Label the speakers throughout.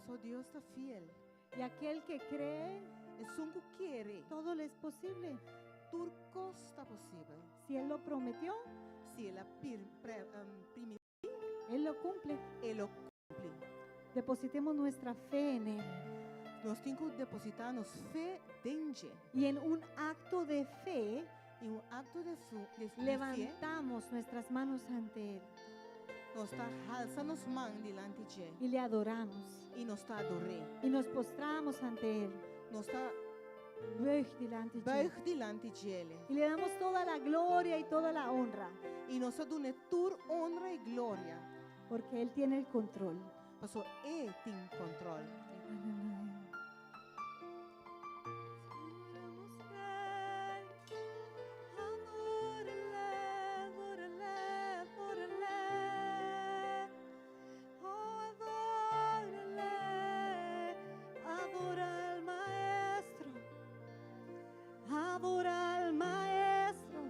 Speaker 1: Paso Dios ta fiel.
Speaker 2: Y aquel que cree,
Speaker 1: Esun ku kere,
Speaker 2: todo le es posible.
Speaker 1: Tur kos ta posibel.
Speaker 2: Si Él lo prometió,
Speaker 1: Si el a pir, pre, primintí,
Speaker 2: Él lo cumple.
Speaker 1: E lo kumpli.
Speaker 2: Depositemos nuestra fe en Él.
Speaker 1: Nos tin ku depositá nos fe den dje.
Speaker 2: Y en un acto de fe,
Speaker 1: I un akto di, fu, di, di fe,
Speaker 2: levantamos nuestras manos ante Él
Speaker 1: nos ta halsa nos man dilanti dje.
Speaker 2: Y le adoramos.
Speaker 1: I nos ta ador'é.
Speaker 2: Y nos postramos ante Él.
Speaker 1: Nos ta
Speaker 2: Buig dilanti dje.
Speaker 1: Buig dilanti dje.
Speaker 2: Y le damos toda la gloria y toda la honra.
Speaker 1: I nos ta dun'é tur honra i gloria.
Speaker 2: Porque Él tiene el control.
Speaker 1: Paso E tin kontròl.
Speaker 2: Aleluya.
Speaker 3: Adoramos Rei, adórale, adórale, adórale. Oh, adórale, adora al Maestro, adora al Maestro,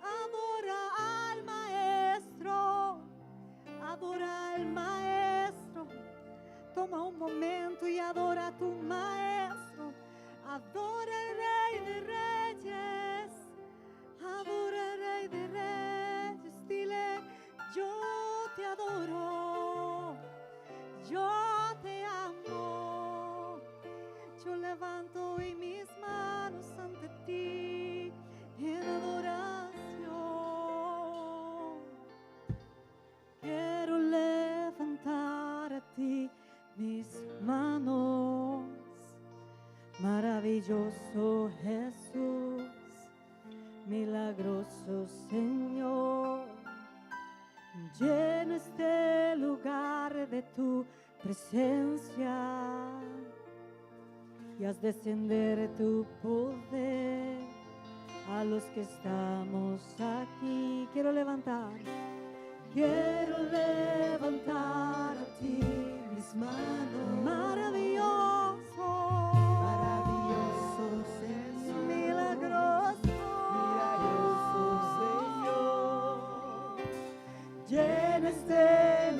Speaker 3: adora al Maestro, adora al Maestro. Toma un momento y adora a tu Maestro. Adora al Rey de Reyes. Adora al Rey de Reyes. Dile: "Yo te adoro. Yo te amo. Yo levanto hoy mis manos ante ti en adoración. Quiero levantar a ti mis manos. Maravilloso Jesús, milagroso Señor. Llena este lugar de tu presencia y haz descender tu poder a los que estamos aquí. Quiero levantar a ti
Speaker 1: mis manos.
Speaker 3: Maravilloso,
Speaker 1: Maravilloso Señor.
Speaker 3: Milagroso,
Speaker 1: Milagroso Señor.
Speaker 3: Llena este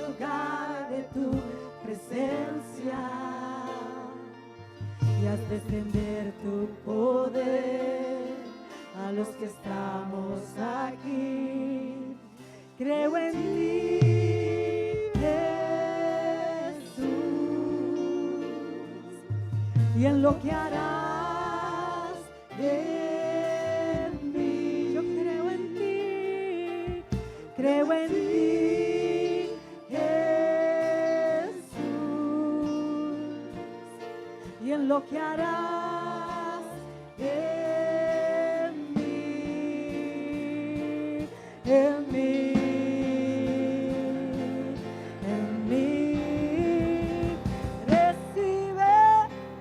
Speaker 3: lugar de tu presencia y haz descender tu poder a los que estamos aquí. Creo en ti, Jesús, y en lo que harás en mí. Yo creo en ti, creo en ti, Jesús, y en lo que harás en mí, en mí, en mí. Recibe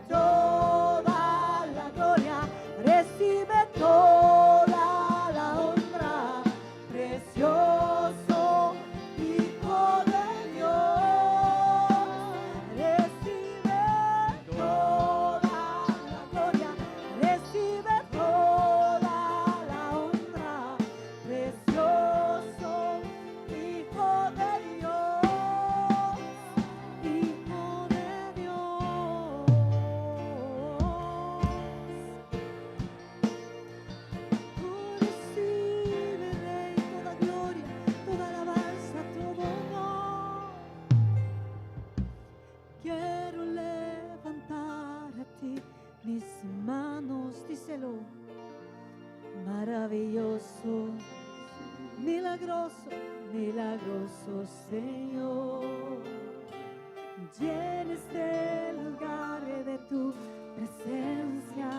Speaker 3: toda la gloria, recibe toda la honra, precioso Hijo de Dios. Recibe toda la gloria, recibe toda la honra, precioso Hijo de Dios, Hijo de Dios. Oh, recibe, Rey, toda gloria, toda alabanza, todo honor. Quiero levantar a ti mis manos, díselo. Maravilloso, milagroso, milagroso Señor. Llena este lugar de tu presencia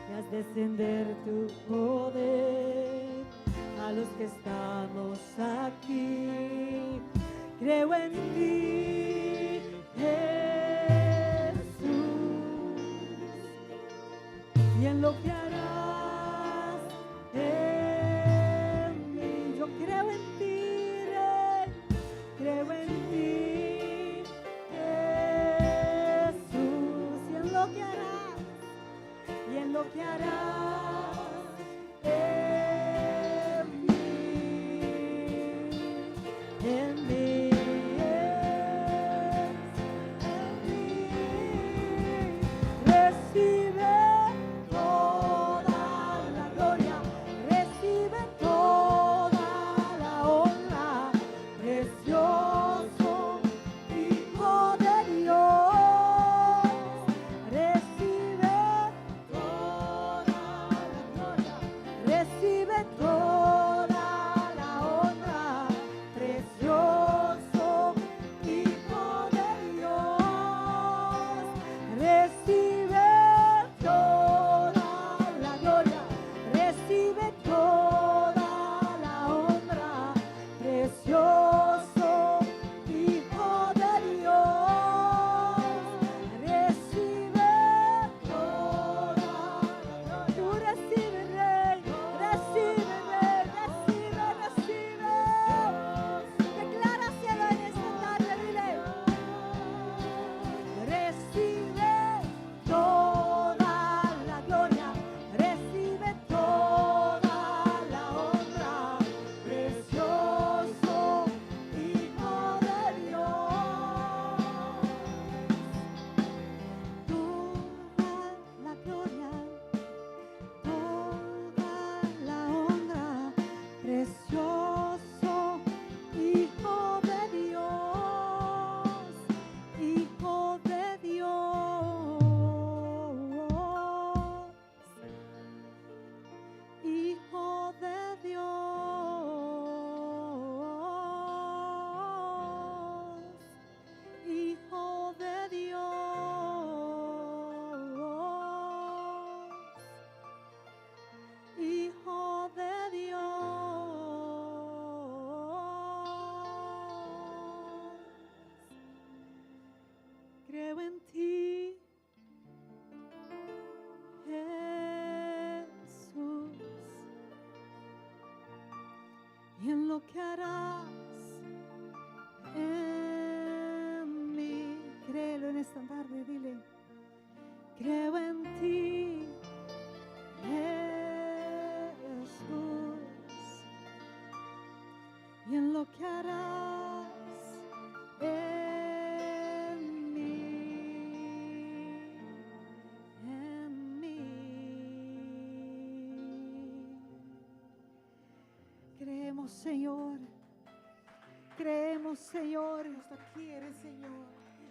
Speaker 3: y haz descender tu poder a los que estamos aquí. Creo en ti, Jesús, y en lo que harás en mí. Yo creo en ti, Rey, creo en ti, Jesús, y en lo que harás, y en lo que harás en mí, en mí. lo que harás en mí. Créelo en esta tarde, dile. Creo en ti, Jesús, y en lo que harás en mí, en mí. Creemos, Señor. Creemos, Señor.
Speaker 1: Nos ta kere, Señor.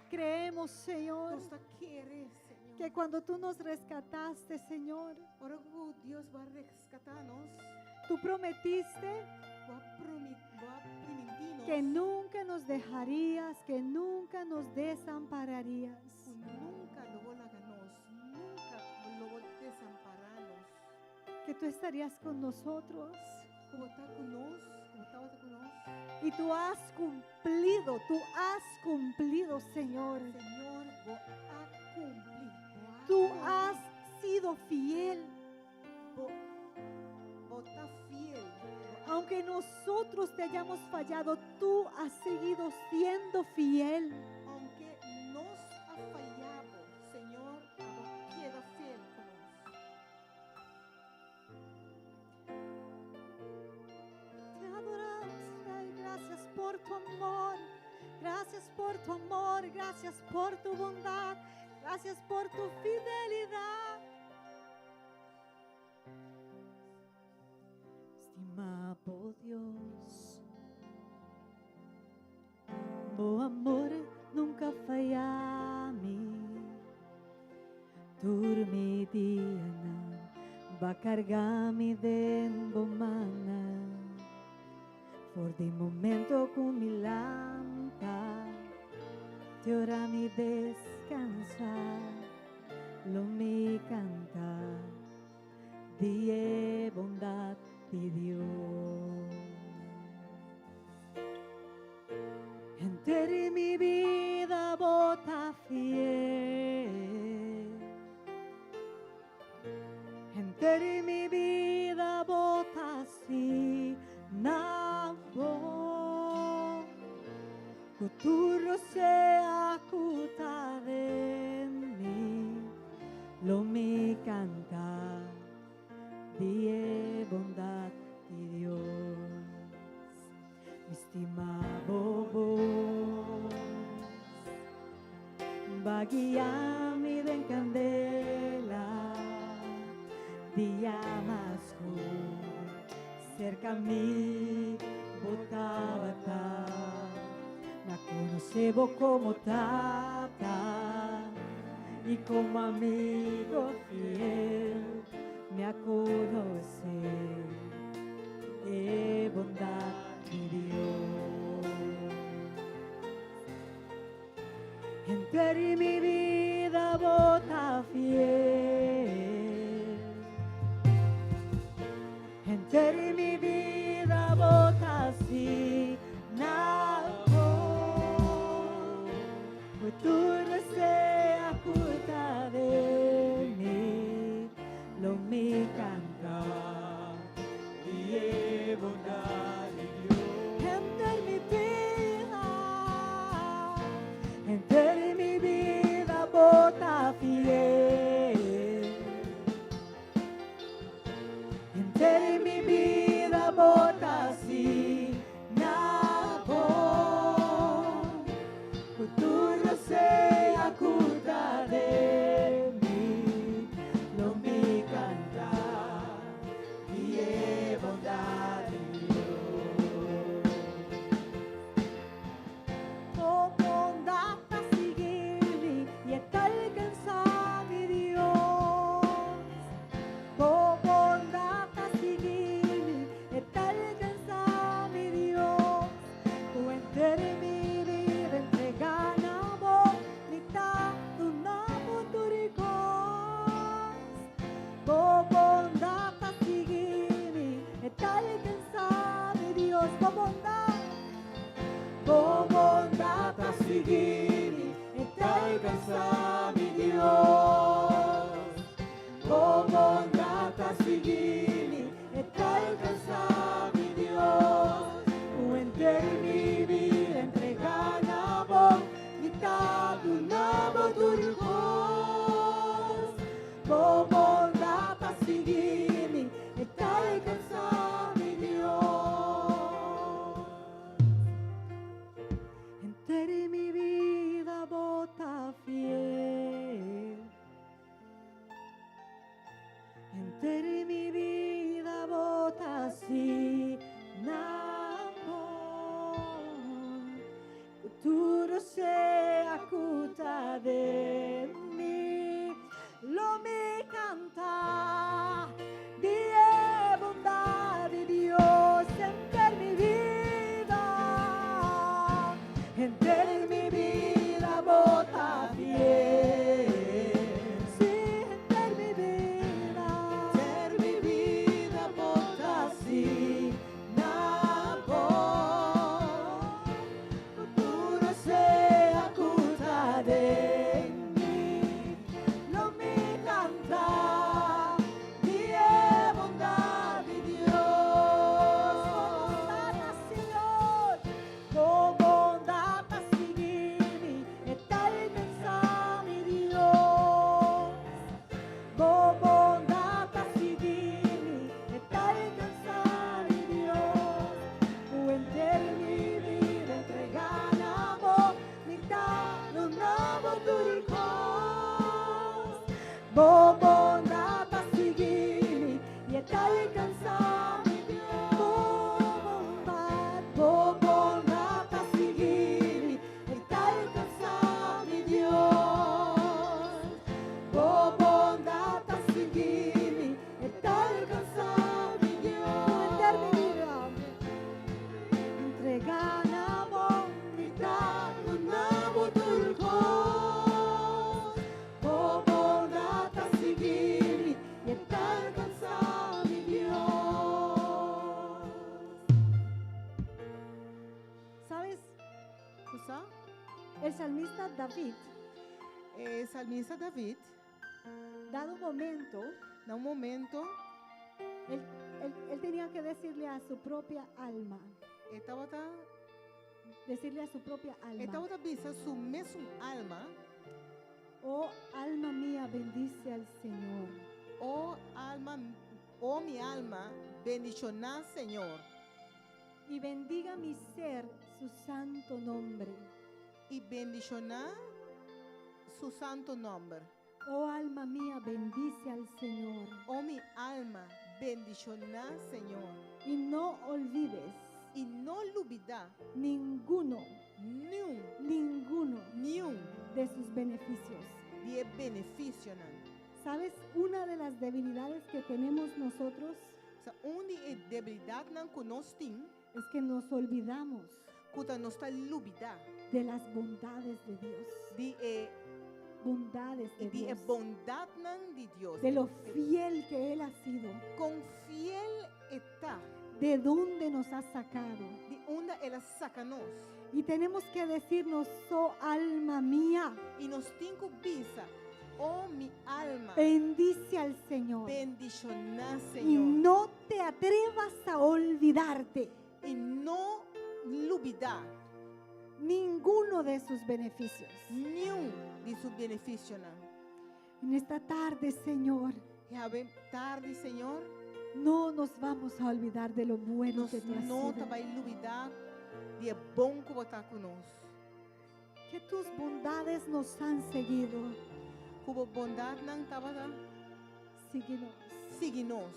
Speaker 3: Creemos, Señor,
Speaker 1: Nos ta kere, Señor.
Speaker 3: Que cuando tú nos rescataste, Señor,
Speaker 1: Ora ku Dios bo a reskatá nos,
Speaker 3: tú prometiste
Speaker 1: bo a bo a primintí nos
Speaker 3: que nunca nos dejarías, que nunca nos desampararías.
Speaker 1: Ku nunka lo bo laga nos, nunka lo bo desampará nos.
Speaker 3: Que tú estarías con nosotros.
Speaker 1: Ku bo ta ku nos, ku bo tabata ku nos.
Speaker 3: Y tú has cumplido, tú has cumplido, Señor.
Speaker 1: Señor, bo a kumpli. Bo a
Speaker 3: Tú
Speaker 1: kumpli.
Speaker 3: has sido fiel.
Speaker 1: Bo, bo ta fiel. Bo a
Speaker 3: Aunque nosotros te hayamos fallado, tú has seguido siendo fiel.
Speaker 1: Aunke nos a faya bo, Señor, bo a keda fiel ku nos.
Speaker 3: Te adoramos, Rey. Gracias por tu amor. Gracias por tu amor. Gracias por tu bondad. Gracias por tu fidelidad. Stima Dios. Bo amor nunka a faya mi. Tur mi dianan, bo a karga mi den bo mannan. For di momento ku mi lanta, te ora mi deskansá, lo mi kanta di e bondat di Dios. Henter mi bida bo ta fiel. Henter mi bida bo ta asina bon. Ku tur rosea ku ta den mi, lo mi kanta di e bondat di Dios. Mi stima bo bos, b'a guia mi den kandela, dia mas skur, serka mi bo tabata. M'a konosé bo komo tata i komo amigu fiel. Mi a konosé e bondat di Dios. Henter mi bida bo ta fiel. Henter mi bida bo ta asina bon. Ku tur rosea ku ta den mi, lo mi kanta
Speaker 4: Di e bondat di Dios.
Speaker 3: Henter mi bida, henter mi bida bo ta fiel. Henter mi bida bo ta asina bon. Ku tur rosea ku ta den mi, lo mi kanta
Speaker 4: Di e bondat di Dios.
Speaker 3: Bo bondat ta sigui mi i ta alkansá mi Dios. Bo bondat ta sigui mi i ta alkansá mi Dios. Ku henter mi bida entregá na bo, mi ta duna bo tur kos. Bo bondat ta sigui mi i ta alkansá mi Dios. Bo bondat, bo bondat ta sigui mi i ta alkansá mi Dios. Bo bondat ta sigui mi i ta alkansá mi Dios. Henter mi bida bo ta asina bon. Ku tur sea ku ta den mi, lo mi kanta di e bondat di Dios henter mi bida. Henter mi bida bo ta fiel. Sí, henter mi bida.
Speaker 1: Henter mi bida bo ta asina bon. Ku tur sea ku ta den mi, lo mi kanta di e bondat di Dios.
Speaker 3: Señor, bo bondat ta sigui mi, e ta alkansá mi Dios. Bo bondat ta sigui mi, e ta alkansá mi Dios. Ku henter mi bida entregá na bo, mi ta duna bo tur kos. Bo bondat ta sigui mi, e ta alkansá mi Dios. Bo bondat, bo bondat ta sigui mi, e ta alkansá mi Dios. Bo bondat ta sigui mi, e ta alkansá mi Dios. Henter mi bida, entregá na bo,
Speaker 1: Mi ta duna bo tur kos. Bo bondat ta sigui mi, e ta alkansá mi Dios.
Speaker 2: ¿Sabes?
Speaker 1: Bo sa?
Speaker 2: El salmista David,
Speaker 1: E salmista David,
Speaker 2: dado un momento,
Speaker 1: na un momento,
Speaker 2: él tenía que decirle a su propia alma,
Speaker 1: e tabata,
Speaker 2: decirle a su propia
Speaker 1: e
Speaker 2: alma,
Speaker 1: tabata bisa su mesun alma,
Speaker 2: Oh alma mía, bendice al Señor.
Speaker 1: O alma, o mi alma, bendishoná Señor.
Speaker 2: Y bendiga mi ser su santo nombre.
Speaker 1: I bendishoná su santu nòmber.
Speaker 2: Oh alma mía, bendice al Señor.
Speaker 1: O mi alma, bendishoná Señor.
Speaker 2: Y no olvides
Speaker 1: I no lubidá
Speaker 2: ninguno,
Speaker 1: ningun,
Speaker 2: ninguno
Speaker 1: ningun
Speaker 2: de sus beneficios.
Speaker 1: Di e benefisionan.
Speaker 2: ¿Sabes? Una de las debilidades que tenemos nosotros
Speaker 1: Sa un di e debilidatnan ku nos tin,
Speaker 2: es que nos olvidamos
Speaker 1: ku ta nos ta lubidá
Speaker 2: de las bondades de Dios.
Speaker 1: Di e
Speaker 2: Bondades de
Speaker 1: di e
Speaker 2: Dios.
Speaker 1: bondatnan di Dios.
Speaker 2: De lo fiel que Él ha sido.
Speaker 1: Kon fiel e ta.
Speaker 2: De dónde nos ha sacado.
Speaker 1: Di unda el a saka nos.
Speaker 2: Y tenemos que decirnos, oh alma mía,
Speaker 1: I nos tin ku bisa, o mi alma,
Speaker 2: bendice al Señor.
Speaker 1: Bendishoná
Speaker 2: Y
Speaker 1: Señor.
Speaker 2: no te atrevas a olvidarte
Speaker 1: I no lubidá
Speaker 2: ninguno de sus beneficios.
Speaker 1: Ningun di su benefisionan.
Speaker 2: En esta tarde, Señor,
Speaker 1: Awe tardi, Señor,
Speaker 2: no nos vamos a olvidar de lo bueno
Speaker 1: nos
Speaker 2: que tú has
Speaker 1: no
Speaker 2: sido.
Speaker 1: ta bai lubidá di e bon ku bo ta ku nos.
Speaker 2: Que tus bondades nos han seguido.
Speaker 1: Ku bo bondatnan tabata
Speaker 2: Síguenos.
Speaker 1: Sigui nos.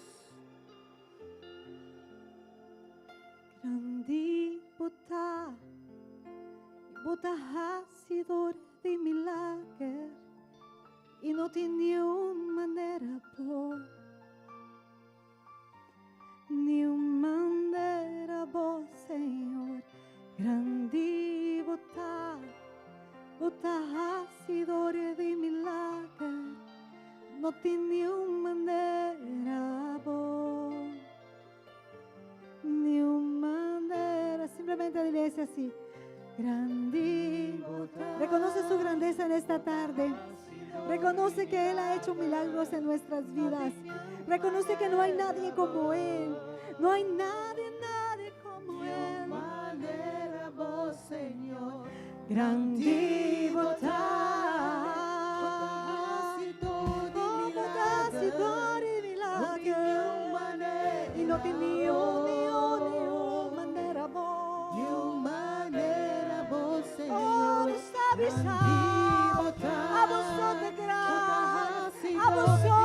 Speaker 3: Grandi bo ta, bo ta hasidor di milager i no tin niun manera bo, niun manera bo, Señor. Grandi bo ta, bo ta hasidor di milager, no tin niun manera bo. Niun manera.
Speaker 2: Simplemente dile ese así. Grandi. Reconoce su grandeza en esta tarde. Reconoce que Él ha hecho milagros en nuestras vidas. Reconoce que no hay nadie como Él. No hay nadie, nadie como Él.
Speaker 1: Manera bo, Señor.
Speaker 3: Grandi bo ta.
Speaker 2: Oh, bo ta hasidor di milager. I no tin niun, niun, niun manera bo.
Speaker 1: Manera bo,
Speaker 2: Oh,
Speaker 1: Señor.
Speaker 2: nos a bisa. Abo so ta grandi. Abo so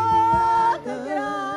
Speaker 2: ta grandi.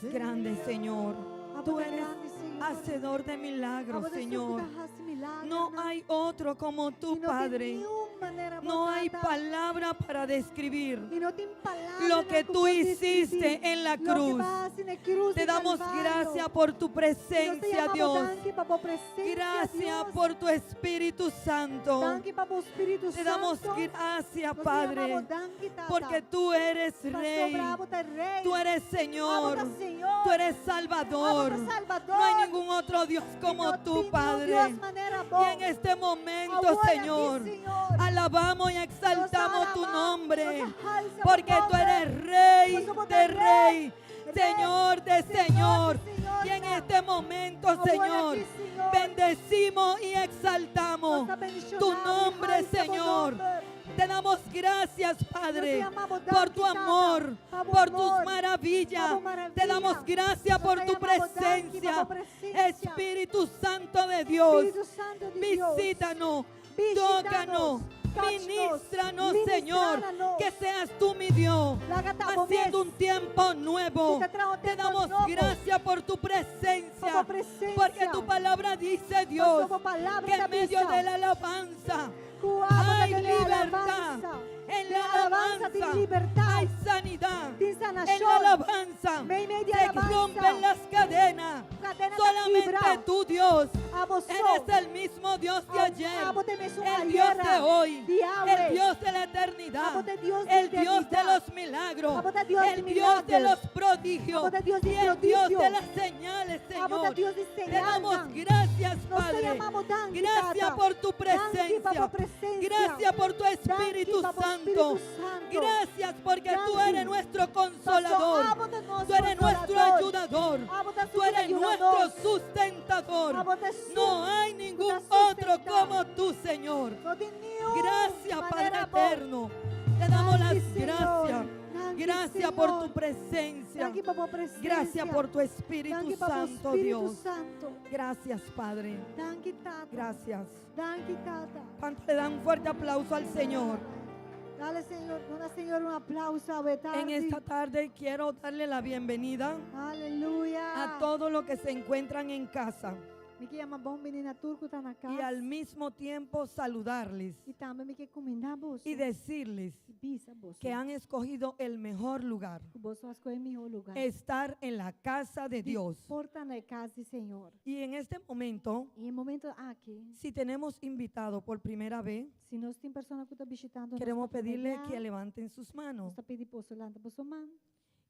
Speaker 5: eres grande, Señor.
Speaker 2: Abo
Speaker 5: Tú
Speaker 2: ta
Speaker 5: eres
Speaker 2: grandi, Señor.
Speaker 5: hacedor de milagros,
Speaker 2: Abo ta esun ku
Speaker 5: Señor.
Speaker 2: ta hasi milagernan.
Speaker 5: No hay otro como
Speaker 2: I
Speaker 5: tú,
Speaker 2: no tin
Speaker 5: Padre.
Speaker 2: niun manera bo
Speaker 5: No hay
Speaker 2: Tata.
Speaker 5: palabra para describir
Speaker 2: I no tin palabra
Speaker 5: lo que
Speaker 2: ku
Speaker 5: tú
Speaker 2: por
Speaker 5: hiciste
Speaker 2: deskribí
Speaker 5: en la
Speaker 2: loke
Speaker 5: cruz.
Speaker 2: bo a hasi na krus
Speaker 5: Te
Speaker 2: di
Speaker 5: damos
Speaker 2: Kalvario.
Speaker 5: gracias por tu
Speaker 2: I nos ta
Speaker 5: presencia,
Speaker 2: yama bo
Speaker 5: Dios.
Speaker 2: danki pa bo presensia,
Speaker 5: Gracias
Speaker 2: Dios.
Speaker 5: por tu Espíritu Santo.
Speaker 2: Danki pa bo Spiritu
Speaker 5: Te damos
Speaker 2: Santo.
Speaker 5: gracias,
Speaker 2: Nos ta yama
Speaker 5: Padre,
Speaker 2: bo danki, Tata.
Speaker 5: porque tú eres
Speaker 2: Pasobra
Speaker 5: Rey,
Speaker 2: abo ta Rey.
Speaker 5: tú eres
Speaker 2: Abo
Speaker 5: Señor,
Speaker 2: ta Señor.
Speaker 5: tú eres Salvador.
Speaker 2: Abo ta Salvador.
Speaker 5: No hay ningún otro Dios
Speaker 2: I
Speaker 5: como
Speaker 2: no
Speaker 5: tú,
Speaker 2: tin niun
Speaker 5: Padre.
Speaker 2: Dios manera bo.
Speaker 5: Y en este momento,
Speaker 2: Awor aki,
Speaker 5: Señor,
Speaker 2: Señor,
Speaker 5: alabamos y exaltamos
Speaker 2: nos
Speaker 5: tu
Speaker 2: alabamos,
Speaker 5: nombre,
Speaker 2: nos alza
Speaker 5: porque
Speaker 2: tu
Speaker 5: tú
Speaker 2: nombre.
Speaker 5: eres Rey
Speaker 2: Pasobra bo
Speaker 5: de
Speaker 2: ta
Speaker 5: Rey,
Speaker 2: Rey,
Speaker 5: Señor de
Speaker 2: Señor
Speaker 5: Señor.
Speaker 2: de Señor.
Speaker 5: Y en este momento,
Speaker 2: Awor
Speaker 5: Señor,
Speaker 2: aki, Señor,
Speaker 5: bendecimos y exaltamos
Speaker 2: nos ta bendishoná
Speaker 5: tu
Speaker 2: i
Speaker 5: nombre,
Speaker 2: alsa bo
Speaker 5: Señor.
Speaker 2: nomber.
Speaker 5: Te damos gracias, Padre,
Speaker 2: Nos te amamos,
Speaker 5: por tu
Speaker 2: danki, Tata,
Speaker 5: amor,
Speaker 2: pa bo
Speaker 5: por tus
Speaker 2: amor,
Speaker 5: maravillas.
Speaker 2: pa bo maravilla.
Speaker 5: Te damos gracias
Speaker 2: Nos
Speaker 5: por
Speaker 2: te
Speaker 5: tu
Speaker 2: amamos, danki, pa
Speaker 5: presencia.
Speaker 2: bo presensia.
Speaker 5: Espíritu Santo de Dios,
Speaker 2: Spiritu Santu di Dios.
Speaker 5: visítanos,
Speaker 2: Visítanos,
Speaker 5: tócanos,
Speaker 2: tócanos,
Speaker 5: ministranos, Señor.
Speaker 2: ministranos.
Speaker 5: Que seas tú, mi Dios,
Speaker 2: Laga ta bo
Speaker 5: haciendo
Speaker 2: mes.
Speaker 5: un tiempo nuevo.
Speaker 2: Ku ta traha un
Speaker 5: Te
Speaker 2: tempu
Speaker 5: damos
Speaker 2: nobo.
Speaker 5: gracias por tu presencia,
Speaker 2: Pa bo presensia.
Speaker 5: porque tu palabra dice, Dios,
Speaker 2: Pasobra bo palabra
Speaker 5: que en
Speaker 2: ta
Speaker 5: medio
Speaker 2: bisa.
Speaker 5: de la alabanza
Speaker 2: Ku abo ta
Speaker 5: hay
Speaker 2: den
Speaker 5: libertad.
Speaker 2: alabansa.
Speaker 5: En
Speaker 2: Den
Speaker 5: la
Speaker 2: alabansa tin
Speaker 5: alabanza
Speaker 2: libertat.
Speaker 5: hay sanidad.
Speaker 2: Tin
Speaker 5: En la
Speaker 2: sanashon.
Speaker 5: alabanza
Speaker 2: Meimei di
Speaker 5: se
Speaker 2: alabansa.
Speaker 5: rompen las cadenas.
Speaker 2: Kadena ta
Speaker 5: Solamente
Speaker 2: kibra.
Speaker 5: tú, Dios,
Speaker 2: Abo so.
Speaker 5: eres el mismo Dios de ayer,
Speaker 2: Abo ta e mesun
Speaker 5: el Dios
Speaker 2: ayera,
Speaker 5: de hoy,
Speaker 2: di awe.
Speaker 5: el Dios de la eternidad,
Speaker 2: Abo ta Dios di
Speaker 5: el Dios de
Speaker 2: eternidat.
Speaker 5: los milagros,
Speaker 2: Abo ta Dios di
Speaker 5: el Dios de
Speaker 2: milager.
Speaker 5: los prodigios
Speaker 2: Abo ta Dios di
Speaker 5: y el Dios
Speaker 2: prodigio.
Speaker 5: de las señales,
Speaker 2: Abo ta
Speaker 5: Señor.
Speaker 2: Dios di
Speaker 5: Te damos
Speaker 2: señalnan.
Speaker 5: gracias,
Speaker 2: Nos te
Speaker 5: Padre.
Speaker 2: yamamos danki,
Speaker 5: Gracias
Speaker 2: Tata.
Speaker 5: por tu
Speaker 2: Danki pa
Speaker 5: presencia.
Speaker 2: bo presensia.
Speaker 5: Gracias por tu Espíritu
Speaker 2: Danki pa bo
Speaker 5: Santo.
Speaker 2: Spiritu Santu.
Speaker 5: Gracias porque tú
Speaker 2: Danki.
Speaker 5: eres nuestro consolador.
Speaker 2: Paso abo ta nos
Speaker 5: Tú eres nuestro
Speaker 2: consolador.
Speaker 5: ayudador.
Speaker 2: Abo ta
Speaker 5: Tú eres
Speaker 2: ayuda
Speaker 5: nuestro
Speaker 2: nos.
Speaker 5: sustentador.
Speaker 2: Abo ta esun
Speaker 5: No hay ningún
Speaker 2: ku ta
Speaker 5: otro
Speaker 2: sustentá.
Speaker 5: como tú, Señor.
Speaker 2: No tin niun
Speaker 5: Gracias, Padre
Speaker 2: manera bo.
Speaker 5: eterno. Te damos las
Speaker 2: Danki, Señor.
Speaker 5: gracias.
Speaker 2: Danki,
Speaker 5: Gracias por tu
Speaker 2: Señor.
Speaker 5: presencia.
Speaker 2: Danki pa bo presensia.
Speaker 5: Gracias por tu Espíritu
Speaker 2: Danki pa bo
Speaker 5: Santo,
Speaker 2: Spiritu
Speaker 5: Dios.
Speaker 2: Santu.
Speaker 5: Gracias, Padre.
Speaker 2: Danki, Tata.
Speaker 5: Gracias.
Speaker 2: Danki, Tata.
Speaker 5: ¿Cuánto le dan un fuerte aplauso al Señor?
Speaker 2: Dale, Señor, duna Señor un aplouso awe tardi.
Speaker 5: En esta tarde quiero darle la bienvenida
Speaker 2: Aleluya.
Speaker 5: a todos los que se encuentran en casa
Speaker 2: Mi ke yama bon bini na tur ku ta na kas.
Speaker 5: y al mismo tiempo saludarles
Speaker 2: I tambe mi ke kumindá boso.
Speaker 5: y decirles
Speaker 2: I bisa boso.
Speaker 5: que han escogido el mejor lugar,
Speaker 2: Ku boso a skohe mihó lugá.
Speaker 5: estar en la casa de Dios.
Speaker 2: Por ta na kas di Señor.
Speaker 5: Y en este momento,
Speaker 2: I e momento aki,
Speaker 5: si tenemos invitado por primera vez,
Speaker 2: si nos tin persona ku ta bishitando,
Speaker 5: queremos pedirle que levanten sus manos.
Speaker 2: Nos ta pidi boso lanta boso man.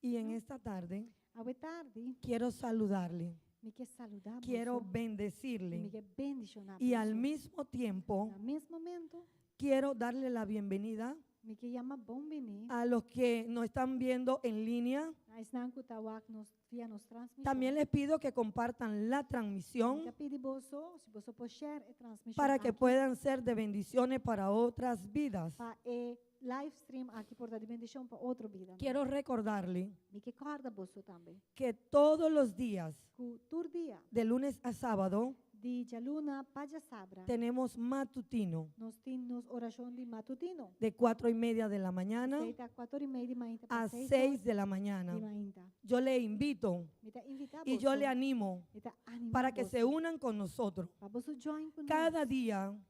Speaker 5: Y en esta tarde
Speaker 2: Awe tardi,
Speaker 5: quiero saludarle,
Speaker 2: mi ke saludá
Speaker 5: quiero
Speaker 2: boso. I mi
Speaker 5: bendecirle
Speaker 2: ke bendishoná
Speaker 5: y al
Speaker 2: boso.
Speaker 5: mismo tiempo
Speaker 2: Na mes momento,
Speaker 5: quiero darle la bienvenida
Speaker 2: mi ke yama bon bini.
Speaker 5: a los que nos están viendo en línea.
Speaker 2: Na esnan ku ta wak nos via nos transmishon.
Speaker 5: También les pido que compartan la
Speaker 2: Mi
Speaker 5: transmisión
Speaker 2: ta pidi boso, si boso por share e transmishon
Speaker 5: para que
Speaker 2: aki,
Speaker 5: puedan ser de bendiciones para otras vidas.
Speaker 2: pa e live stream aki por ta di bendishon pa otro bida.
Speaker 5: Quiero recordarle
Speaker 2: Mi ke kòrda boso tambe.
Speaker 5: que todos los días,
Speaker 2: Ku tur dia,
Speaker 5: de lunes a sábado,
Speaker 2: di djaluna pa djasabra,
Speaker 5: tenemos matutino
Speaker 2: nos tin nos orashon di matutino.
Speaker 5: de 4:30 de la mañana
Speaker 2: Esei ta 4:30 di mainta pa
Speaker 5: a
Speaker 2: 6
Speaker 5: 6 de la
Speaker 2: di
Speaker 5: mañana.
Speaker 2: mainta.
Speaker 5: Yo le invito
Speaker 2: Mi ta invitá
Speaker 5: y yo
Speaker 2: boso.
Speaker 5: le animo
Speaker 2: Mi ta animá
Speaker 5: para que
Speaker 2: boso.
Speaker 5: se unan con nosotros.
Speaker 2: Pa boso join ku nos.
Speaker 5: Cada día
Speaker 2: Kada un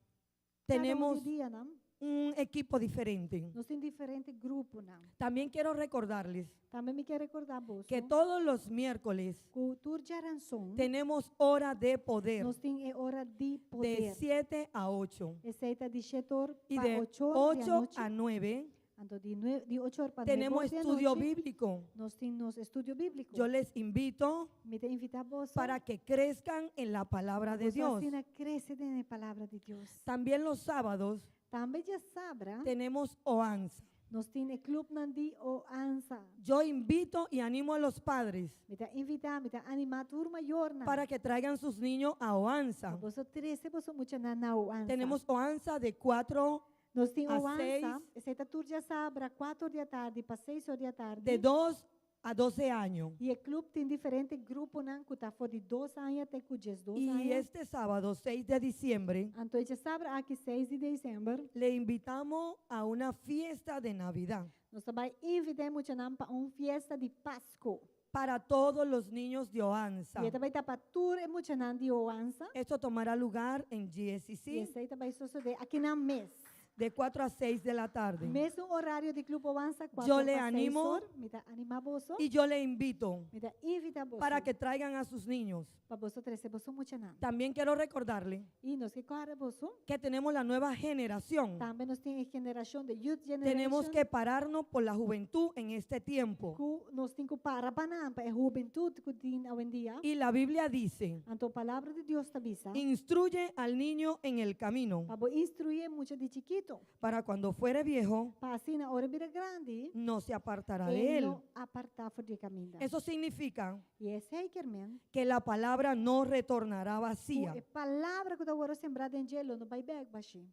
Speaker 5: tenemos
Speaker 2: dia nan,
Speaker 5: un equipo diferente.
Speaker 2: nos tin diferente gruponan.
Speaker 5: También quiero recordarles
Speaker 2: Tambe mi ke rekordá boso
Speaker 5: que todos los miércoles
Speaker 2: ku tur djaranson
Speaker 5: tenemos hora de poder
Speaker 2: nos tin e ora di
Speaker 5: de
Speaker 2: poder.
Speaker 5: 7 a 8
Speaker 2: Esei ta di 7 or
Speaker 5: y
Speaker 2: pa
Speaker 5: de
Speaker 2: 8 or di
Speaker 5: 8
Speaker 2: anochi.
Speaker 5: a 9
Speaker 2: Anto di nue, di 8 or pa 9
Speaker 5: tenemos
Speaker 2: or di
Speaker 5: estudio
Speaker 2: anochi,
Speaker 5: bíblico.
Speaker 2: nos tin nos estudio bíbliko.
Speaker 5: Yo les invito
Speaker 2: Mi ta invitá boso
Speaker 5: para que crezcan en la palabra de
Speaker 2: boso
Speaker 5: Dios.
Speaker 2: asina krese den e palabra di Dios.
Speaker 5: También los sábados
Speaker 2: Tambe djasabra
Speaker 5: tenemos OANSA.
Speaker 2: nos tin e klupnan di OANSA.
Speaker 5: Yo invito y animo a los padres
Speaker 2: Mi ta invitá, mi ta animá tur mayornan.
Speaker 5: para que traigan sus niños a OANSA.
Speaker 2: Boso trese boso muchanan na OANSA.
Speaker 5: Tenemos OANSA de 4
Speaker 2: Nos tin
Speaker 5: a
Speaker 2: OANSA,
Speaker 5: 6.
Speaker 2: esei ta tur djasabra, 4 or di atardi pa 6 or di atardi.
Speaker 5: De 2 a 12 años.
Speaker 2: I e klup tin diferente gruponan ku ta for di 2 aña te ku 12
Speaker 5: Y
Speaker 2: aña.
Speaker 5: este sábado, 6 de diciembre,
Speaker 2: Anto e djasabra aki 6 di desèmber,
Speaker 5: le invitamos a una fiesta de Navidad.
Speaker 2: nos ta bai invitá muchanan pa un fiesta di Pasku.
Speaker 5: para todos los niños de Oanza.
Speaker 2: I e ta bai ta pa tur e muchanan di Oanza.
Speaker 5: Esto tomará lugar en
Speaker 2: I
Speaker 5: GSCC
Speaker 2: esei ta bai sosodé akinan mes.
Speaker 5: de 4 a 6 de la tarde.
Speaker 2: Mesun orario di Club Oanza, 4
Speaker 5: Yo le
Speaker 2: pa 6
Speaker 5: animo
Speaker 2: or. Mi ta animá boso.
Speaker 5: y yo le invito
Speaker 2: Mi ta invitá boso
Speaker 5: para que traigan a sus niños.
Speaker 2: Pa boso trese boso muchanan.
Speaker 5: También quiero recordarle
Speaker 2: I nos ke kòrda boso.
Speaker 5: que tenemos la nueva generación.
Speaker 2: Tambe nos tin e generashon di Youth
Speaker 5: Tenemos
Speaker 2: Generation.
Speaker 5: que pararnos por la juventud en este tiempo.
Speaker 2: Ku nos tin ku para pa nan, pa e hubentut ku tin awendia.
Speaker 5: Y la Biblia dice,
Speaker 2: Anto palabra di Dios ta bisa.
Speaker 5: Instruye al niño en el camino,
Speaker 2: Pa bo instruí e mucha di chikitu.
Speaker 5: Para cuando fuere viejo,
Speaker 2: Pa asina ora e bira grandi,
Speaker 5: no se apartará
Speaker 2: e
Speaker 5: de él.
Speaker 2: no apartá for di kaminda.
Speaker 5: Eso significa
Speaker 2: I esei ke men
Speaker 5: que la palabra no retornará
Speaker 2: ku
Speaker 5: vacía
Speaker 2: e palabra ku ta wòrdu sembrá den dje lo no bai bèk bashí.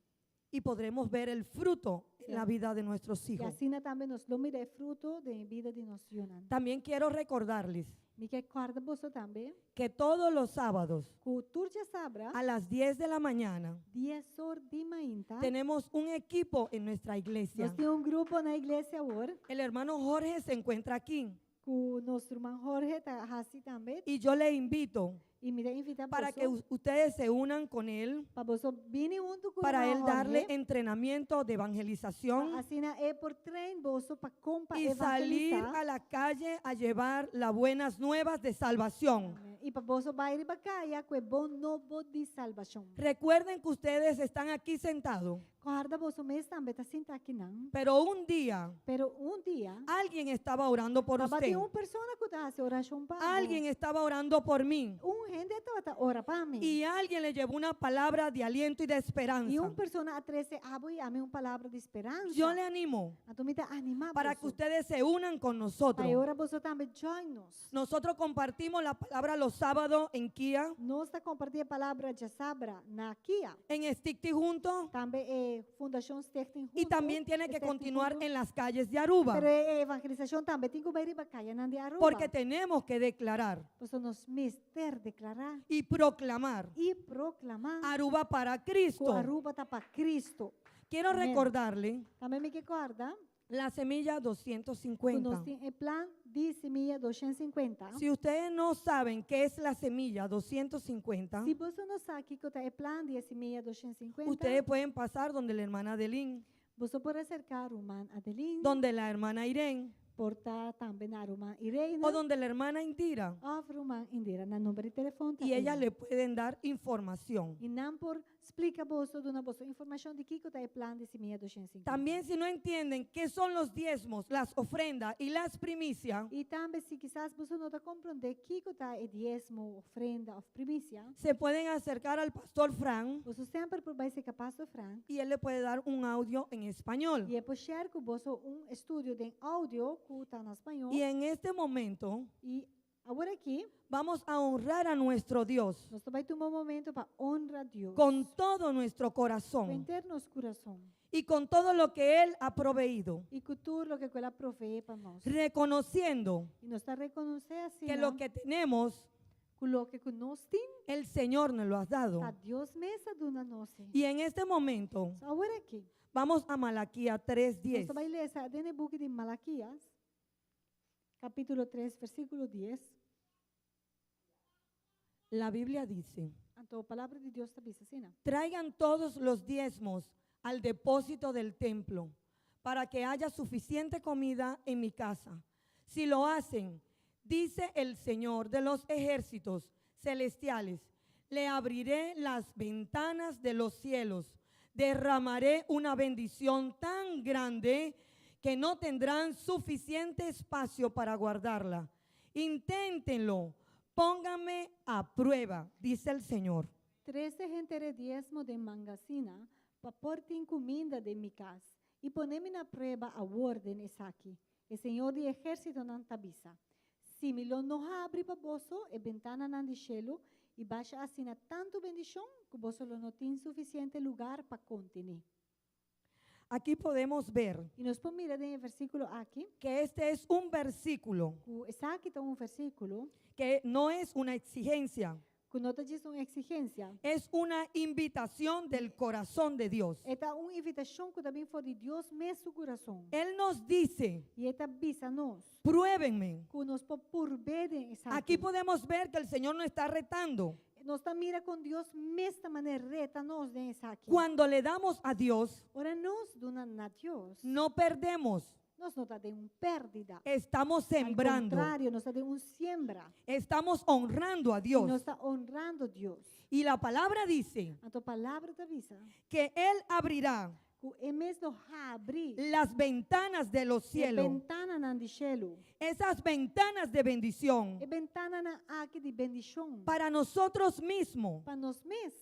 Speaker 5: Y podremos ver el fruto en la vida de nuestros
Speaker 2: I
Speaker 5: hijos.
Speaker 2: asina tambe nos lo mira e fruto den bida di nos yunan.
Speaker 5: También quiero recordarles
Speaker 2: Mi ke kòrda boso tambe
Speaker 5: que todos los sábados
Speaker 2: ku tur djasabra
Speaker 5: a las 10 de la mañana
Speaker 2: 10 or di mainta
Speaker 5: tenemos un equipo en nuestra iglesia.
Speaker 2: nos tin un grupo na iglesia awor
Speaker 5: El hermano Jorge se encuentra aquí
Speaker 2: ku nos ruman Jorge ta hasi tambe
Speaker 5: y yo le invito
Speaker 2: i mi ta invitá
Speaker 5: para que
Speaker 2: boso
Speaker 5: ustedes se unan con él
Speaker 2: pa boso bini huntu ku
Speaker 5: para
Speaker 2: ruman
Speaker 5: él darle
Speaker 2: Jorge
Speaker 5: entrenamiento de evangelización
Speaker 2: pa asina e por train boso pa kon pa
Speaker 5: y salir
Speaker 2: evangelisá.
Speaker 5: A la calle a llevar las buenas nuevas de salvación.
Speaker 2: Amèn. I pa boso bai riba kaya ku e bon nobo di salbashon.
Speaker 5: Recuerden que ustedes están aquí sentados,
Speaker 2: Kòrda boso mes tambe ta sinta akinan.
Speaker 5: Pero un día
Speaker 2: Pero un dia
Speaker 5: alguien estaba orando por usted.
Speaker 2: tabatin un persona ku ta hasi orashon pa bo.
Speaker 5: Alguien estaba orando por mí.
Speaker 2: Un hende tabata ora pa mi.
Speaker 5: Y alguien le llevó una palabra de aliento y de
Speaker 2: I
Speaker 5: esperanza.
Speaker 2: un persona a trese abo i ami un palabra di speransa.
Speaker 5: Yo le animo
Speaker 2: Anto mi ta animá
Speaker 5: para que
Speaker 2: boso.
Speaker 5: ustedes se unan con nosotros.
Speaker 2: Pa e ora boso tambe join nos.
Speaker 5: Nosotros compartimos la palabra los sábados en Kia,
Speaker 2: Nos ta kompartí e palabra djasabra na Kia.
Speaker 5: En Stichting Juntos
Speaker 2: Tambe e Fundashon Stichting
Speaker 5: y
Speaker 2: Huntu.
Speaker 5: También tiene que
Speaker 2: Stichting
Speaker 5: continuar
Speaker 2: Huntu.
Speaker 5: en las calles de Aruba.
Speaker 2: Pero e evangelisashon tambe tin ku bai riba kayanan di Aruba.
Speaker 5: Porque tenemos que declarar
Speaker 2: Pasobra nos mester deklará
Speaker 5: y proclamar
Speaker 2: i proklamá
Speaker 5: Aruba para
Speaker 2: ku
Speaker 5: Cristo.
Speaker 2: Aruba ta pa Cristo.
Speaker 5: Quiero
Speaker 2: Amèn.
Speaker 5: Recordarle
Speaker 2: Tambe mi ke kòrda
Speaker 5: la semilla
Speaker 2: ku nos
Speaker 5: 250.
Speaker 2: tin e plan di simia 250.
Speaker 5: Si ustedes no saben qué es la semilla 250,
Speaker 2: Si boso no sa kiko ta e plan di simia 250,
Speaker 5: ustedes pueden pasar donde la hermana Adelín,
Speaker 2: boso por aserká ruman Adelín,
Speaker 5: donde la hermana Irene
Speaker 2: por ta tambe na ruman Irene,
Speaker 5: o donde la hermana Indira
Speaker 2: òf ruman Indira. Nan number di telefòn ta
Speaker 5: y ellas
Speaker 2: ei.
Speaker 5: le pueden dar información.
Speaker 2: I nan por splika boso, duna boso informashon di kiko ta e plan di simia 250.
Speaker 5: También, si no entienden qué son los diezmos, las ofrendas y las primicias,
Speaker 2: I tambe si kisas boso no ta komprondé kiko ta e diesmo, ofrenda òf primisia,
Speaker 5: se pueden acercar al pastor Frank
Speaker 2: boso semper por bai serka Pastor Frank
Speaker 5: y él le puede dar un audio en español.
Speaker 2: i e por share ku boso un estudio den audio ku ta na spañó.
Speaker 5: Y en este momento
Speaker 2: I awor aki
Speaker 5: vamos a honrar a nuestro Dios
Speaker 2: nos ta bai tuma un momento pa honra Dios
Speaker 5: con todo nuestro
Speaker 2: ku
Speaker 5: corazón
Speaker 2: henter nos kurason
Speaker 5: y con todo lo que Él ha proveído,
Speaker 2: i ku tur loke ku El a proveé pa nos.
Speaker 5: Reconociendo
Speaker 2: I nos ta rekonosé asina
Speaker 5: que lo que tenemos,
Speaker 2: ku loke ku nos tin,
Speaker 5: el Señor nos lo ha dado.
Speaker 2: ta Dios mes a duna nos.
Speaker 5: Y en este momento
Speaker 2: So, awor aki,
Speaker 5: vamos a Malaquía
Speaker 2: nos
Speaker 5: 3:10.
Speaker 2: ta bai lesa den e buki di Malakias, kapítulo 3, versíkulo 10.
Speaker 5: La Biblia dice:
Speaker 2: Anto, palabra di Dios ta bisa asina.
Speaker 5: Traigan todos los diezmos al depósito del templo para que haya suficiente comida en mi casa. Si lo hacen, dice el Señor de los ejércitos celestiales, le abriré las ventanas de los cielos, derramaré una bendición tan grande que no tendrán suficiente espacio para guardarla. Inténtenlo, pónganme a prueba, dice el Señor.
Speaker 2: Trese henter e diesmo den mangasina, pa por tin kuminda den mi kas, i pone mi na prueba awor den esaki. E Señor di ehérsitonan ta bisa. Si mi lo no habri pa boso e bentananan di shelu i basha asina tantu bendishon ku boso lo no tin sufisiente lugá pa kontené.
Speaker 5: Aquí podemos ver
Speaker 2: I nos por mira den e versíkulo aki,
Speaker 5: que este es un versículo
Speaker 2: ku esaki ta un versíkulo
Speaker 5: que no es una exigencia,
Speaker 2: Ku no ta djis un eksigensia.
Speaker 5: Es una invitación del corazón de Dios.
Speaker 2: E ta un invitashon ku ta bin for di Dios mes su kurason.
Speaker 5: Él nos dice,
Speaker 2: I e ta bisa nos
Speaker 5: pruébenme.
Speaker 2: ku nos por purb'é den esaki.
Speaker 5: Aquí podemos ver que el Señor nos está retando.
Speaker 2: Nos ta mira kon Dios mes ta manera reta nos den esaki.
Speaker 5: Cuando le damos a Dios,
Speaker 2: Ora nos duna na Dios,
Speaker 5: no perdemos.
Speaker 2: nos no ta den un pèrdida.
Speaker 5: Estamos
Speaker 2: Al
Speaker 5: sembrando.
Speaker 2: kontrario, nos ta den un siembra.
Speaker 5: Estamos honrando a
Speaker 2: I
Speaker 5: Dios.
Speaker 2: nos ta honrando Dios.
Speaker 5: Y la palabra dice
Speaker 2: Anto palabra ta bisa
Speaker 5: que Él abrirá
Speaker 2: ku e mes lo habri
Speaker 5: las ventanas de los
Speaker 2: e
Speaker 5: cielos.
Speaker 2: bentananan di shelu.
Speaker 5: Esas ventanas de bendición
Speaker 2: E bentananan aki di bendishon
Speaker 5: para nosotros mismos.
Speaker 2: pa nos mes.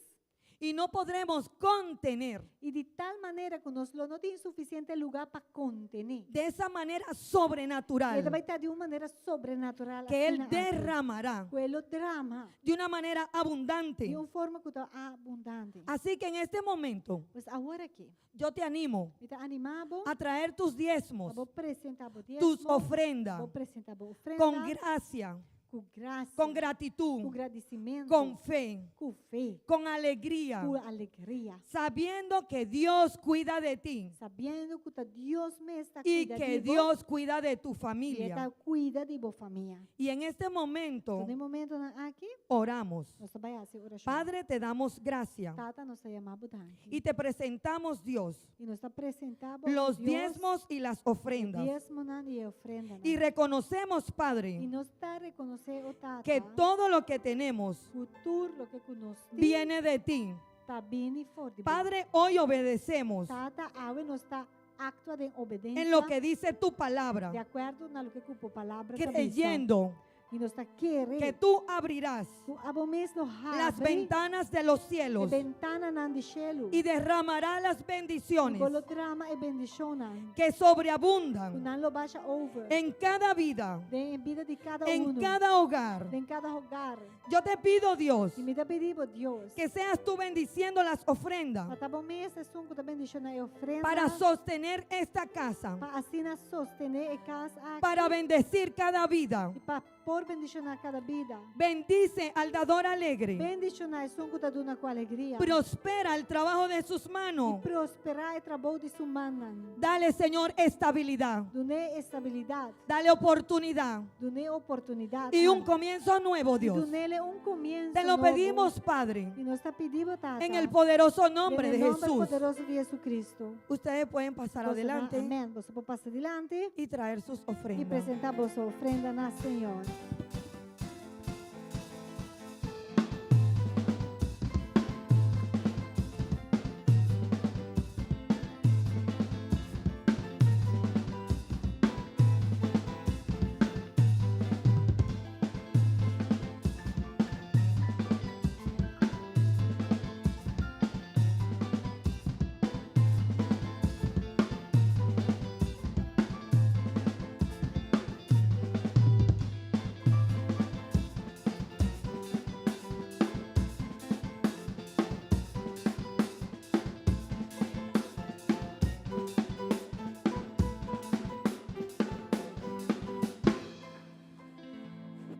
Speaker 5: Y no podremos contener
Speaker 2: I di tal manera ku nos lo no tin sufisiente lugá pa kontené.
Speaker 5: de esa manera
Speaker 2: E
Speaker 5: sobrenatural
Speaker 2: ta bai ta di un manera sobrenatural
Speaker 5: que Él
Speaker 2: asina aki.
Speaker 5: derramará
Speaker 2: Ku e lo drama
Speaker 5: de una manera abundante.
Speaker 2: di un forma ku ta abundante.
Speaker 5: Así que en este momento
Speaker 2: Pues awor aki,
Speaker 5: yo te animo
Speaker 2: mi ta animá bo
Speaker 5: a traer tus diezmos,
Speaker 2: pa bo presentá bo
Speaker 5: tus
Speaker 2: diesmo,
Speaker 5: ofrendas,
Speaker 2: bo presentá bo ofrenda
Speaker 5: con gracia,
Speaker 2: ku grasia,
Speaker 5: con
Speaker 2: ku
Speaker 5: gratitud,
Speaker 2: gradisimentu,
Speaker 5: con fe,
Speaker 2: ku fe,
Speaker 5: con alegría,
Speaker 2: ku alegria,
Speaker 5: sabiendo que Dios cuida de ti
Speaker 2: sabiendo ku ta Dios mes ta
Speaker 5: y
Speaker 2: kuida
Speaker 5: que
Speaker 2: di bo,
Speaker 5: Dios cuida de tu
Speaker 2: i e ta
Speaker 5: familia.
Speaker 2: kuida di bo famia.
Speaker 5: Y en este momento
Speaker 2: Na e momentonan aki,
Speaker 5: oramos.
Speaker 2: nos ta bai hasi orashon.
Speaker 5: Padre, te damos gracia
Speaker 2: Tata, nos ta yama bo danki.
Speaker 5: y te presentamos, Dios,
Speaker 2: I nos ta presentá bo
Speaker 5: los
Speaker 2: Dios,
Speaker 5: diezmos y las ofrendas.
Speaker 2: diesmonan i ofrendanan.
Speaker 5: Y reconocemos,
Speaker 2: I
Speaker 5: Padre,
Speaker 2: nos ta rekonosé, o Tata,
Speaker 5: que todo lo que tenemos
Speaker 2: ku tur loke ku nos tin
Speaker 5: viene de ti.
Speaker 2: ta bini for di bo.
Speaker 5: Padre, hoy obedecemos
Speaker 2: Tata, awe nos ta aktua den obedensia
Speaker 5: en lo que dice tu
Speaker 2: di
Speaker 5: palabra,
Speaker 2: akuerdo na loke ku bo palabra ta bisa.
Speaker 5: creyendo
Speaker 2: I nos ta kere
Speaker 5: que tú abrirás
Speaker 2: ku abo mes lo
Speaker 5: las
Speaker 2: habri
Speaker 5: ventanas de los
Speaker 2: e
Speaker 5: cielos
Speaker 2: bentananan di shelu.
Speaker 5: y derramará las bendiciones
Speaker 2: I bo lo drama e bendishonnan.
Speaker 5: que sobreabundan
Speaker 2: Ku nan lo basha over.
Speaker 5: en cada vida,
Speaker 2: Den bida di kada
Speaker 5: en
Speaker 2: uno.
Speaker 5: cada hogar.
Speaker 2: Den kada hogar.
Speaker 5: Yo te pido, Dios,
Speaker 2: I mi ta pidi bo Dios.
Speaker 5: que seas tú bendiciendo las ofrendas
Speaker 2: Pa ta bo mes esun ku ta bendishoná e ofrenda.
Speaker 5: para sostener esta casa,
Speaker 2: Pa asina sostené e kas aki.
Speaker 5: para bendecir cada vida.
Speaker 2: I pa por bendishoná kada bida.
Speaker 5: Bendice al dador alegre.
Speaker 2: Bendishoná esun ku ta duna ku alegria.
Speaker 5: Prospera el trabajo de sus
Speaker 2: I
Speaker 5: manos.
Speaker 2: prosperá e trabou di su mannan.
Speaker 5: Dale, Señor, estabilidad.
Speaker 2: Dun'é estabilidat.
Speaker 5: Dale oportunidad.
Speaker 2: Dun'é oportunidat.
Speaker 5: Y un comienzo nuevo,
Speaker 2: I
Speaker 5: Dios.
Speaker 2: dun'é un komienso
Speaker 5: Te lo
Speaker 2: nobo.
Speaker 5: pedimos, Padre,
Speaker 2: I nos ta pidi bo, Tata.
Speaker 5: en el poderoso nombre
Speaker 2: Den
Speaker 5: de
Speaker 2: e nòmber
Speaker 5: Jesús.
Speaker 2: poderoso di Jesucristo.
Speaker 5: Ustedes pueden pasar
Speaker 2: Boso
Speaker 5: adelante
Speaker 2: Amèn. Boso por pasa dilanti
Speaker 5: y traer sus
Speaker 2: i
Speaker 5: ofrendas.
Speaker 2: presentá boso ofrenda na Señor.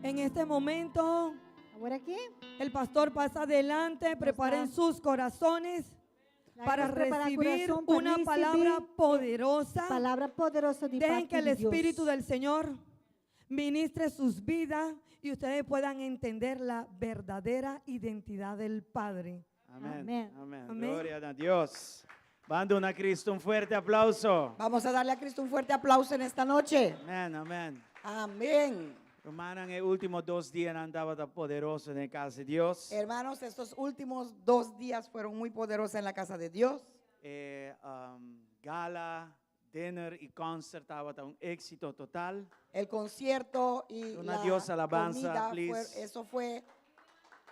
Speaker 5: En este momento,
Speaker 2: Awor aki,
Speaker 5: el pastor pasa adelante. Preparen sus corazones para
Speaker 2: prepará
Speaker 5: recibir
Speaker 2: kurason pa
Speaker 5: una
Speaker 2: risibí
Speaker 5: palabra poderosa.
Speaker 2: palabra poderoso di
Speaker 5: Dejen
Speaker 2: parte
Speaker 5: que el
Speaker 2: di Dios.
Speaker 5: Espíritu del Señor ministre sus vidas y ustedes puedan entender la verdadera identidad del Padre.
Speaker 4: Amén.
Speaker 2: Amén.
Speaker 4: Amén.
Speaker 5: Amén.
Speaker 4: Gloria a Dios. Ban duna a Cristo un fuerte aplauso.
Speaker 1: Vamos a darle a Cristo un fuerte aplauso en esta noche.
Speaker 4: Amén, amén.
Speaker 1: Amén.
Speaker 4: Rumannan, e último dos dianan tabata poderoso den kas di Dios.
Speaker 1: Hermanos, estos últimos dos días fueron muy poderosos en la casa de Dios.
Speaker 4: E, gala, dinner i concert tabata un éksito total.
Speaker 1: El concierto y
Speaker 4: Duna
Speaker 1: la
Speaker 4: Dios alabanza,
Speaker 1: comida,
Speaker 4: please.
Speaker 1: eso fue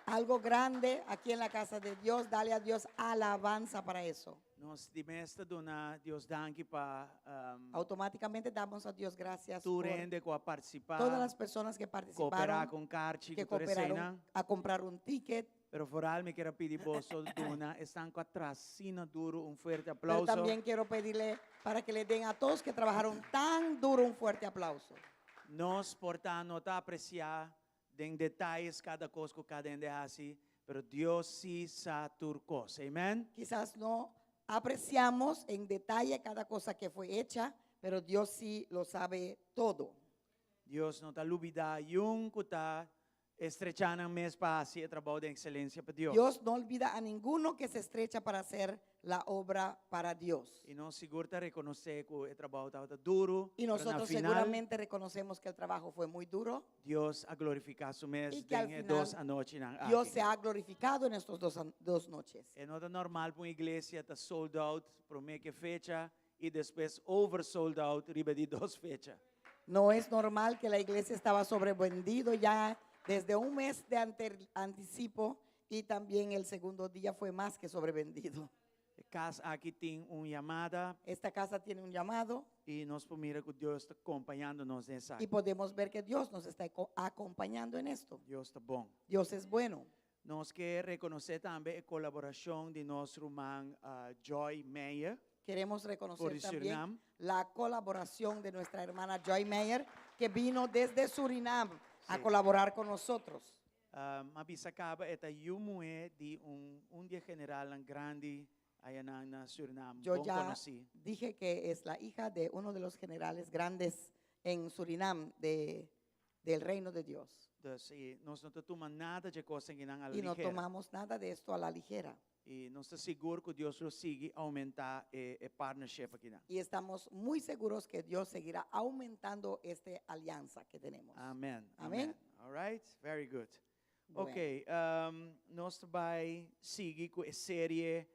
Speaker 1: algo grande aquí en la casa de Dios. Dale a Dios alabanza para eso.
Speaker 4: Nos di mes ta duna Dios danki pa
Speaker 1: Automáticamente damos a Dios gracias
Speaker 4: tur
Speaker 1: por
Speaker 4: hende ku a partisipá,
Speaker 1: todas las personas que
Speaker 4: kooperá
Speaker 1: participaron,
Speaker 4: ku karchi,
Speaker 1: que
Speaker 4: ku tur
Speaker 1: cooperaron
Speaker 4: eseinan.
Speaker 1: a comprar un ticket.
Speaker 4: Pero vooral mi ke pidi boso duna esnan ku a traha asina duru un fuerte
Speaker 1: Pero
Speaker 4: aplauso.
Speaker 1: también quiero pedirle para que le den a todos que trabajaron tan duro un fuerte aplauso.
Speaker 4: Nos por ta no ta apresiá den detaye kada kos ku kada hende a hasi, pero Dios sí sa tur kos. Amen.
Speaker 1: Quizás no apreciamos en detalle cada cosa que fue hecha, pero Dios sí lo sabe todo.
Speaker 4: Dios no ta lubidá niun ku ta estrechá nan mes pa hasi e trabou di ekselensia pa Dios.
Speaker 1: Dios no olvida a ninguno que se estrecha para hacer la obra para Dios.
Speaker 4: I nos sigur ta rekonosé ku e trabou tabata duru,
Speaker 1: Y
Speaker 4: pero na
Speaker 1: nosotros
Speaker 4: final
Speaker 1: seguramente reconocemos que el trabajo fue muy duro.
Speaker 4: Dios a glorifiká su mes
Speaker 1: Y que al
Speaker 4: den e
Speaker 1: final
Speaker 4: dos anochinan
Speaker 1: Dios
Speaker 4: aki.
Speaker 1: se ha glorificado en estas 2 noches.
Speaker 4: E no ta normal pa un iglesia ta sold out promé ku e fecha i despues over sold out riba di 2 fecha.
Speaker 1: No es normal que la iglesia estaba sobrevendido ya desde un mes de anticipo y también el segundo día fue más que sobrevendido.
Speaker 4: E kas aki tin un yamada
Speaker 1: Esta casa tiene un llamado
Speaker 4: i nos por mira ku Dios ta kompañando nos den esaki.
Speaker 1: y podemos ver que Dios nos está acompañando en esto.
Speaker 4: Dios ta bon.
Speaker 1: Dios es bueno.
Speaker 4: Nos ke rekonosé tambe e kolaborashon di nos ruman Joy Meyer.
Speaker 1: Queremos reconocer
Speaker 4: Por
Speaker 1: también
Speaker 4: Surinam.
Speaker 1: la colaboración de nuestra hermana Joy Meyer, que vino desde Surinam a colaborar con nosotros.
Speaker 4: M'a bisa kaba e ta yu muhé di un di e generalnan grandi aya na Surinam,
Speaker 1: Yo
Speaker 4: bon
Speaker 1: ya
Speaker 4: konosí.
Speaker 1: Dije que es la hija de uno de los generales grandes en Surinam del reino de Dios.
Speaker 4: Dus, i nos no ta tuma nada di kos aki a la
Speaker 1: Y no
Speaker 4: ligera.
Speaker 1: Tomamos nada de esto a la ligera.
Speaker 4: I nos ta sigur ku Dios lo sigui oumentá e partnership aki.
Speaker 1: Y estamos muy seguros que Dios seguirá aumentando esta alianza que tenemos.
Speaker 4: Amèn.
Speaker 1: Amèn.
Speaker 4: Amèn. All right, very good.
Speaker 1: Bueno.
Speaker 4: Ok, nos ta bai sigui ku e serie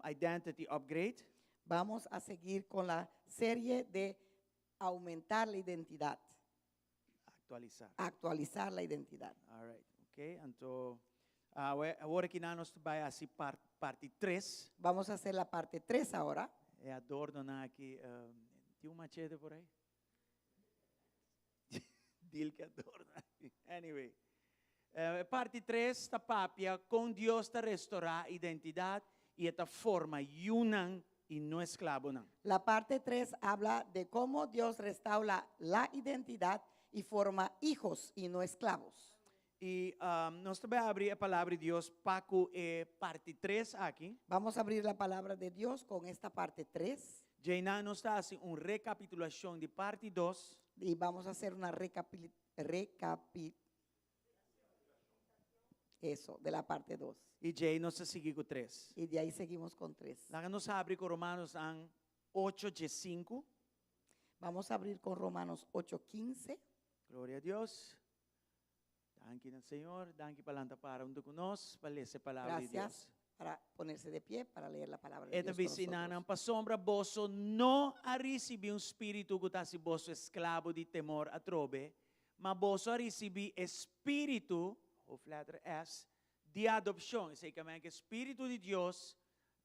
Speaker 4: Identity Upgrade.
Speaker 1: Vamos a seguir con la serie de aumentar la identidad.
Speaker 4: Aktualisá.
Speaker 1: Actualizar la identidad.
Speaker 4: All right, ok. Anto, awor aki nos ta bai hasi parti 3.
Speaker 1: Vamos a hacer la parte 3 ahora.
Speaker 4: E adornonan aki. Tin un machete por ei? Deal ku adorno. Anyway. Parti 3 ta papia kon Dios ta restourá identidat i ta forma yunan i no esklabonan.
Speaker 1: La parte 3 habla de cómo Dios restaura la identidad y forma hijos y no esclavos.
Speaker 4: I nos ta bai habri e palabra di Dios pa ku e parti 3 aki.
Speaker 1: Vamos a abrir la palabra de Dios con esta parte 3
Speaker 4: Djeinan nos ta hasi un rekapitulashon di parti 2.
Speaker 1: Y vamos a hacer una eso, de la parte 2.
Speaker 4: I djei nos ta sigui ku 3.
Speaker 1: Y de ahí seguimos con 3.
Speaker 4: Laga nos habri ku Romanonan 8, 5.
Speaker 1: Vamos a abrir con Romanos 8:15.
Speaker 4: Gloria na Dios. Danki na Señor. Danki pa lanta para huntu ku nos, pa lesa e palabra di
Speaker 1: Gracias
Speaker 4: Dios.
Speaker 1: Para ponerse de pie para leer la palabra de
Speaker 4: E ta
Speaker 1: Dios con
Speaker 4: bisa
Speaker 1: nosotros.
Speaker 4: nan, pasobra boso no a risibí un spiritu ku ta hasi boso esklabo di temor atrobe, ma boso a risibí spiritu, hoofdletter S, di adopshon. Esei ke men ku spiritu di Dios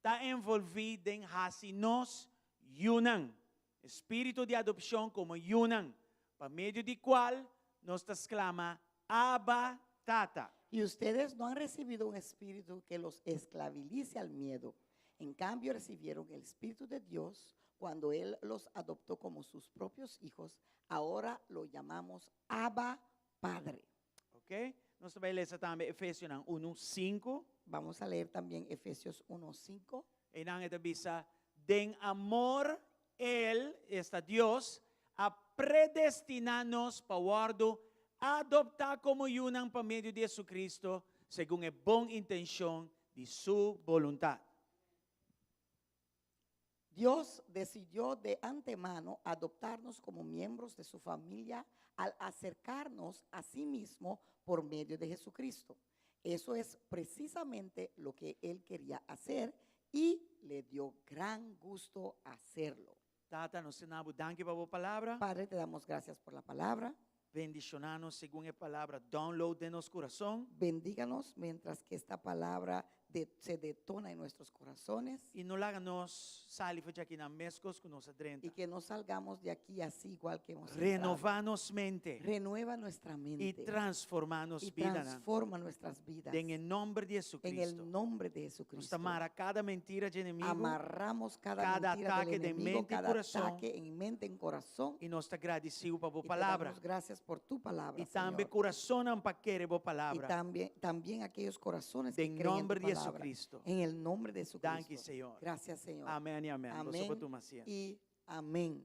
Speaker 4: ta envolví den hasi nos yunan. Spiritu di adopshon komo yunan, pa medio di kual nos ta sklama Abba Tata.
Speaker 1: Y ustedes no han recibido un espíritu que los esclavice al miedo. En cambio, recibieron el Espíritu de Dios cuando Él los adoptó como sus propios hijos. Ahora lo llamamos Abba Padre.
Speaker 4: Ok? Nos ta bai lesa tambe Efesionan 1, 5.
Speaker 1: Vamos a leer también Efesios 1:5.
Speaker 4: Einan e ta bisa, den amor, El, esta Dios, a predestiná nos pa wòrdu adoptá komo yunan pa medio di Jesucristo, segun e bon intenshon di su boluntat.
Speaker 1: Dios decidió de antemano adoptarnos como miembros de su familia al acercarnos a sí mismo por medio de Jesucristo. Eso es precisamente lo que Él quería hacer y le dio gran gusto hacerlo.
Speaker 4: Tata, nos ta duna danki pa bo palabra.
Speaker 1: Padre, te damos gracias por la palabra.
Speaker 4: Bendishoná nos segun e palabra download den nos kurason.
Speaker 1: Bendíganos mientras que esta palabra de- se detona en nuestros corazones
Speaker 4: I no laga nos sali for di akinan meskos ku nos a drenta.
Speaker 1: y que no salgamos de aquí así igual que hemos entrado.
Speaker 4: Renová nos mente
Speaker 1: Renueva nuestra
Speaker 4: i
Speaker 1: mente
Speaker 4: transformá nos
Speaker 1: y
Speaker 4: bidanan.
Speaker 1: transforma nuestras vidas
Speaker 4: Den e nòmber di
Speaker 1: en
Speaker 4: Jesucristo.
Speaker 1: el nombre de
Speaker 4: Nos ta
Speaker 1: Jesucristo.
Speaker 4: mara kada mentira di enemigu
Speaker 1: Amarramos cada,
Speaker 4: cada
Speaker 1: mentira del
Speaker 4: ataque de
Speaker 1: enemigo,
Speaker 4: mente y
Speaker 1: cada
Speaker 4: corazón.
Speaker 1: ataque en mente, en corazón.
Speaker 4: I nos ta gradisido pa bo
Speaker 1: Y te
Speaker 4: palabra.
Speaker 1: damos gracias por tu palabra,
Speaker 4: I tambe
Speaker 1: Señor.
Speaker 4: kurasonnan pa kere bo
Speaker 1: Y
Speaker 4: palabra.
Speaker 1: también, también aquellos corazones que
Speaker 4: Den
Speaker 1: creen en tu
Speaker 4: nòmber di
Speaker 1: palabra.
Speaker 4: Jesucristo.
Speaker 1: En el nombre de Jesucristo.
Speaker 4: Danki, Señor.
Speaker 1: Gracias, Señor.
Speaker 4: Amèn i amèn. Boso
Speaker 1: Amén
Speaker 4: por tuma asiento.
Speaker 1: y amén.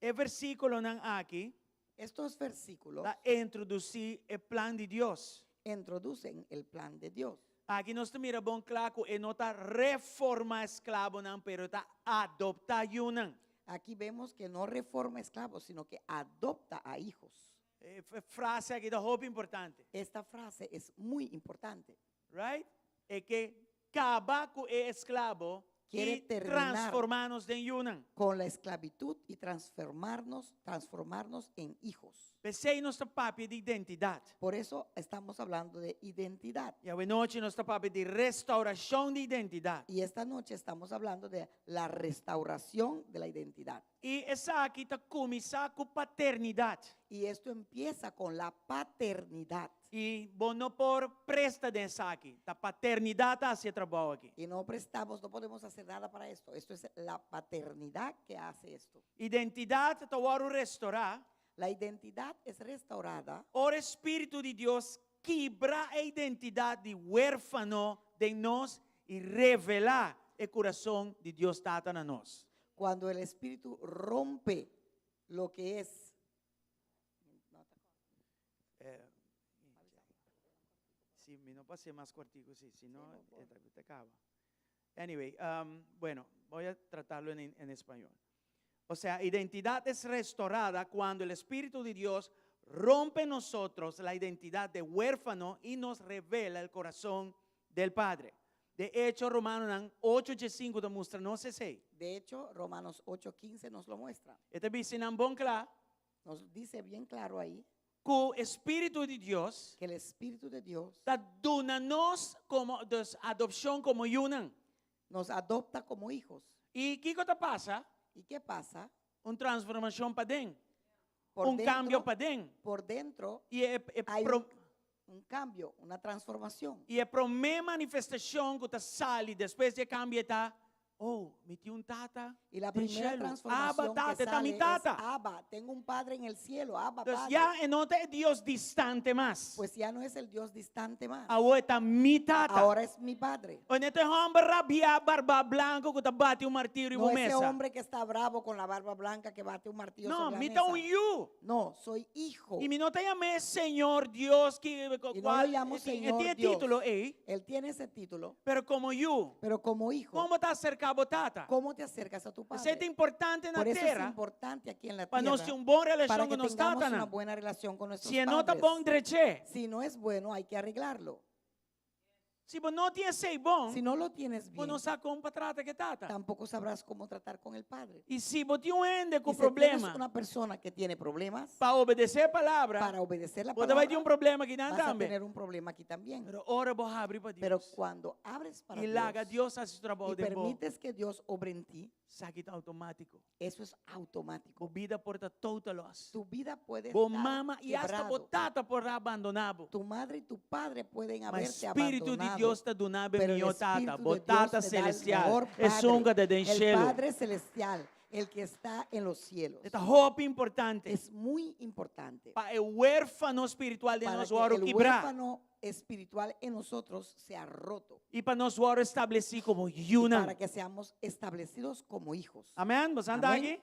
Speaker 4: E versíkulonan aki
Speaker 1: Estos versículos
Speaker 4: ta introdusí e plan di Dios.
Speaker 1: introducen el plan de Dios.
Speaker 4: Aki nos ta mira bon kla ku e no ta reforma esklabonan, pero ta adoptá yunan.
Speaker 1: Aquí vemos que no reforma esclavos, sino que adopta a hijos.
Speaker 4: E frase aki ta hopi importante.
Speaker 1: Esta frase es muy importante.
Speaker 4: Right? E ke kaba ku e esklabo
Speaker 1: Quiere
Speaker 4: i
Speaker 1: terminar
Speaker 4: transformá nos den yunan.
Speaker 1: con la esclavitud y transformarnos, transformarnos en hijos.
Speaker 4: P'esei nos ta papia di identidat.
Speaker 1: Por eso estamos hablando de identidad.
Speaker 4: I awe nochi nos ta papia di restaurashon di identidat.
Speaker 1: Y esta noche estamos hablando de la restauración de la identidad.
Speaker 4: I esaki ta kuminsá ku paternidat.
Speaker 1: Y esto empieza con la paternidad.
Speaker 4: I bo no por presta den esaki. Ta paternidat ta hasi e trabou aki.
Speaker 1: Y no prestamos, no podemos hacer nada para esto. Esto es la paternidad que hace esto.
Speaker 4: Identidat ta wòrdu restorá.
Speaker 1: La identidad es restaurada.
Speaker 4: Ora e Spiritu di Dios kibra e identidat di huérfano den nos i revelá e kurason di Dios Tata na nos.
Speaker 1: Cuando el Espíritu rompe lo que es.
Speaker 4: Eh, si, mi no pas'é mas cortico, si, si no, eh, te caba. Anyway, bueno, voy a tratarlo en, en español. O sea, identidad es restaurada cuando el Espíritu de Dios rompe en nosotros la identidad de huérfano y nos revela el corazón del Padre. De hecho, Romanonan 8:5 ta mustra nos esei.
Speaker 1: De hecho, Romanos 8:15 nos lo muestra.
Speaker 4: E ta bisa nan bon kla.
Speaker 1: Nos dice bien claro ahí.
Speaker 4: Ku e Spiritu di Dios.
Speaker 1: Que el Espíritu de Dios.
Speaker 4: Ta duna nos komo dus adopshon komo yunan.
Speaker 1: Nos adopta como hijos.
Speaker 4: I kiko ta pasa?
Speaker 1: Y qué pasa?
Speaker 4: Un transformashon paden.
Speaker 1: Por
Speaker 4: Un
Speaker 1: dentro,
Speaker 4: kambio paden.
Speaker 1: Por dentro
Speaker 4: I e, e
Speaker 1: hay
Speaker 4: pro,
Speaker 1: un, un cambio, una transformación.
Speaker 4: I e promé manifestashon ku ta sali despues di e kambio ta, Oh, mi tin un tata
Speaker 1: Y la
Speaker 4: den
Speaker 1: primera
Speaker 4: shelu.
Speaker 1: transformación
Speaker 4: Abba,
Speaker 1: que
Speaker 4: tata, ta mi
Speaker 1: sale es,
Speaker 4: tata.
Speaker 1: Abba, tengo un padre en el cielo, Abba,
Speaker 4: Entonces
Speaker 1: padre.
Speaker 4: ya e no ta e Dios distante mas.
Speaker 1: Pues ya no es el Dios distante más.
Speaker 4: Awor e ta mi tata.
Speaker 1: Ahora es mi padre.
Speaker 4: E no ta e hòmber rabiá, barba blanku ku ta bati un martiu riba
Speaker 1: No
Speaker 4: mesa.
Speaker 1: ese hombre que está bravo con la barba blanca que bate un martillo
Speaker 4: No,
Speaker 1: sobre la
Speaker 4: mi ta
Speaker 1: mesa.
Speaker 4: un yu.
Speaker 1: No, soy hijo.
Speaker 4: I mi no ta yam'é Señor Dios ki
Speaker 1: Y no lo
Speaker 4: kual
Speaker 1: llamo
Speaker 4: e tin
Speaker 1: Señor
Speaker 4: e
Speaker 1: Dios.
Speaker 4: título ei.
Speaker 1: Él tiene ese título.
Speaker 4: Pero komo yu.
Speaker 1: Pero como hijo.
Speaker 4: Kon bo ta aserká bo tata?
Speaker 1: ¿Cómo te acercas a tu padre?
Speaker 4: Esei ta importante na
Speaker 1: Por eso es
Speaker 4: tera.
Speaker 1: importante aquí en la
Speaker 4: Pa nos
Speaker 1: tierra.
Speaker 4: tin un bon relashon
Speaker 1: Para
Speaker 4: ku
Speaker 1: que
Speaker 4: nos
Speaker 1: tengamos
Speaker 4: tatanan.
Speaker 1: una buena relación con nuestros
Speaker 4: Si e no ta
Speaker 1: padres.
Speaker 4: bon, drech'é.
Speaker 1: Si no es bueno, hay que arreglarlo.
Speaker 4: Si bo no tin esei bon,
Speaker 1: Si no lo tienes
Speaker 4: bo
Speaker 1: bien,
Speaker 4: no sa kon pa trata ku e tata.
Speaker 1: tampoco sabrás cómo tratar con el padre.
Speaker 4: I si bo tin un hende ku
Speaker 1: Y si tienes
Speaker 4: problema
Speaker 1: una persona que tiene problemas
Speaker 4: pa obedesé e palabra,
Speaker 1: para obedecer la
Speaker 4: bo ta bai tin
Speaker 1: palabra,
Speaker 4: un problema akinan
Speaker 1: vas a
Speaker 4: tambe.
Speaker 1: tener un problema aquí también.
Speaker 4: Pero ora bo habri pa
Speaker 1: Pero
Speaker 4: Dios
Speaker 1: cuando abres para
Speaker 4: i laga
Speaker 1: Dios
Speaker 4: Dios hasi su trabou
Speaker 1: y
Speaker 4: den bo,
Speaker 1: permites que Dios obre en ti,
Speaker 4: esaki ta outomátiko.
Speaker 1: eso es automático.
Speaker 4: Bo bida por ta total loss.
Speaker 1: Tu vida puede
Speaker 4: Bo
Speaker 1: estar
Speaker 4: mama i asta bo
Speaker 1: quebrado.
Speaker 4: tata por a abandoná bo.
Speaker 1: Tu madre y tu padre pueden
Speaker 4: Ma
Speaker 1: haberte
Speaker 4: Spiritu di
Speaker 1: abandonado.
Speaker 4: Dios ta duna bo e
Speaker 1: Pero el
Speaker 4: mihó tata,
Speaker 1: Espíritu
Speaker 4: bo
Speaker 1: de Dios
Speaker 4: Tata
Speaker 1: te da el
Speaker 4: Celestial,
Speaker 1: mejor
Speaker 4: esun
Speaker 1: Padre,
Speaker 4: ku ta den
Speaker 1: el
Speaker 4: shelu.
Speaker 1: Padre Celestial, el que está en los cielos.
Speaker 4: E ta hopi importante
Speaker 1: Es muy importante
Speaker 4: pa e huérfano spiritual den
Speaker 1: para
Speaker 4: nos
Speaker 1: que
Speaker 4: wòrdu
Speaker 1: el
Speaker 4: kibrá
Speaker 1: huérfano espiritual en nosotros sea roto.
Speaker 4: i pa nos wòrdu establesí komo
Speaker 1: Y
Speaker 4: yunan.
Speaker 1: para que seamos establecidos como hijos.
Speaker 4: Amèn? Boso anda
Speaker 1: Amén.
Speaker 4: aki?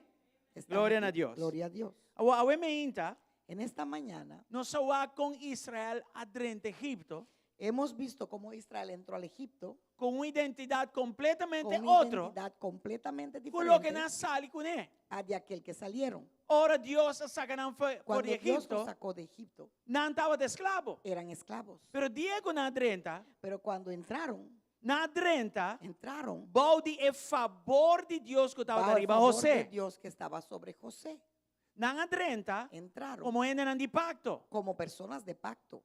Speaker 1: Estamos
Speaker 4: Gloria na
Speaker 1: aquí.
Speaker 4: Dios.
Speaker 1: Gloria a Dios.
Speaker 4: Awo, awe meinta,
Speaker 1: En esta mañana
Speaker 4: nos a wak kon Israel a drenta Egipto
Speaker 1: hemos visto cómo Israel entró al Egipto
Speaker 4: ku un identidat kompletamente
Speaker 1: con una
Speaker 4: otro
Speaker 1: identidad completamente
Speaker 4: ku loke
Speaker 1: diferente
Speaker 4: nan a sali kuné.
Speaker 1: a de aquel que salieron.
Speaker 4: Ora Dios a saka nan for di
Speaker 1: Cuando Dios los
Speaker 4: Egipto,
Speaker 1: sacó de Egipto,
Speaker 4: nan tabata esklabo.
Speaker 1: eran esclavos.
Speaker 4: Pero dia ku nan a drenta,
Speaker 1: Pero cuando entraron,
Speaker 4: nan a drenta
Speaker 1: entraron
Speaker 4: bou di e fabor di Dios ku tabata
Speaker 1: bajo el
Speaker 4: riba
Speaker 1: favor
Speaker 4: José.
Speaker 1: de Dios que estaba sobre José.
Speaker 4: Nan a drenta
Speaker 1: Entraron
Speaker 4: komo hendenan di pakto.
Speaker 1: como personas de pacto.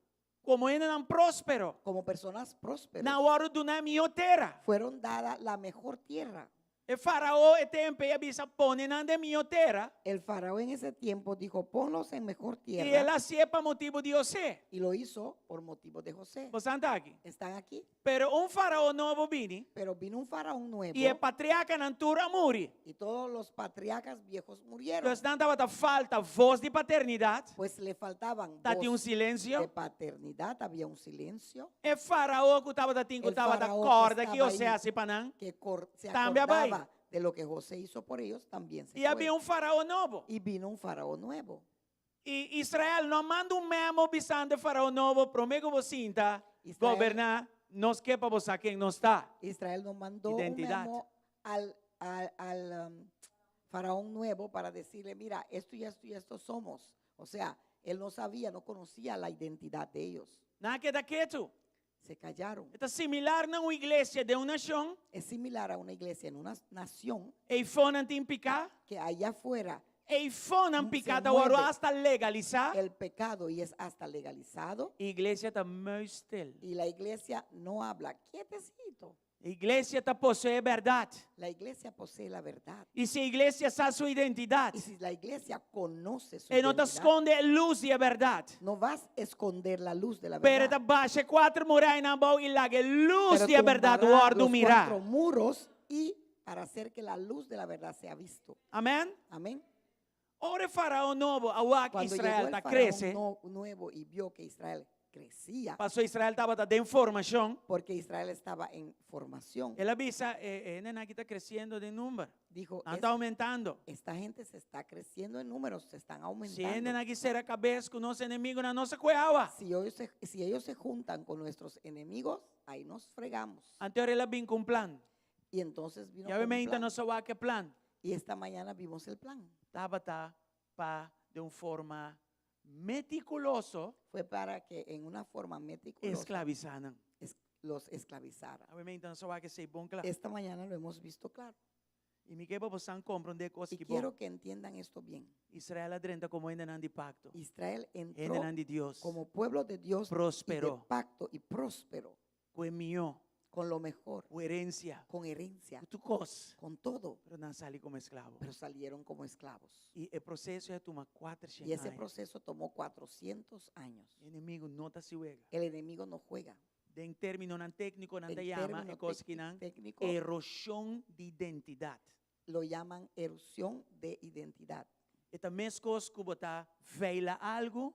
Speaker 4: Komo hendenan próspero.
Speaker 1: Como personas prósperas.
Speaker 4: Nan a wòrdu duná e mihó tera.
Speaker 1: Fueron dada la mejor tierra.
Speaker 4: E farao e tempu ei a bisa, Pone nan den mihó tera.
Speaker 1: El farao en ese tiempo dijo, Ponlos en mejor tierra.
Speaker 4: I el a hasié pa motibu di José.
Speaker 1: Y lo hizo por motivo de José.
Speaker 4: Bosan ta aki?
Speaker 1: Están aquí?
Speaker 4: Pero un farao nobo bini.
Speaker 1: Pero vino un faraón nuevo.
Speaker 4: I e patriarkanan tur a muri.
Speaker 1: Y todos los patriarcas viejos murieron.
Speaker 4: Dus nan tabata falta voz di paternidat.
Speaker 1: Pues le faltaban
Speaker 4: Ta tin un
Speaker 1: voz
Speaker 4: silencio.
Speaker 1: de paternidad, había un silencio.
Speaker 4: E farao ku tabata tin ku
Speaker 1: El
Speaker 4: tabata
Speaker 1: farao que
Speaker 4: kòrda ki
Speaker 1: estaba
Speaker 4: José
Speaker 1: ahí,
Speaker 4: hasi pa nan,
Speaker 1: que cor- se
Speaker 4: tambe a bai.
Speaker 1: acordaba de lo que José hizo por ellos, también se
Speaker 4: I a
Speaker 1: fue.
Speaker 4: bin un farao nobo.
Speaker 1: Y vino un faraón nuevo.
Speaker 4: I Israel no a manda un memo bisando e farao nobo, Promé ku bo sinta
Speaker 1: Israel,
Speaker 4: goberná, nos ke pa bo sa ken nos ta.
Speaker 1: Israel no mandó un
Speaker 4: Identidat.
Speaker 1: memo al, al, al, faraón nuevo para decirle, mira, esto y esto y esto somos. O sea, él no sabía, no conocía la identidad de ellos.
Speaker 4: Nan a keda ketu.
Speaker 1: Se callaron.
Speaker 4: E ta similar na un iglesia den un nashon.
Speaker 1: Es similar a una iglesia en una nación.
Speaker 4: Eifonan tin piká.
Speaker 1: Que allá afuera
Speaker 4: Eifonan piká
Speaker 1: se
Speaker 4: ta wòrdu
Speaker 1: mueve
Speaker 4: asta legalisá.
Speaker 1: el pecado y es hasta legalizado.
Speaker 4: Iglesia ta muisstil.
Speaker 1: Y la iglesia no habla. Quietecito.
Speaker 4: Iglesia ta poseé bèrdat.
Speaker 1: La iglesia posee la verdad.
Speaker 4: I si e iglesia sa su identidat.
Speaker 1: Y si la iglesia conoce su
Speaker 4: E no ta
Speaker 1: identidad.
Speaker 4: skonde e lus di e bèrdat.
Speaker 1: No vas a esconder la luz de la
Speaker 4: Pero e
Speaker 1: verdad.
Speaker 4: ta basha e kuater murainan abou i laga e lus
Speaker 1: Pero
Speaker 4: di e bèrdat
Speaker 1: tumbará
Speaker 4: wòrdu
Speaker 1: los
Speaker 4: mirá.
Speaker 1: cuatro muros y para hacer que la luz de la verdad sea visto.
Speaker 4: Amèn.
Speaker 1: Amén.
Speaker 4: Ora e farao nobo a wak
Speaker 1: Cuando
Speaker 4: Israel
Speaker 1: llegó el
Speaker 4: ta
Speaker 1: faraón
Speaker 4: krese,
Speaker 1: nuevo y vio que Israel crecía,
Speaker 4: pasobra Israel tabata den formashon,
Speaker 1: porque Israel estaba en formación,
Speaker 4: el a bisa, E, e hendenan aki ta kresiendo den number,
Speaker 1: dijo,
Speaker 4: nan ta aumentando.
Speaker 1: Esta gente se está creciendo en números, se están
Speaker 4: Si
Speaker 1: aumentando.
Speaker 4: hendenan aki sera kabes ku nos enemigunan, nos a kue awa.
Speaker 1: Si ellos se juntan con nuestros enemigos, ahí nos fregamos.
Speaker 4: Anto el a bin ku un plan.
Speaker 1: Y entonces vino
Speaker 4: Ya
Speaker 1: con un
Speaker 4: obviamente
Speaker 1: plan.
Speaker 4: nos a wak e plan.
Speaker 1: Y esta mañana vimos el plan.
Speaker 4: Tabata pa de un forma meticuloso
Speaker 1: Fue para que en una forma meticulosa
Speaker 4: esclavisa nan.
Speaker 1: los esclavizara.
Speaker 4: Obviamente nos a wak esei bon kla.
Speaker 1: Esta mañana lo hemos visto claro.
Speaker 4: Y mi ke pa bosan comprende cos
Speaker 1: Y
Speaker 4: ki bon.
Speaker 1: quiero que entiendan esto bien.
Speaker 4: Israel a drenta como hendenan di pacto.
Speaker 1: Israel entró
Speaker 4: Hendenan di Dios.
Speaker 1: como pueblo de Dios y de
Speaker 4: Próspero.
Speaker 1: pacto y próspero.
Speaker 4: Cu e mihó.
Speaker 1: Con lo mejor.
Speaker 4: Cu herencia.
Speaker 1: Con herencia.
Speaker 4: Cu tur cos.
Speaker 1: Con todo.
Speaker 4: Pero nan sali como esclavo.
Speaker 1: Pero salieron como esclavos.
Speaker 4: Y e proceso a tuma cuatrocientos
Speaker 1: Y ese
Speaker 4: aña.
Speaker 1: proceso tomó 400 años.
Speaker 4: Enemigo no ta haci wega.
Speaker 1: El enemigo no juega.
Speaker 4: Den términonan técnico nan
Speaker 1: En
Speaker 4: ta yama
Speaker 1: término
Speaker 4: e cos kinan
Speaker 1: técnico,
Speaker 4: erosión di identidad.
Speaker 1: Lo llaman erosión de identidad.
Speaker 4: E ta mescos cu bo ta veila algo,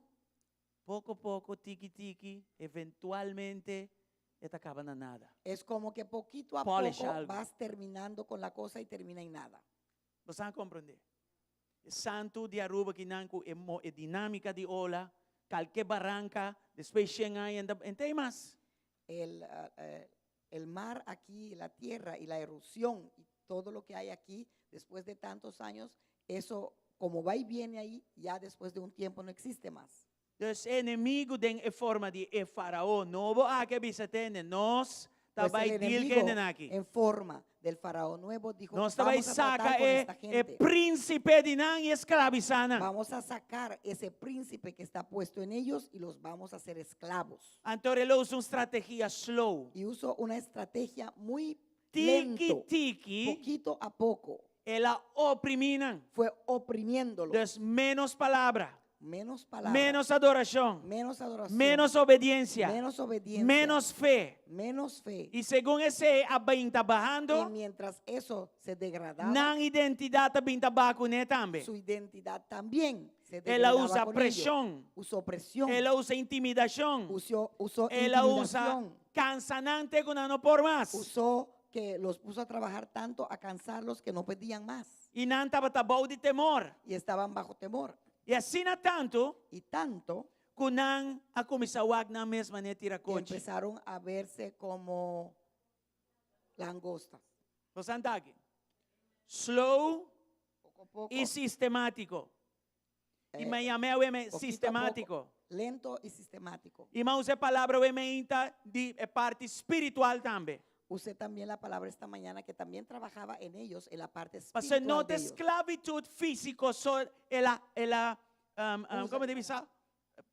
Speaker 4: poco poco, tiki tiki, eventualmente e ta caba na nada.
Speaker 1: Es como que poquito a
Speaker 4: Polish
Speaker 1: poco
Speaker 4: algo.
Speaker 1: vas terminando con la cosa y termina en nada.
Speaker 4: Bo sa comprende? E santo di Aruba ki nan cu e mo, e dinamica di ola, calke barranca, despues shen aña en ta, en ta mas.
Speaker 1: El, el mar aquí, la tierra y la erosión y todo lo que hay aquí, después de tantos años, eso como va y viene ahí, ya después de un tiempo no existe más.
Speaker 4: Dus e enemigo den e forma di e farao nobo aki a bisa tende, nos ta
Speaker 1: Pues
Speaker 4: bai
Speaker 1: el
Speaker 4: deal
Speaker 1: enemigo
Speaker 4: kende aki.
Speaker 1: en forma del faraón nuevo dijo,
Speaker 4: Nos ta bai
Speaker 1: vamos a tratar
Speaker 4: saca
Speaker 1: con
Speaker 4: e,
Speaker 1: esta
Speaker 4: e
Speaker 1: gente.
Speaker 4: príncipe di nan y esclavisa nan.
Speaker 1: Vamos a sacar ese príncipe que está puesto en ellos y los vamos a hacer esclavos.
Speaker 4: Anto el a usa un strategia slow.
Speaker 1: Y usó una estrategia muy
Speaker 4: Tiki,
Speaker 1: lento,
Speaker 4: tiki,
Speaker 1: poquito a poco.
Speaker 4: El a oprimí nan.
Speaker 1: Fue oprimiéndolos.
Speaker 4: Dus menos palabra.
Speaker 1: Menos palabra.
Speaker 4: Menos adoración.
Speaker 1: Menos adoración.
Speaker 4: Menos obediencia.
Speaker 1: Menos obediencia.
Speaker 4: Menos fe.
Speaker 1: Menos fe.
Speaker 4: Y según ese a bin ta bajando,
Speaker 1: Y mientras eso se degradaba,
Speaker 4: nan identidad ta bin ta baha kuné tambe.
Speaker 1: Su identidad también se
Speaker 4: El a
Speaker 1: degradaba
Speaker 4: usa
Speaker 1: con
Speaker 4: presión.
Speaker 1: ello. Usó presión.
Speaker 4: El a usa intimidación.
Speaker 1: Usó
Speaker 4: El a usa
Speaker 1: intimidación.
Speaker 4: cansanante con no por más.
Speaker 1: Usó que los puso a trabajar tanto, a cansarlos que no pedían más.
Speaker 4: Y nan tabata bou di temor.
Speaker 1: Y estaban bajo temor.
Speaker 4: Y asina tanto,
Speaker 1: Y tanto,
Speaker 4: ku nan a kuminsá wak nan mes manera tira
Speaker 1: que
Speaker 4: kochi.
Speaker 1: empezaron a verse como langostas.
Speaker 4: Bo sa aki. Slow
Speaker 1: Poco a poco.
Speaker 4: y sistemático. Y me llamé a verme
Speaker 1: poquito a poco,
Speaker 4: sistemático.
Speaker 1: lento y sistemático.
Speaker 4: Y me usé palabra me di parte espiritual también.
Speaker 1: Usé también la palabra esta mañana que también trabajaba en ellos, en la parte
Speaker 4: Pasó
Speaker 1: espiritual
Speaker 4: no
Speaker 1: de
Speaker 4: de
Speaker 1: ellos.
Speaker 4: esclavitud físico, so, el, el,
Speaker 1: Usa
Speaker 4: ¿cómo te dice?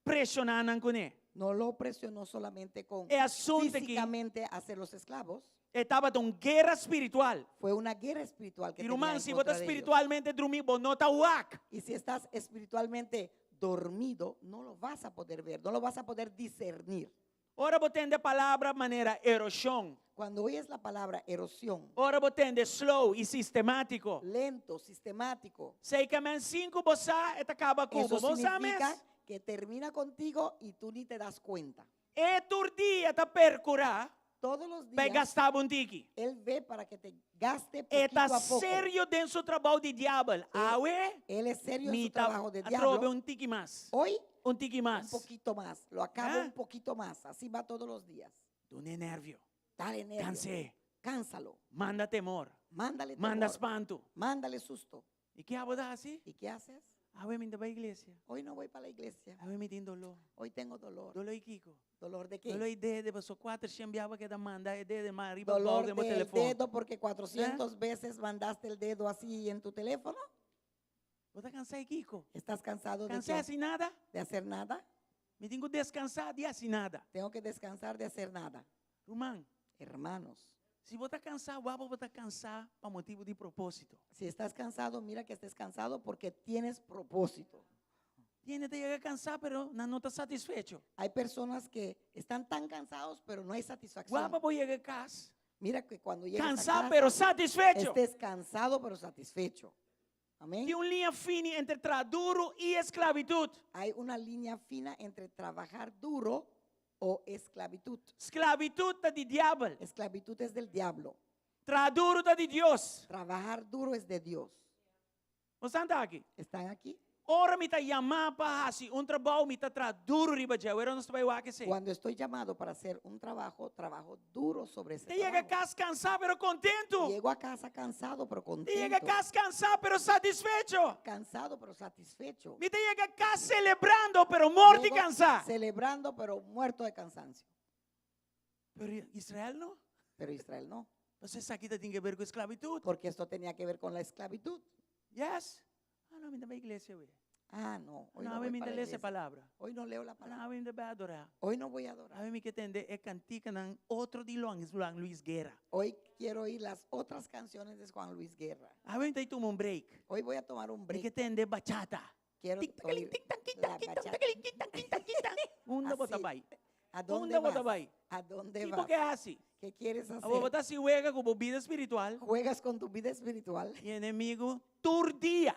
Speaker 4: Presionar con él.
Speaker 1: No lo presionó solamente con
Speaker 4: E asuntu aki,
Speaker 1: físicamente hacer los esclavos.
Speaker 4: e tabata un guera spiritual.
Speaker 1: Fue una guerra espiritual que
Speaker 4: I
Speaker 1: tenía
Speaker 4: ruman,
Speaker 1: en
Speaker 4: si bo ta
Speaker 1: contra de ellos.
Speaker 4: spiritualmente drumí, bo no ta wak.
Speaker 1: Y si estás espiritualmente dormido, no lo vas a poder ver, no lo vas a poder discernir.
Speaker 4: Ora bo tende palabra manera eroshon.
Speaker 1: Cuando oyes la palabra erosión,
Speaker 4: Ora bo tende slow i sistemátiko.
Speaker 1: lento, sistemático,
Speaker 4: Esei ke men sin ku bo sa e ta kaba ku
Speaker 1: eso
Speaker 4: bo. Bo sa mes?
Speaker 1: significa que termina contigo y tú ni te das cuenta.
Speaker 4: E tur dia ta perkurá
Speaker 1: Todos los
Speaker 4: pa e
Speaker 1: días
Speaker 4: gasta bo un tiki.
Speaker 1: él ve para que te gaste
Speaker 4: E
Speaker 1: poquito
Speaker 4: ta
Speaker 1: a poco.
Speaker 4: serio den su trabou di diabel. Awe
Speaker 1: Él es serio en
Speaker 4: mi
Speaker 1: su
Speaker 4: ta
Speaker 1: trabajo de
Speaker 4: atrobe
Speaker 1: diablo.
Speaker 4: un tiki mas.
Speaker 1: Hoy
Speaker 4: Un tiki
Speaker 1: un
Speaker 4: mas.
Speaker 1: poquito más, lo acabo
Speaker 4: ¿Eh?
Speaker 1: un poquito más. Así va todos los días.
Speaker 4: Dun'é nervio.
Speaker 1: Dale nervio.
Speaker 4: Cans'é.
Speaker 1: Cánsalo.
Speaker 4: Manda temor.
Speaker 1: Mándale
Speaker 4: Manda
Speaker 1: temor.
Speaker 4: spantu.
Speaker 1: Mándale susto.
Speaker 4: I ke abo ta hasi?
Speaker 1: ¿Y qué haces?
Speaker 4: Awe mi no ta bai iglesia.
Speaker 1: Hoy no voy para la iglesia.
Speaker 4: Awe mi tin doló.
Speaker 1: Hoy tengo dolor.
Speaker 4: Doló di kiko?
Speaker 1: ¿Dolor de qué?
Speaker 4: Doló di dede, paso 400 biaha bo a keda manda e dede mas riba
Speaker 1: Dolor
Speaker 4: bou den bo
Speaker 1: del
Speaker 4: telefòn.
Speaker 1: dedo porque 400 veces mandaste el dedo así en tu teléfono.
Speaker 4: Bo ta kansá di kiko?
Speaker 1: ¿Estás cansado de
Speaker 4: Kansá
Speaker 1: qué?
Speaker 4: hasi nada?
Speaker 1: ¿De hacer nada?
Speaker 4: Mi tin ku deskansá di hasi nada.
Speaker 1: Tengo que descansar de hacer nada.
Speaker 4: Ruman,
Speaker 1: Hermanos,
Speaker 4: si bo ta kansá, wak bo ta kansá pa motibu di propósito.
Speaker 1: si estás cansado, mira que estés cansado porque tienes propósito.
Speaker 4: Tin hende ta yega kansá, pero nan no ta satisfecho.
Speaker 1: Hay personas que están tan cansados, pero no hay satisfacción.
Speaker 4: Wak pa bo yega kas,
Speaker 1: Mira que cuando llegues a
Speaker 4: kansá
Speaker 1: casa,
Speaker 4: pero satisfecho.
Speaker 1: estés cansado pero satisfecho. Amén.
Speaker 4: Tin un liña fini entre traha duru i esklabitut.
Speaker 1: Hay una línea fina entre trabajar duro o esclavitud.
Speaker 4: Sklabitut ta di diabel.
Speaker 1: Esclavitud es del diablo.
Speaker 4: Traha duru ta di Dios.
Speaker 1: Trabajar duro es de Dios.
Speaker 4: Bo ta aki?
Speaker 1: ¿Están aquí?
Speaker 4: Ora mi ta yamá pa hasi un trabou, mi ta traha duru riba dje. Awor nos ta bai wak esei.
Speaker 1: Cuando estoy llamado para hacer un trabajo, trabajo duro sobre ese
Speaker 4: Te yega
Speaker 1: trabajo.
Speaker 4: kas kansá pero kontentu.
Speaker 1: Llego a casa cansado pero
Speaker 4: Te yega
Speaker 1: contento.
Speaker 4: kas kansá pero satisfecho.
Speaker 1: Cansado pero satisfecho.
Speaker 4: Mi ta yega kas selebrando pero morto di
Speaker 1: Llego
Speaker 4: kansá.
Speaker 1: Celebrando pero muerto de cansancio.
Speaker 4: Pero Israel no.
Speaker 1: Pero Israel no.
Speaker 4: Pasobra esaki ta tin ke ber ku esklabitut.
Speaker 1: Porque esto tenía que ver con la esclavitud.
Speaker 4: Yes. Ah, no, mi ta bai iglesia awe.
Speaker 1: Ah, no. Hoy
Speaker 4: No,
Speaker 1: no
Speaker 4: awe
Speaker 1: voy
Speaker 4: mi
Speaker 1: para
Speaker 4: ta
Speaker 1: la
Speaker 4: lesa
Speaker 1: iglesia.
Speaker 4: palabra.
Speaker 1: Hoy no leo la
Speaker 4: No,
Speaker 1: palabra.
Speaker 4: awe mi ta bai adorá.
Speaker 1: Hoy no voy a adorar.
Speaker 4: Awe mi ke tende e kantikanan otro di Luan, Juan Luis Guerra.
Speaker 1: Hoy quiero oír las otras canciones de Juan Luis Guerra.
Speaker 4: Awe mi ta tuma un break.
Speaker 1: Hoy voy a tomar un
Speaker 4: Mi
Speaker 1: break.
Speaker 4: ke tende bachata.
Speaker 1: Quiero
Speaker 4: Tik, takalin,
Speaker 1: oír
Speaker 4: tik, tan, kin,
Speaker 1: la
Speaker 4: tan, kin, tan,
Speaker 1: bachata.
Speaker 4: takalin, kin, tan, kin, tan, kin, tan. Unda bo ta
Speaker 1: Así.
Speaker 4: bai?
Speaker 1: ¿A dónde
Speaker 4: Unda bo ta
Speaker 1: vas?
Speaker 4: bai?
Speaker 1: ¿A dónde
Speaker 4: Ki
Speaker 1: vas?
Speaker 4: bo ke hasi?
Speaker 1: ¿Qué quieres
Speaker 4: Abo bo
Speaker 1: hacer?
Speaker 4: ta hasi wega ku bo bida espiritual.
Speaker 1: Juegas con tu vida espiritual
Speaker 4: I enemigu tur dia.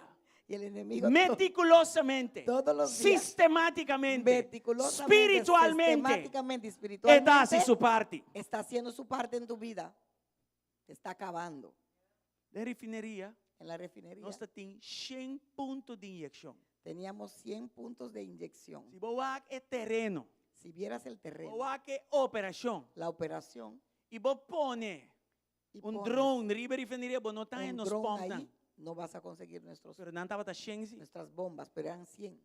Speaker 1: y el enemigo
Speaker 4: Meticulosamente,
Speaker 1: todos los días,
Speaker 4: sistemáticamente,
Speaker 1: meticulosamente,
Speaker 4: spiritualmente,
Speaker 1: sistemáticamente,
Speaker 4: e ta
Speaker 1: espiritualmente,
Speaker 4: hasi su parti.
Speaker 1: está haciendo su parte en tu vida. Te está acabando.
Speaker 4: Den refineria,
Speaker 1: En la refinería
Speaker 4: nos ta tin 100 punto di inyekshon.
Speaker 1: teníamos 100 puntos de inyección.
Speaker 4: Si bo wak e tereno,
Speaker 1: Si vieras el
Speaker 4: bo
Speaker 1: terreno,
Speaker 4: wak e operashon,
Speaker 1: la operación,
Speaker 4: i bo pone
Speaker 1: y
Speaker 4: un
Speaker 1: pones
Speaker 4: drone riba e refineria, bo no ta
Speaker 1: un
Speaker 4: haña nos
Speaker 1: dron
Speaker 4: pompnan.
Speaker 1: ahí, no vas a conseguir nuestros,
Speaker 4: Pero nan tabata 100 si.
Speaker 1: nuestras bombas, pero eran 100.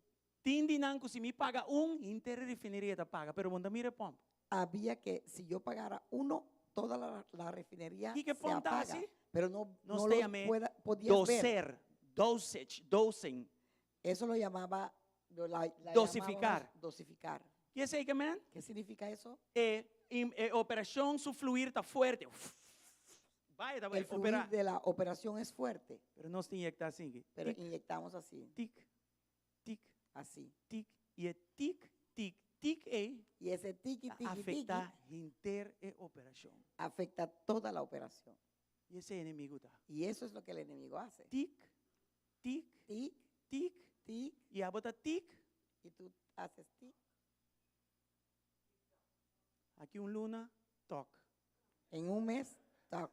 Speaker 4: Tin di nan ku si mi paga un, henter e refineria ta paga, pero bo no ta mira e pomp.
Speaker 1: Había que, si yo pagara uno, toda la, la refinería
Speaker 4: Kiko
Speaker 1: se
Speaker 4: pomp ta
Speaker 1: apaga.
Speaker 4: hasi?
Speaker 1: Pero no,
Speaker 4: Nos
Speaker 1: no
Speaker 4: te
Speaker 1: los
Speaker 4: llamé
Speaker 1: pueda, podías ver.
Speaker 4: Doser, dosage, dosing.
Speaker 1: Eso lo llamaba, lo, la, la
Speaker 4: Dosificar.
Speaker 1: llamábamos dosificar.
Speaker 4: Ke esei ke men?
Speaker 1: ¿Qué significa eso?
Speaker 4: E, e operashon su fluir ta fuerte. Bai, ta bai
Speaker 1: El fluir
Speaker 4: operá.
Speaker 1: de la operación es fuerte,
Speaker 4: Pero nos ta inyectá asina.
Speaker 1: pero
Speaker 4: Tik,
Speaker 1: inyectamos así,
Speaker 4: tik, tik,
Speaker 1: así.
Speaker 4: tik. I e tik, tik, tik ei
Speaker 1: Y ese tiki,
Speaker 4: ta
Speaker 1: tiki, tiki
Speaker 4: afektá henter e operashon.
Speaker 1: afecta toda la operación.
Speaker 4: I esei enemigu ta.
Speaker 1: Y eso es lo que el enemigo hace.
Speaker 4: Tik, tik,
Speaker 1: Tic,
Speaker 4: tik.
Speaker 1: tic,
Speaker 4: I abo ta tik.
Speaker 1: y tú haces tic.
Speaker 4: Aki un luna, tok.
Speaker 1: En un mes, toc.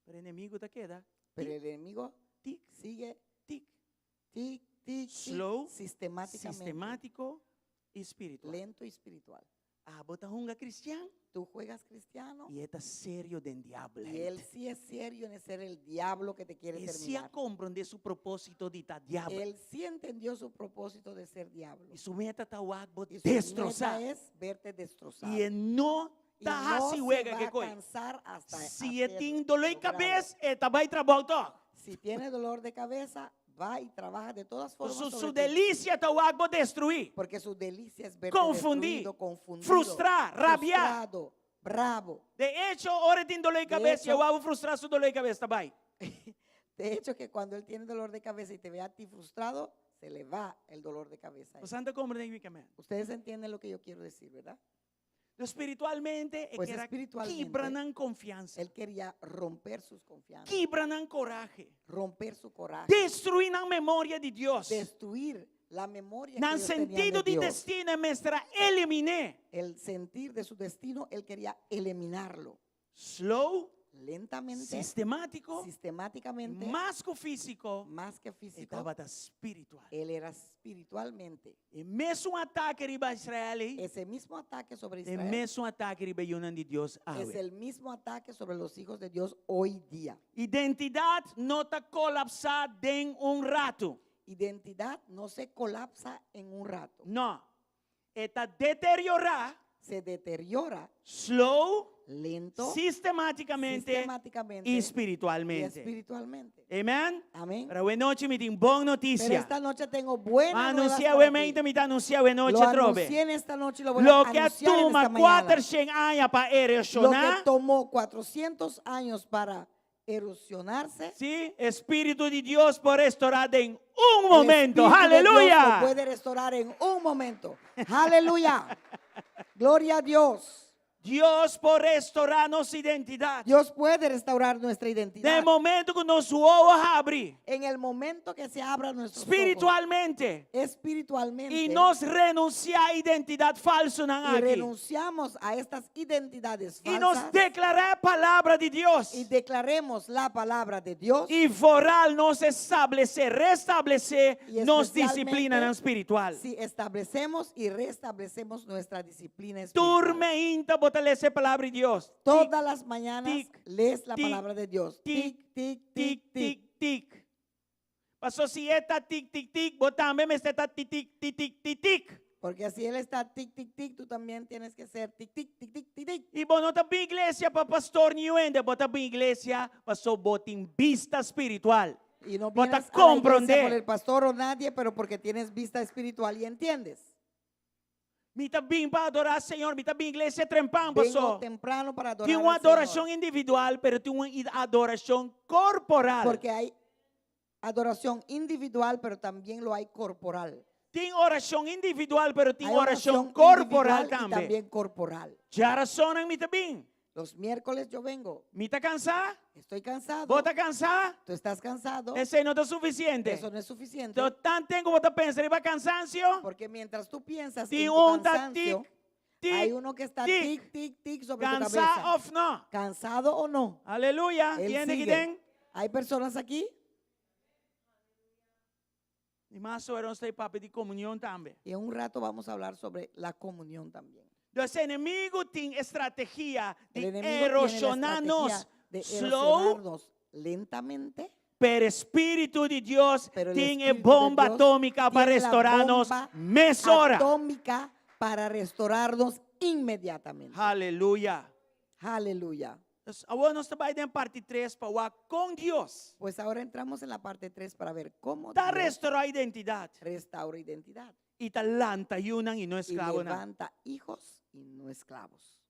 Speaker 4: Pero enemigu ta keda.
Speaker 1: Pero el enemigo
Speaker 4: Tic,
Speaker 1: sigue
Speaker 4: tic.
Speaker 1: tic, tic, tic,
Speaker 4: Slow,
Speaker 1: sistemáticamente.
Speaker 4: Sistemátiko i spiritual.
Speaker 1: Lento y espiritual.
Speaker 4: Abo ta hunga kristian.
Speaker 1: Tú juegas cristiano
Speaker 4: I e ta serio den diabel.
Speaker 1: y él sí es serio en ser el diablo que te quiere
Speaker 4: E sí a
Speaker 1: terminar.
Speaker 4: komprondé su propósito di ta diabel.
Speaker 1: Él sí entendió su propósito de ser diablo.
Speaker 4: I su meta ta wak bo
Speaker 1: Y su
Speaker 4: destrosá.
Speaker 1: meta es verte destrozado.
Speaker 4: I e no
Speaker 1: Y
Speaker 4: ta
Speaker 1: no
Speaker 4: hasi
Speaker 1: se
Speaker 4: wega
Speaker 1: va
Speaker 4: ku
Speaker 1: a
Speaker 4: koi.
Speaker 1: cansar hasta
Speaker 4: Si e
Speaker 1: hacerlo,
Speaker 4: tin doló di
Speaker 1: lograrlo.
Speaker 4: kabes, e ta bai trabou tòg.
Speaker 1: Si tiene dolor de cabeza, Va y trabaja de todas formas
Speaker 4: Su, su
Speaker 1: sobre ti.
Speaker 4: delisia ta wak bo destruí.
Speaker 1: Porque su delicia es verte
Speaker 4: Confundí,
Speaker 1: destruido, confundido,
Speaker 4: frustrá, rabiá.
Speaker 1: frustrado, bravo.
Speaker 4: De echo, ora e tin doló di
Speaker 1: De
Speaker 4: kabes,
Speaker 1: echo-
Speaker 4: e wak bo frustrá, su doló di kabes ta bai.
Speaker 1: De hecho, que cuando él tiene dolor de cabeza y te ve a ti frustrado, se le va el dolor de cabeza. a él.
Speaker 4: Boso ta komprondé mi ke men.
Speaker 1: Ustedes entienden lo que yo quiero decir, ¿verdad?
Speaker 4: Pero spiritualmente, e
Speaker 1: Pues
Speaker 4: ker a
Speaker 1: espiritualmente,
Speaker 4: kibra nan konfiansa.
Speaker 1: Él quería romper sus confianzas,
Speaker 4: Kibra nan coraje.
Speaker 1: romper su coraje,
Speaker 4: Destruí nan memoria di Dios.
Speaker 1: destruir la memoria que
Speaker 4: Nan
Speaker 1: ellos tenían
Speaker 4: sentido
Speaker 1: de
Speaker 4: di
Speaker 1: Dios.
Speaker 4: destino e mester a elimin'é.
Speaker 1: El sentir de su destino, él quería eliminarlo.
Speaker 4: Slow,
Speaker 1: Lentamente,
Speaker 4: sistemátiko,
Speaker 1: sistemáticamente,
Speaker 4: mas ku físiko,
Speaker 1: más que
Speaker 4: e
Speaker 1: físico,
Speaker 4: tabata spiritual.
Speaker 1: él era espiritualmente.
Speaker 4: E mesun atake riba Israel ei,
Speaker 1: Ese mismo ataque sobre
Speaker 4: e
Speaker 1: Israel
Speaker 4: mesun atake riba e yunan di Dios
Speaker 1: es
Speaker 4: awe.
Speaker 1: el mismo ataque sobre los hijos de Dios hoy día.
Speaker 4: Identidat no ta kolapsá den un ratu.
Speaker 1: Identidad no se colapsa en un rato.
Speaker 4: No. E ta deteriorá
Speaker 1: Se deteriora
Speaker 4: slow,
Speaker 1: lento,
Speaker 4: sistemáticamente
Speaker 1: sistemáticamente
Speaker 4: i
Speaker 1: y
Speaker 4: spiritualmente.
Speaker 1: espiritualmente.
Speaker 4: Amen?
Speaker 1: Amén.
Speaker 4: Pero awe nochi mi tin bon
Speaker 1: Pero
Speaker 4: noticia.
Speaker 1: esta noche tengo buena
Speaker 4: Ma
Speaker 1: nuevas
Speaker 4: anunsiá
Speaker 1: para
Speaker 4: awe
Speaker 1: ti.
Speaker 4: mente, mi ta anunsiá awe nochi
Speaker 1: Lo
Speaker 4: atrobe.
Speaker 1: anuncié en esta noche y lo voy a
Speaker 4: Loke a
Speaker 1: anunciar en
Speaker 4: tuma
Speaker 1: esta mañana.
Speaker 4: kuatershen aña pa
Speaker 1: Lo que
Speaker 4: eroshoná,
Speaker 1: tomó 400 años para erosionarse,
Speaker 4: sí, Espíritu di Dios por restorá den un
Speaker 1: el
Speaker 4: momento.
Speaker 1: Espíritu de Dios
Speaker 4: Aleluya.
Speaker 1: lo puede restaurar en un momento. Aleluya. Gloria a Dios.
Speaker 4: Dios por restorá nos identidat.
Speaker 1: Dios puede restaurar nuestra identidad.
Speaker 4: Den momento ku nos wowo habri
Speaker 1: En el momento que se abra nuestros ojos
Speaker 4: spiritualmente
Speaker 1: espiritualmente
Speaker 4: i nos renunsiá identidat falsonan
Speaker 1: y
Speaker 4: aki.
Speaker 1: renunciamos a estas identidades
Speaker 4: I nos
Speaker 1: falsas
Speaker 4: deklará e palabra di Dios.
Speaker 1: y declaremos la palabra de Dios
Speaker 4: I vooral nos establesé, restablesé
Speaker 1: Y
Speaker 4: nos
Speaker 1: especialmente
Speaker 4: disiplinanan spiritual.
Speaker 1: si establecemos y restablecemos nuestra disciplina espiritual.
Speaker 4: Tur meinta bo ta lesa e palabra di Dios. Tik,
Speaker 1: Todas las mañanas
Speaker 4: tic,
Speaker 1: lees la
Speaker 4: tic,
Speaker 1: palabra de Dios.
Speaker 4: tic,
Speaker 1: Tic, tic,
Speaker 4: tic,
Speaker 1: tic, tic.
Speaker 4: tic, tic. Paso si e ta tic, tic, tic, bo tambe mester ta tic, tic, tic, tic, tic, tic.
Speaker 1: Porque si él está tic, tic, tic, tú también tienes que ser tic, tic, tic, tic, tic, tic.
Speaker 4: I bo no ta bin iglesia pa pastor ni hende, bo ta bin iglesia paso bo tin bista spiritual.
Speaker 1: Y no
Speaker 4: Bo ta
Speaker 1: vienes a la iglesia
Speaker 4: komprondé.
Speaker 1: por el pastor o nadie, pero porque tienes vista espiritual y entiendes.
Speaker 4: Mi ta bin pa adorá Señor, mi ta bin iglesia trempan,
Speaker 1: Vengo
Speaker 4: paso.
Speaker 1: temprano para adorar
Speaker 4: Tin un
Speaker 1: al Señor.
Speaker 4: adorashon individual, pero tin un adorashon korporal.
Speaker 1: Porque hay adoración individual, pero también lo hay corporal.
Speaker 4: Tin orashon individual, pero tin
Speaker 1: Hay
Speaker 4: orashon
Speaker 1: oración
Speaker 4: korporal
Speaker 1: individual y
Speaker 4: tambe.
Speaker 1: también corporal.
Speaker 4: Djarason mi ta bin.
Speaker 1: Los miércoles yo vengo.
Speaker 4: Mi ta kansá?
Speaker 1: Estoy cansado.
Speaker 4: Bo ta kansá?
Speaker 1: Tú estás cansado.
Speaker 4: Esei no ta sufisiente.
Speaker 1: Eso no es suficiente.
Speaker 4: Anto, tanten ku bo ta pensa riba kansansio,
Speaker 1: Porque mientras tú piensas
Speaker 4: tin
Speaker 1: en tu
Speaker 4: un ta
Speaker 1: cansancio,
Speaker 4: tik, tik,
Speaker 1: hay uno que está
Speaker 4: tik.
Speaker 1: tic, tic, tic sobre tu
Speaker 4: Kansá
Speaker 1: cabeza.
Speaker 4: òf no?
Speaker 1: Cansado o no.
Speaker 4: Aleluya.
Speaker 1: Él
Speaker 4: Tin hende
Speaker 1: sigue.
Speaker 4: aki den?
Speaker 1: Hay personas aquí
Speaker 4: I mas ora nos ta papia di komunion tambe.
Speaker 1: y en un rato vamos a hablar sobre la comunión también.
Speaker 4: Entonces, enemigu tin estrategia
Speaker 1: El
Speaker 4: di
Speaker 1: enemigo tiene la
Speaker 4: eroshoná nos
Speaker 1: estrategia de
Speaker 4: slow,
Speaker 1: erosionarnos lentamente,
Speaker 4: pero Spiritu di Dios
Speaker 1: pero el
Speaker 4: tin e
Speaker 1: Espíritu de
Speaker 4: bomba
Speaker 1: Dios
Speaker 4: atómiko pa
Speaker 1: tiene la
Speaker 4: restorá nos
Speaker 1: bomba
Speaker 4: mesora.
Speaker 1: atómica para restaurarnos inmediatamente.
Speaker 4: Aleluya.
Speaker 1: Aleluya.
Speaker 4: Entonces, awor nos ta bai den parti 3 pa wak kon Dios
Speaker 1: Pues ahora entramos en la parte 3 para ver cómo
Speaker 4: ta
Speaker 1: Dios
Speaker 4: restorá identidat
Speaker 1: restaura identidad
Speaker 4: i ta lanta yunan i no
Speaker 1: y
Speaker 4: esklabonan.
Speaker 1: levanta hijos y no esclavos.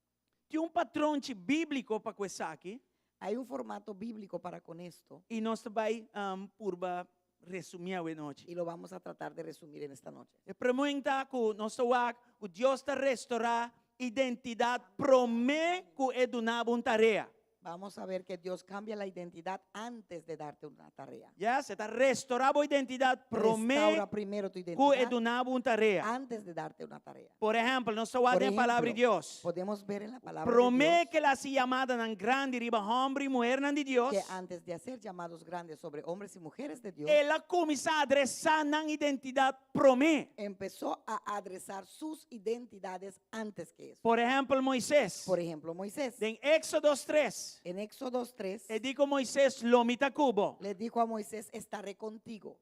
Speaker 4: Tin un patronchi bíbliko pa ku esaki
Speaker 1: Hay un formato bíblico para con esto
Speaker 4: i nos ta bai um, purba resumí awe nochi.
Speaker 1: y lo vamos a tratar de resumir en esta noche.
Speaker 4: E promé ta ku nos ta wak ku Dios ta restorá identidat promé ku e duna bo un tarea.
Speaker 1: Vamos a ver que Dios cambia la identidad antes de darte una tarea.
Speaker 4: Yes, e ta restorá bo identidat promé
Speaker 1: Restaura primero tu
Speaker 4: ku e
Speaker 1: identidad
Speaker 4: duna bo un tarea.
Speaker 1: antes de darte una tarea.
Speaker 4: Por ehèmpel, nos ta wak
Speaker 1: Por
Speaker 4: den palabra di
Speaker 1: ejemplo,
Speaker 4: Dios.
Speaker 1: Podemos ver en la palabra de
Speaker 4: Promé
Speaker 1: Dios
Speaker 4: ku el a hasi yamadanan grandi riba hòmber i muhénan di Dios.
Speaker 1: que antes de hacer llamados grandes sobre hombres y mujeres de Dios,
Speaker 4: El a kuminsá adresá nan identidat promé.
Speaker 1: empezó a adresar sus identidades antes que eso.
Speaker 4: Por ehèmpel, Moises.
Speaker 1: Por ejemplo, Moisés.
Speaker 4: Den Éxodo 3,
Speaker 1: En Éxodo 3
Speaker 4: e di ku Moises, lo mi ta ku bo.
Speaker 1: le dijo a Moisés, estaré contigo.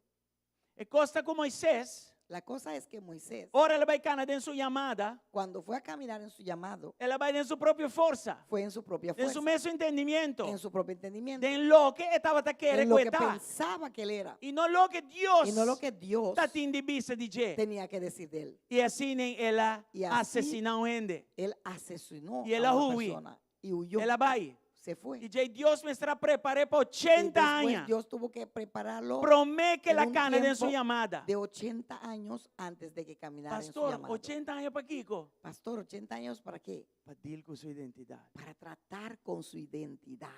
Speaker 4: E kos ta ku Moises,
Speaker 1: La cosa es que Moisés,
Speaker 4: ora el a bai kana den su yamada,
Speaker 1: cuando fue a caminar en su llamado,
Speaker 4: el a bai den su propio forsa,
Speaker 1: fue en su propia
Speaker 4: den su
Speaker 1: fuerza,
Speaker 4: mesun entendimiento,
Speaker 1: en su propio entendimiento,
Speaker 4: den loke e tabata kere
Speaker 1: en lo
Speaker 4: ku
Speaker 1: que
Speaker 4: e ta,
Speaker 1: pensaba que él era,
Speaker 4: i no loke Dios
Speaker 1: y no lo que Dios
Speaker 4: tatin di bisa di dje.
Speaker 1: tenía que decir de él.
Speaker 4: I asina el a
Speaker 1: I así
Speaker 4: asesiná un hende.
Speaker 1: Él asesinó
Speaker 4: Y él
Speaker 1: a una
Speaker 4: huí.
Speaker 1: persona y huyó,
Speaker 4: El a bai.
Speaker 1: se fue.
Speaker 4: I djei Dios mester a prepar'é pa
Speaker 1: Y
Speaker 4: ochenta
Speaker 1: después
Speaker 4: aña
Speaker 1: Dios tuvo que prepararlo
Speaker 4: promé ku
Speaker 1: en
Speaker 4: el a
Speaker 1: un
Speaker 4: kana den su
Speaker 1: tiempo
Speaker 4: yamada.
Speaker 1: de 80 años antes de que caminara en su
Speaker 4: Pastor,
Speaker 1: llamado.
Speaker 4: 80 aña pakiko?
Speaker 1: Pastor, 80 años para qué?
Speaker 4: Pa deal ku su identidat.
Speaker 1: Para tratar con su identidad.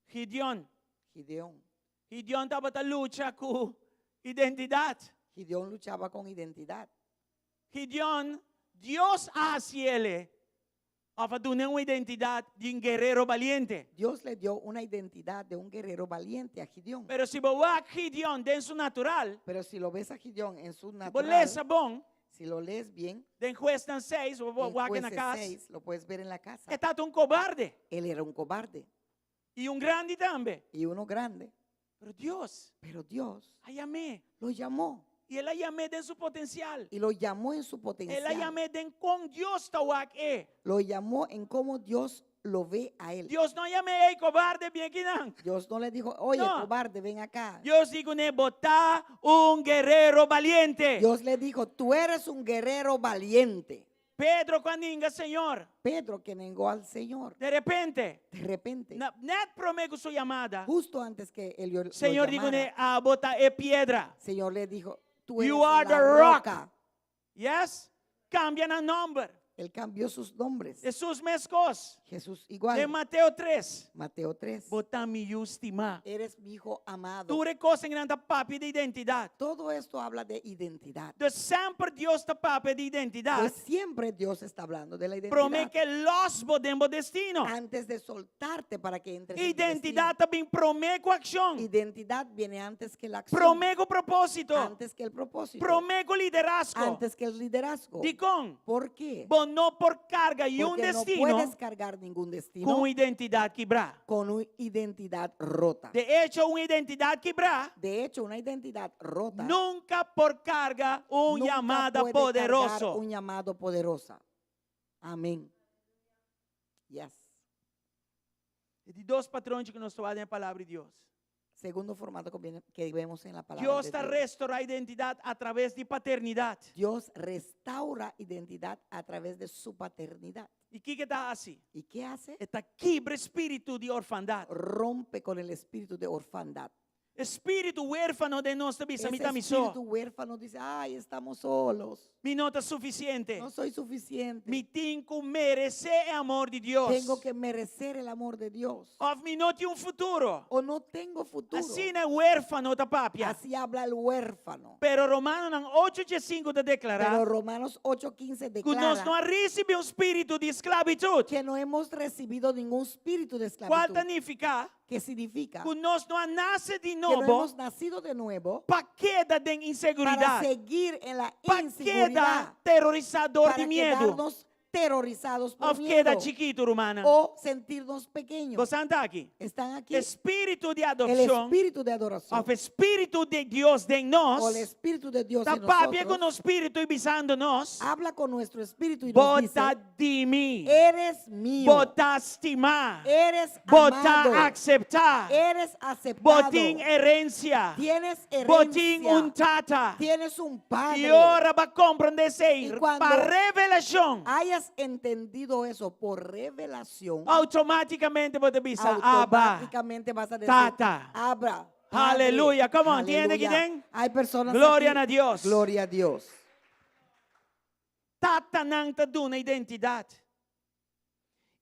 Speaker 4: Gideon.
Speaker 1: Gideón.
Speaker 4: Gideon tabata lucha ku identidat.
Speaker 1: Gideón luchaba con identidad.
Speaker 4: Gideon, Dios a hasiele òf a dun'é un identidat di un guerero baliente.
Speaker 1: Dios le dio una identidad de un guerrero valiente a Gideón.
Speaker 4: Pero si bo wak Gideon den su natural,
Speaker 1: Pero si lo ves a Gideón en su
Speaker 4: bo
Speaker 1: natural,
Speaker 4: lesa bon,
Speaker 1: si lo lees bien,
Speaker 4: den Huesnan seis, bo
Speaker 1: en
Speaker 4: wak na
Speaker 1: Jueces
Speaker 4: kas,
Speaker 1: 6, lo puedes ver en la casa.
Speaker 4: e tabata un kobarde.
Speaker 1: Él era un cobarde.
Speaker 4: I un grandi tambe.
Speaker 1: Y uno grande.
Speaker 4: Pero Dios
Speaker 1: Pero Dios
Speaker 4: a yam'é.
Speaker 1: lo llamó.
Speaker 4: I el a yam'é den su potensial.
Speaker 1: Y lo llamó en su
Speaker 4: El a
Speaker 1: potencial.
Speaker 4: yam'é den kon Dios ta wak e.
Speaker 1: Lo llamó en cómo Dios lo ve a él.
Speaker 4: Dios no a yam'é, ey kobarde, bin akinan.
Speaker 1: Dios no le dijo, oye,
Speaker 4: No.
Speaker 1: cobarde, ven acá.
Speaker 4: Dios di kuné, bo ta un guerero baliente.
Speaker 1: Dios le dijo, tú eres un guerrero valiente.
Speaker 4: Pedro ku a ninga Señor.
Speaker 1: Pedro que negó al Señor.
Speaker 4: De repente,
Speaker 1: De repente,
Speaker 4: na, net promé ku su llamada,
Speaker 1: justo antes que él lo
Speaker 4: Señor di
Speaker 1: llamara,
Speaker 4: kuné, abo ta e piedra.
Speaker 1: Señor le dijo, tú eres
Speaker 4: You are
Speaker 1: la
Speaker 4: the rock.
Speaker 1: roca.
Speaker 4: Yes? Kambia nan nòmber.
Speaker 1: Él cambió sus nombres.
Speaker 4: Hesus meskos.
Speaker 1: Jesús igual.
Speaker 4: Den Mateo 3.
Speaker 1: Mateo 3.
Speaker 4: Bo ta mi yu stimá.
Speaker 1: Eres mi hijo amado.
Speaker 4: Tur e kosnan ta papia di identidat.
Speaker 1: Todo esto habla de identidad.
Speaker 4: Dus semper Dios ta papia di identidat.
Speaker 1: Pues siempre Dios está hablando de la identidad.
Speaker 4: Promé ku e lòs bo den bo destino.
Speaker 1: Antes de soltarte para que entres en tu
Speaker 4: Identidat ta bin promé ku akshon.
Speaker 1: destino. Identidad viene antes que la acción.
Speaker 4: Promé ku propósito.
Speaker 1: Antes que el propósito.
Speaker 4: Promé ku liderazgo.
Speaker 1: Antes que el liderazgo.
Speaker 4: Dikon?
Speaker 1: ¿Por qué?
Speaker 4: Bo no por karga un
Speaker 1: Porque no
Speaker 4: destino
Speaker 1: puedes cargar ningún destino
Speaker 4: ku un identidat kibrá.
Speaker 1: con una identidad rota.
Speaker 4: De echo, un identidat kibrá
Speaker 1: De hecho, una identidad rota
Speaker 4: nunka por karga un
Speaker 1: nunca
Speaker 4: yamada
Speaker 1: puede cargar
Speaker 4: poderoso.
Speaker 1: un llamado poderosa. Amén. Yes.
Speaker 4: E di dos patronchi ku nos ta wak den e Palabra di Dios.
Speaker 1: Segundo formato que viene, que vemos en la palabra
Speaker 4: Dios
Speaker 1: de
Speaker 4: ta
Speaker 1: Dios.
Speaker 4: restorá identidat a traves di paternidat.
Speaker 1: Dios restaura identidad a través de su paternidad.
Speaker 4: I kiko e ta hasi?
Speaker 1: ¿Y qué hace?
Speaker 4: E ta kibra e spiritu di orfandat.
Speaker 1: Rompe con el espíritu de orfandad.
Speaker 4: E spiritu huérfano den nos ta bisa,
Speaker 1: Ese
Speaker 4: mi ta mi so.
Speaker 1: espíritu huérfano dice, ay, estamos solos.
Speaker 4: Mi no ta sufisiente.
Speaker 1: No soy suficiente.
Speaker 4: Mi tin ku meresé e amor di Dios.
Speaker 1: Tengo que merecer el amor de Dios.
Speaker 4: Òf mi no tin un futuro.
Speaker 1: O no tengo futuro.
Speaker 4: Asina e huérfano ta papia.
Speaker 1: Así habla el huérfano.
Speaker 4: Pero Romanonan ocho diesinku ta deklará
Speaker 1: Pero Romanos 8:15
Speaker 4: ku nos no
Speaker 1: declara
Speaker 4: a risibí un spiritu di sklabitut.
Speaker 1: que no hemos recibido ningún espíritu de
Speaker 4: Kual
Speaker 1: esclavitud.
Speaker 4: ta nifiká
Speaker 1: Que significa
Speaker 4: ku nos no a nase di
Speaker 1: que no
Speaker 4: nobo
Speaker 1: hemos nacido de nuevo
Speaker 4: pa keda den
Speaker 1: para
Speaker 4: inseguridat,
Speaker 1: seguir en la
Speaker 4: pa keda
Speaker 1: inseguridad,
Speaker 4: terorisá dor
Speaker 1: para
Speaker 4: di miedu,
Speaker 1: quedarnos terrorizados por
Speaker 4: òf keda
Speaker 1: miedo
Speaker 4: chikitu, rumannan.
Speaker 1: o sentirnos pequeños.
Speaker 4: Boso ta aki?
Speaker 1: Están aquí.
Speaker 4: Espíritu di
Speaker 1: El
Speaker 4: adopshon
Speaker 1: espíritu de adoración
Speaker 4: òf espíritu di Dios den nos
Speaker 1: o el espíritu de Dios
Speaker 4: ta
Speaker 1: en
Speaker 4: papia ku
Speaker 1: nosotros
Speaker 4: nos spiritu i bisando nos,
Speaker 1: habla con nuestro espíritu y nos dice,
Speaker 4: Bo ta di mi,
Speaker 1: eres mío,
Speaker 4: bo ta stimá,
Speaker 1: eres
Speaker 4: bo ta
Speaker 1: amado,
Speaker 4: akseptá,
Speaker 1: eres aceptado,
Speaker 4: bo tin herensia,
Speaker 1: tienes
Speaker 4: bo tin
Speaker 1: herencia,
Speaker 4: un tata.
Speaker 1: tienes un padre.
Speaker 4: I ora bo a komprondé esei
Speaker 1: Y cuando
Speaker 4: pa revelashon,
Speaker 1: hayas entendido eso por revelación,
Speaker 4: outomátikamente bo ta bisa, Abba,
Speaker 1: automáticamente vas a decir,
Speaker 4: Tata.
Speaker 1: Abra. Padre.
Speaker 4: Aleluya. Come on, ¿tiene
Speaker 1: Aleluya.
Speaker 4: que
Speaker 1: Hay personas
Speaker 4: Gloria
Speaker 1: aquí.
Speaker 4: a Dios.
Speaker 1: Gloria a Dios.
Speaker 4: Tatanan ta duna identidat.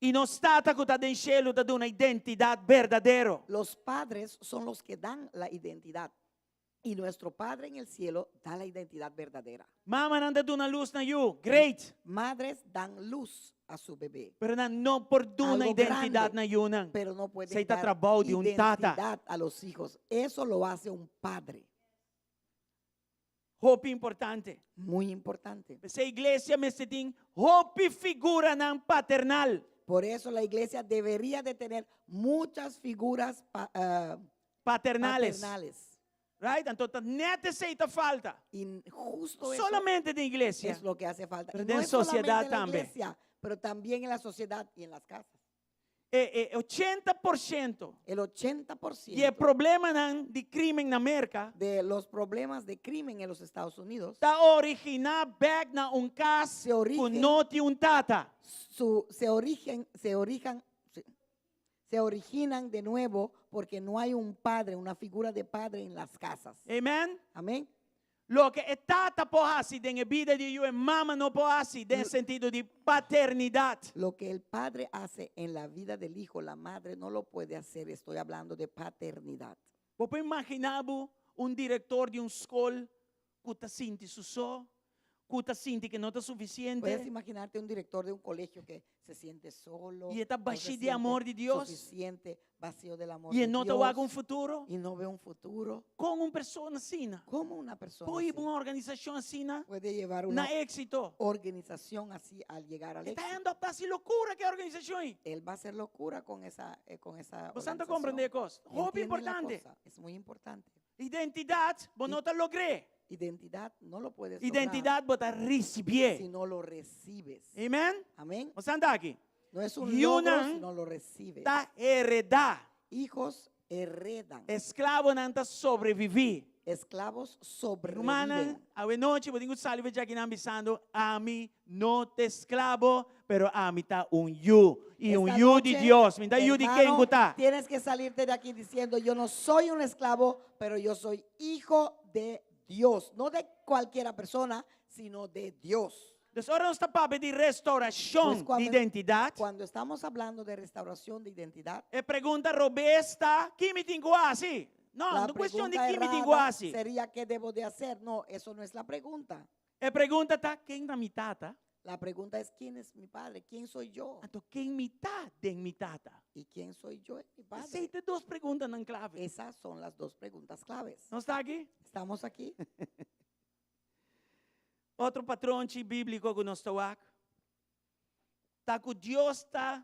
Speaker 4: I nos Tata ku ta den shelu ta duna identidat berdadero.
Speaker 1: Los padres son los que dan la identidad. Y nuestro Padre en el cielo da la identidad verdadera.
Speaker 4: Mamanan ta duna lus na yu, great.
Speaker 1: Madres dan luz a su bebé,
Speaker 4: Pero nan no por duna
Speaker 1: Algo
Speaker 4: identidat
Speaker 1: grande,
Speaker 4: na yunan.
Speaker 1: pero no pueden
Speaker 4: Esei ta
Speaker 1: dar
Speaker 4: trabou di un tata.
Speaker 1: identidad a los hijos. Eso lo hace un padre.
Speaker 4: Hopi importante.
Speaker 1: Muy importante.
Speaker 4: P'esei iglesia mester tin hopi figuranan paternal.
Speaker 1: Por eso la iglesia debería de tener muchas figuras
Speaker 4: Paternales.
Speaker 1: paternales.
Speaker 4: Right? Anto ta net esei ta falta.
Speaker 1: Y justo eso
Speaker 4: Solamente den iglesia.
Speaker 1: es lo que hace falta.
Speaker 4: Pero
Speaker 1: Y no
Speaker 4: den
Speaker 1: es solamente
Speaker 4: sociedad
Speaker 1: en la
Speaker 4: tambe.
Speaker 1: iglesia, pero también en la sociedad y en las casas.
Speaker 4: E, e 80%
Speaker 1: El 80%
Speaker 4: di e problemanan di krimen na Merka
Speaker 1: de los problemas de crimen en los Estados Unidos
Speaker 4: ta originá bèk na un kas
Speaker 1: Se origen-
Speaker 4: ku no tin un tata.
Speaker 1: su, se, origen, se, orijan, se, se originan de nuevo porque no hay un padre, una figura de padre en las casas.
Speaker 4: Amen?
Speaker 1: Amén.
Speaker 4: Loke e tata por hasi den e bida di yu, e mama no por hasi den sentido di paternidat.
Speaker 1: Lo que el padre hace en la vida del hijo, la madre no lo puede hacer. Estoy hablando de paternidad.
Speaker 4: Bo por imaginá bo un direktor di un skol ku ta sinti su so, ku ta sinti ku no ta sufisiente?
Speaker 1: Puedes imaginarte un director de un colegio que se siente solo,
Speaker 4: Y está
Speaker 1: no se
Speaker 4: vacío de
Speaker 1: siente
Speaker 4: amor de Dios.
Speaker 1: suficiente, vacío del amor
Speaker 4: I
Speaker 1: de
Speaker 4: e no ta
Speaker 1: Dios,
Speaker 4: wak un futuro?
Speaker 1: y no ve un futuro.
Speaker 4: Kon un persona asina
Speaker 1: ¿Cómo una persona
Speaker 4: por
Speaker 1: así
Speaker 4: hiba un organisashon asina
Speaker 1: puede llevar una
Speaker 4: na éksito?
Speaker 1: organización así al llegar al
Speaker 4: E ta
Speaker 1: éxito?
Speaker 4: end up ta hasi lokura ku e organisashon ei.
Speaker 1: Él va a hacer locura con esa, eh, con esa
Speaker 4: Bo ta
Speaker 1: organización.
Speaker 4: komprondé e kos. Hopi
Speaker 1: Entienden la
Speaker 4: importante.
Speaker 1: cosa, es muy importante.
Speaker 4: Identidat, bo no ta logr'é.
Speaker 1: Identidad no lo puedes lograr
Speaker 4: Identidad bo ta risibié.
Speaker 1: si no lo recibes.
Speaker 4: Amen?
Speaker 1: Amén.
Speaker 4: Bo ta aki.
Speaker 1: No es un
Speaker 4: Yunan
Speaker 1: logro si no lo recibes.
Speaker 4: Ta heredá.
Speaker 1: Hijos heredan.
Speaker 4: Esklabonan ta sobreviví.
Speaker 1: Esclavos sobreviven.
Speaker 4: Rumannan, awe nochi bo tin ku sali for di akinan bisando, Ami no ta esklabo, pero ami ta un yu. I un
Speaker 1: Esta
Speaker 4: yu di
Speaker 1: noche,
Speaker 4: Dios. Mi ta yu di ken
Speaker 1: hermano,
Speaker 4: ku ta.
Speaker 1: Tienes que salirte de aquí diciendo, yo no soy un esclavo, pero yo soy hijo de Dios. No de cualquiera persona, sino de Dios.
Speaker 4: Dus ora nos ta papia di restaurashon
Speaker 1: Pues
Speaker 4: di identidat,
Speaker 1: Cuando estamos hablando de restauración de identidad,
Speaker 4: e pregunta robes ta, Ki mi tin ku hasi? No,
Speaker 1: la
Speaker 4: no kuestion di
Speaker 1: pregunta
Speaker 4: ki mi tin ku
Speaker 1: errada
Speaker 4: hasi.
Speaker 1: sería, ¿qué debo de hacer? No, eso no es la pregunta.
Speaker 4: E pregunta ta, Ken ta mi tata?
Speaker 1: La pregunta es, ¿quién es mi padre? ¿Quién soy yo?
Speaker 4: Anto ken mi ta den mi tata?
Speaker 1: ¿Y quién soy yo en mi padre?
Speaker 4: Esei ta e dos preguntanan klave.
Speaker 1: Esas son las dos preguntas claves.
Speaker 4: Nos ta aki?
Speaker 1: ¿Estamos aquí?
Speaker 4: Otro patronchi bíbliko ku nos ta wak ta ku Dios ta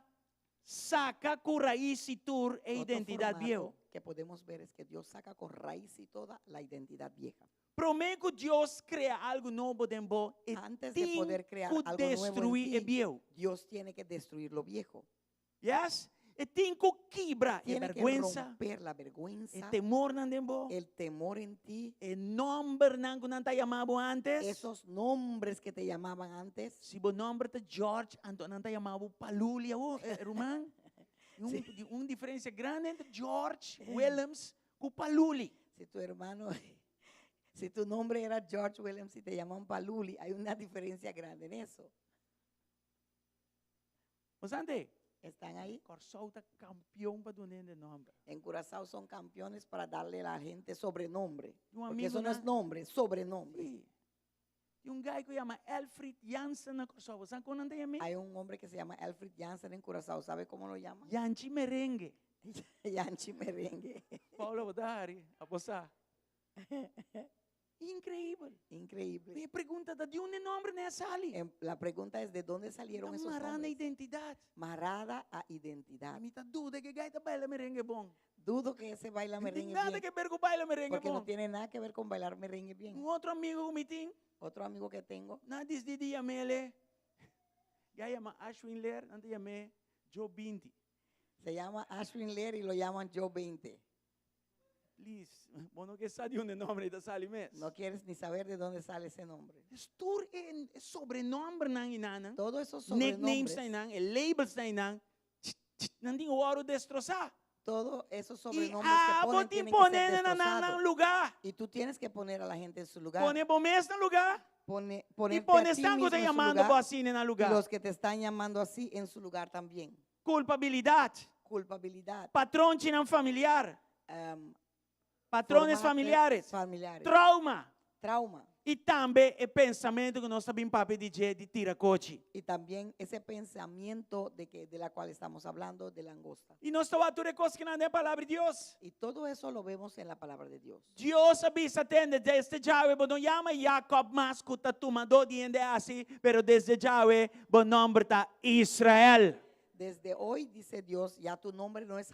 Speaker 4: saka ku rais i tur e
Speaker 1: Otro
Speaker 4: identidat
Speaker 1: formato
Speaker 4: bieu.
Speaker 1: que podemos ver es que Dios saca con raíz y toda la identidad vieja.
Speaker 4: Promé ku Dios krea algu nobo den bo, e
Speaker 1: Antes de
Speaker 4: tin
Speaker 1: poder crear
Speaker 4: ku
Speaker 1: algo nuevo en
Speaker 4: destruí e
Speaker 1: ti,
Speaker 4: bieu.
Speaker 1: Dios tiene que destruir lo viejo.
Speaker 4: Yes? E tin ku kibra e
Speaker 1: Tiene que
Speaker 4: bèrgwensa,
Speaker 1: romper la
Speaker 4: e
Speaker 1: vergüenza,
Speaker 4: temornan den bo,
Speaker 1: el temor en ti,
Speaker 4: e nòmbernan ku nan ta yama bo ántes.
Speaker 1: esos nombres que te llamaban antes.
Speaker 4: Si bo nòmber ta George, anto nan ta yama bo Paluli awor, eh, ruman. Un, di un diferensia grandi entre George Willems ku Paluli.
Speaker 1: Si tu hermano, si tu nombre era George Williams y te llaman Paluli, hay una diferencia grande en eso.
Speaker 4: Bo sa ante?
Speaker 1: ¿Están ahí?
Speaker 4: Kòrsou ta kampion pa duna hende nòmber.
Speaker 1: En Curazao son campeones para darle a la gente sobrenombre.
Speaker 4: Un
Speaker 1: Porque
Speaker 4: amigo
Speaker 1: eso no es
Speaker 4: na-
Speaker 1: nombre, es sobrenombre.
Speaker 4: Sí. Tin un guy ku yama Elfried Jansen na Kòrsou. Bo sa kon nan ta yam'é?
Speaker 1: Hay un hombre que se llama Elfried Jansen en Curazao. ¿Sabe cómo lo llama?
Speaker 4: Yanchi Merengue.
Speaker 1: Yanchi Merengue.
Speaker 4: Paula bo ta hari, abo sa. Increíbel.
Speaker 1: Increíble.
Speaker 4: Mi pregunta ta di unda e nombernan a sali?
Speaker 1: La pregunta es, ¿de dónde salieron
Speaker 4: Ta
Speaker 1: esos
Speaker 4: mará na
Speaker 1: nombres?
Speaker 4: identidad.
Speaker 1: Marada a identidad.
Speaker 4: Mi ta duda ku e guy ta baila merengue bon.
Speaker 1: Dudo que ese baila
Speaker 4: No tin
Speaker 1: merengue
Speaker 4: nada
Speaker 1: bien.
Speaker 4: ke ber ku baila merengue
Speaker 1: Porque no
Speaker 4: bon.
Speaker 1: tiene nada que ver con bailar merengue bien.
Speaker 4: Un otro amigo ku mi tin.
Speaker 1: Otro amigo que tengo.
Speaker 4: Nan a disidí di yam'é. Guy yama Ashwin Leer, nan ta yam'é Joe Binti.
Speaker 1: Se llama Ashwin Leer y lo llaman Joe 20.
Speaker 4: Please, bo no ke sa di unda e nomber ei ta sali mes.
Speaker 1: No quieres ni saber de dónde sale ese nombre.
Speaker 4: Es tur e sobrenombernan i nan,
Speaker 1: Todos esos
Speaker 4: nicknames
Speaker 1: sobrenombres.
Speaker 4: nan i nan, e labels nan i nan, nan tin wòrdu destrosá.
Speaker 1: Todos esos
Speaker 4: I
Speaker 1: sobrenombres que
Speaker 4: abo
Speaker 1: ponen
Speaker 4: tin
Speaker 1: tienen que
Speaker 4: pone
Speaker 1: ser
Speaker 4: na nan nan
Speaker 1: destrozados.
Speaker 4: lugá.
Speaker 1: Y tú tienes que poner a la gente en su lugar.
Speaker 4: Pone bo mes na lugá.
Speaker 1: Pone,
Speaker 4: I
Speaker 1: ponerte
Speaker 4: pone
Speaker 1: a ti
Speaker 4: esnan ku
Speaker 1: mismo
Speaker 4: ta
Speaker 1: en su
Speaker 4: yamando
Speaker 1: lugar
Speaker 4: bo asina na
Speaker 1: y
Speaker 4: lugá.
Speaker 1: los que te están llamando así en su lugar también.
Speaker 4: Kulpabilidat.
Speaker 1: Culpabilidad.
Speaker 4: Patronchinan familiar. Patrones
Speaker 1: Formarte
Speaker 4: familiares.
Speaker 1: familiares.
Speaker 4: Trauma.
Speaker 1: Trauma.
Speaker 4: I tambe e pensamentu ku nos ta bin papia di dje di tira kochi.
Speaker 1: Y también ese pensamiento de que de la cual estamos hablando, de langosta.
Speaker 4: I nos ta wak tur e kosnan den Palabra di Dios.
Speaker 1: Y todo eso lo vemos en la palabra de Dios.
Speaker 4: Dios a bisa, Tende, desde djawe bo no yama Jacob mas ku ta tumadó di hende hasi, pero desde djawe bo nòmber ta Israel.
Speaker 1: Desde hoy, dice Dios, ya tu nombre no es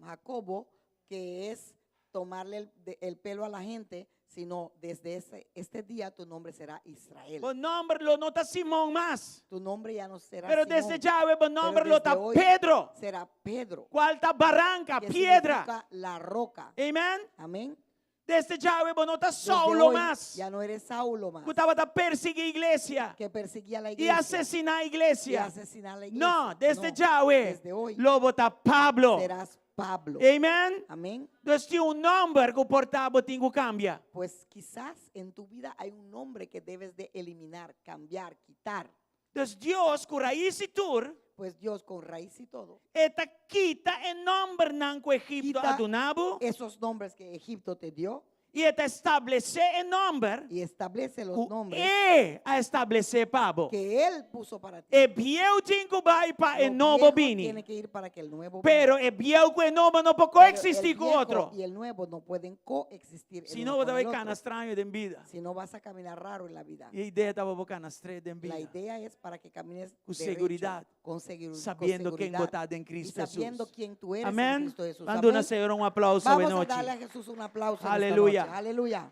Speaker 1: Jacobo, que es tomarle el, de- el pelo a la gente, sino desde ese, este día tu nombre será Israel.
Speaker 4: Bo nòmber lo no ta Simon mas.
Speaker 1: Tu nombre ya no será
Speaker 4: Pero
Speaker 1: Simón,
Speaker 4: desde djawe bo
Speaker 1: pero
Speaker 4: nòmber lo
Speaker 1: desde
Speaker 4: ta
Speaker 1: hoy
Speaker 4: Pedro.
Speaker 1: Será Pedro.
Speaker 4: Kual ta baranka,
Speaker 1: que
Speaker 4: piedra.
Speaker 1: significa la roca.
Speaker 4: Amen.
Speaker 1: Amén.
Speaker 4: Desde djawe bo no ta
Speaker 1: Desde
Speaker 4: Saulo
Speaker 1: hoy
Speaker 4: mas.
Speaker 1: Ya no eres Saulo más.
Speaker 4: Ku tabata persiguí iglesia.
Speaker 1: Que perseguía la
Speaker 4: I
Speaker 1: iglesia.
Speaker 4: asesiná
Speaker 1: Y
Speaker 4: iglesia.
Speaker 1: asesinar la iglesia.
Speaker 4: No, desde
Speaker 1: No,
Speaker 4: djawe
Speaker 1: Desde hoy
Speaker 4: lo bo ta Pablo.
Speaker 1: serás Pablo.
Speaker 4: Amen.
Speaker 1: Amén.
Speaker 4: Dus tin un nòmber ku por ta bo tin ku kambia.
Speaker 1: Pues quizás en tu vida hay un nombre que debes de eliminar, cambiar, quitar.
Speaker 4: Dus Dios ku rais i tur
Speaker 1: Pues Dios con raíz y todo,
Speaker 4: e ta kita e nòmbernan ku Egipto
Speaker 1: Kita
Speaker 4: a duna bo
Speaker 1: esos nombres que Egipto te dio
Speaker 4: i e ta establesé e nòmber
Speaker 1: y establece los
Speaker 4: ku
Speaker 1: nombres
Speaker 4: E a establesé pa bo.
Speaker 1: que Él puso para ti.
Speaker 4: E bieu tin ku bai pa e
Speaker 1: Lo
Speaker 4: nobo
Speaker 1: viejo
Speaker 4: bini.
Speaker 1: tiene que ir para que el nuevo
Speaker 4: Pero
Speaker 1: venga.
Speaker 4: e bieu ku e nobo no por
Speaker 1: Pero el
Speaker 4: koeksistí ku
Speaker 1: viejo
Speaker 4: otro.
Speaker 1: Y el nuevo no pueden coexistir. el
Speaker 4: Si
Speaker 1: uno
Speaker 4: no, bo
Speaker 1: con
Speaker 4: ta
Speaker 1: el
Speaker 4: bai
Speaker 1: otro.
Speaker 4: kana straño den bida.
Speaker 1: Si no vas a caminar raro en la vida.
Speaker 4: E idea ta pa bo kana straight den
Speaker 1: La
Speaker 4: bida.
Speaker 1: idea es para que camines
Speaker 4: Ku
Speaker 1: derecho,
Speaker 4: seguridat.
Speaker 1: con, segur- con
Speaker 4: Sabiendo ken
Speaker 1: seguridad
Speaker 4: bo ta den
Speaker 1: y
Speaker 4: Cristo
Speaker 1: sabiendo
Speaker 4: Jesús.
Speaker 1: quién tú eres en
Speaker 4: Amén.
Speaker 1: Cristo Jesús.
Speaker 4: Ban duna
Speaker 1: Amén.
Speaker 4: Señor un aplauso
Speaker 1: Vamos a
Speaker 4: nochi.
Speaker 1: darle a Jesús un aplauso. en esta
Speaker 4: Aleluya.
Speaker 1: noche. Aleluya.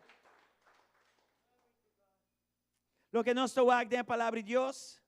Speaker 4: Loke nos ta wak den palabra di Dios.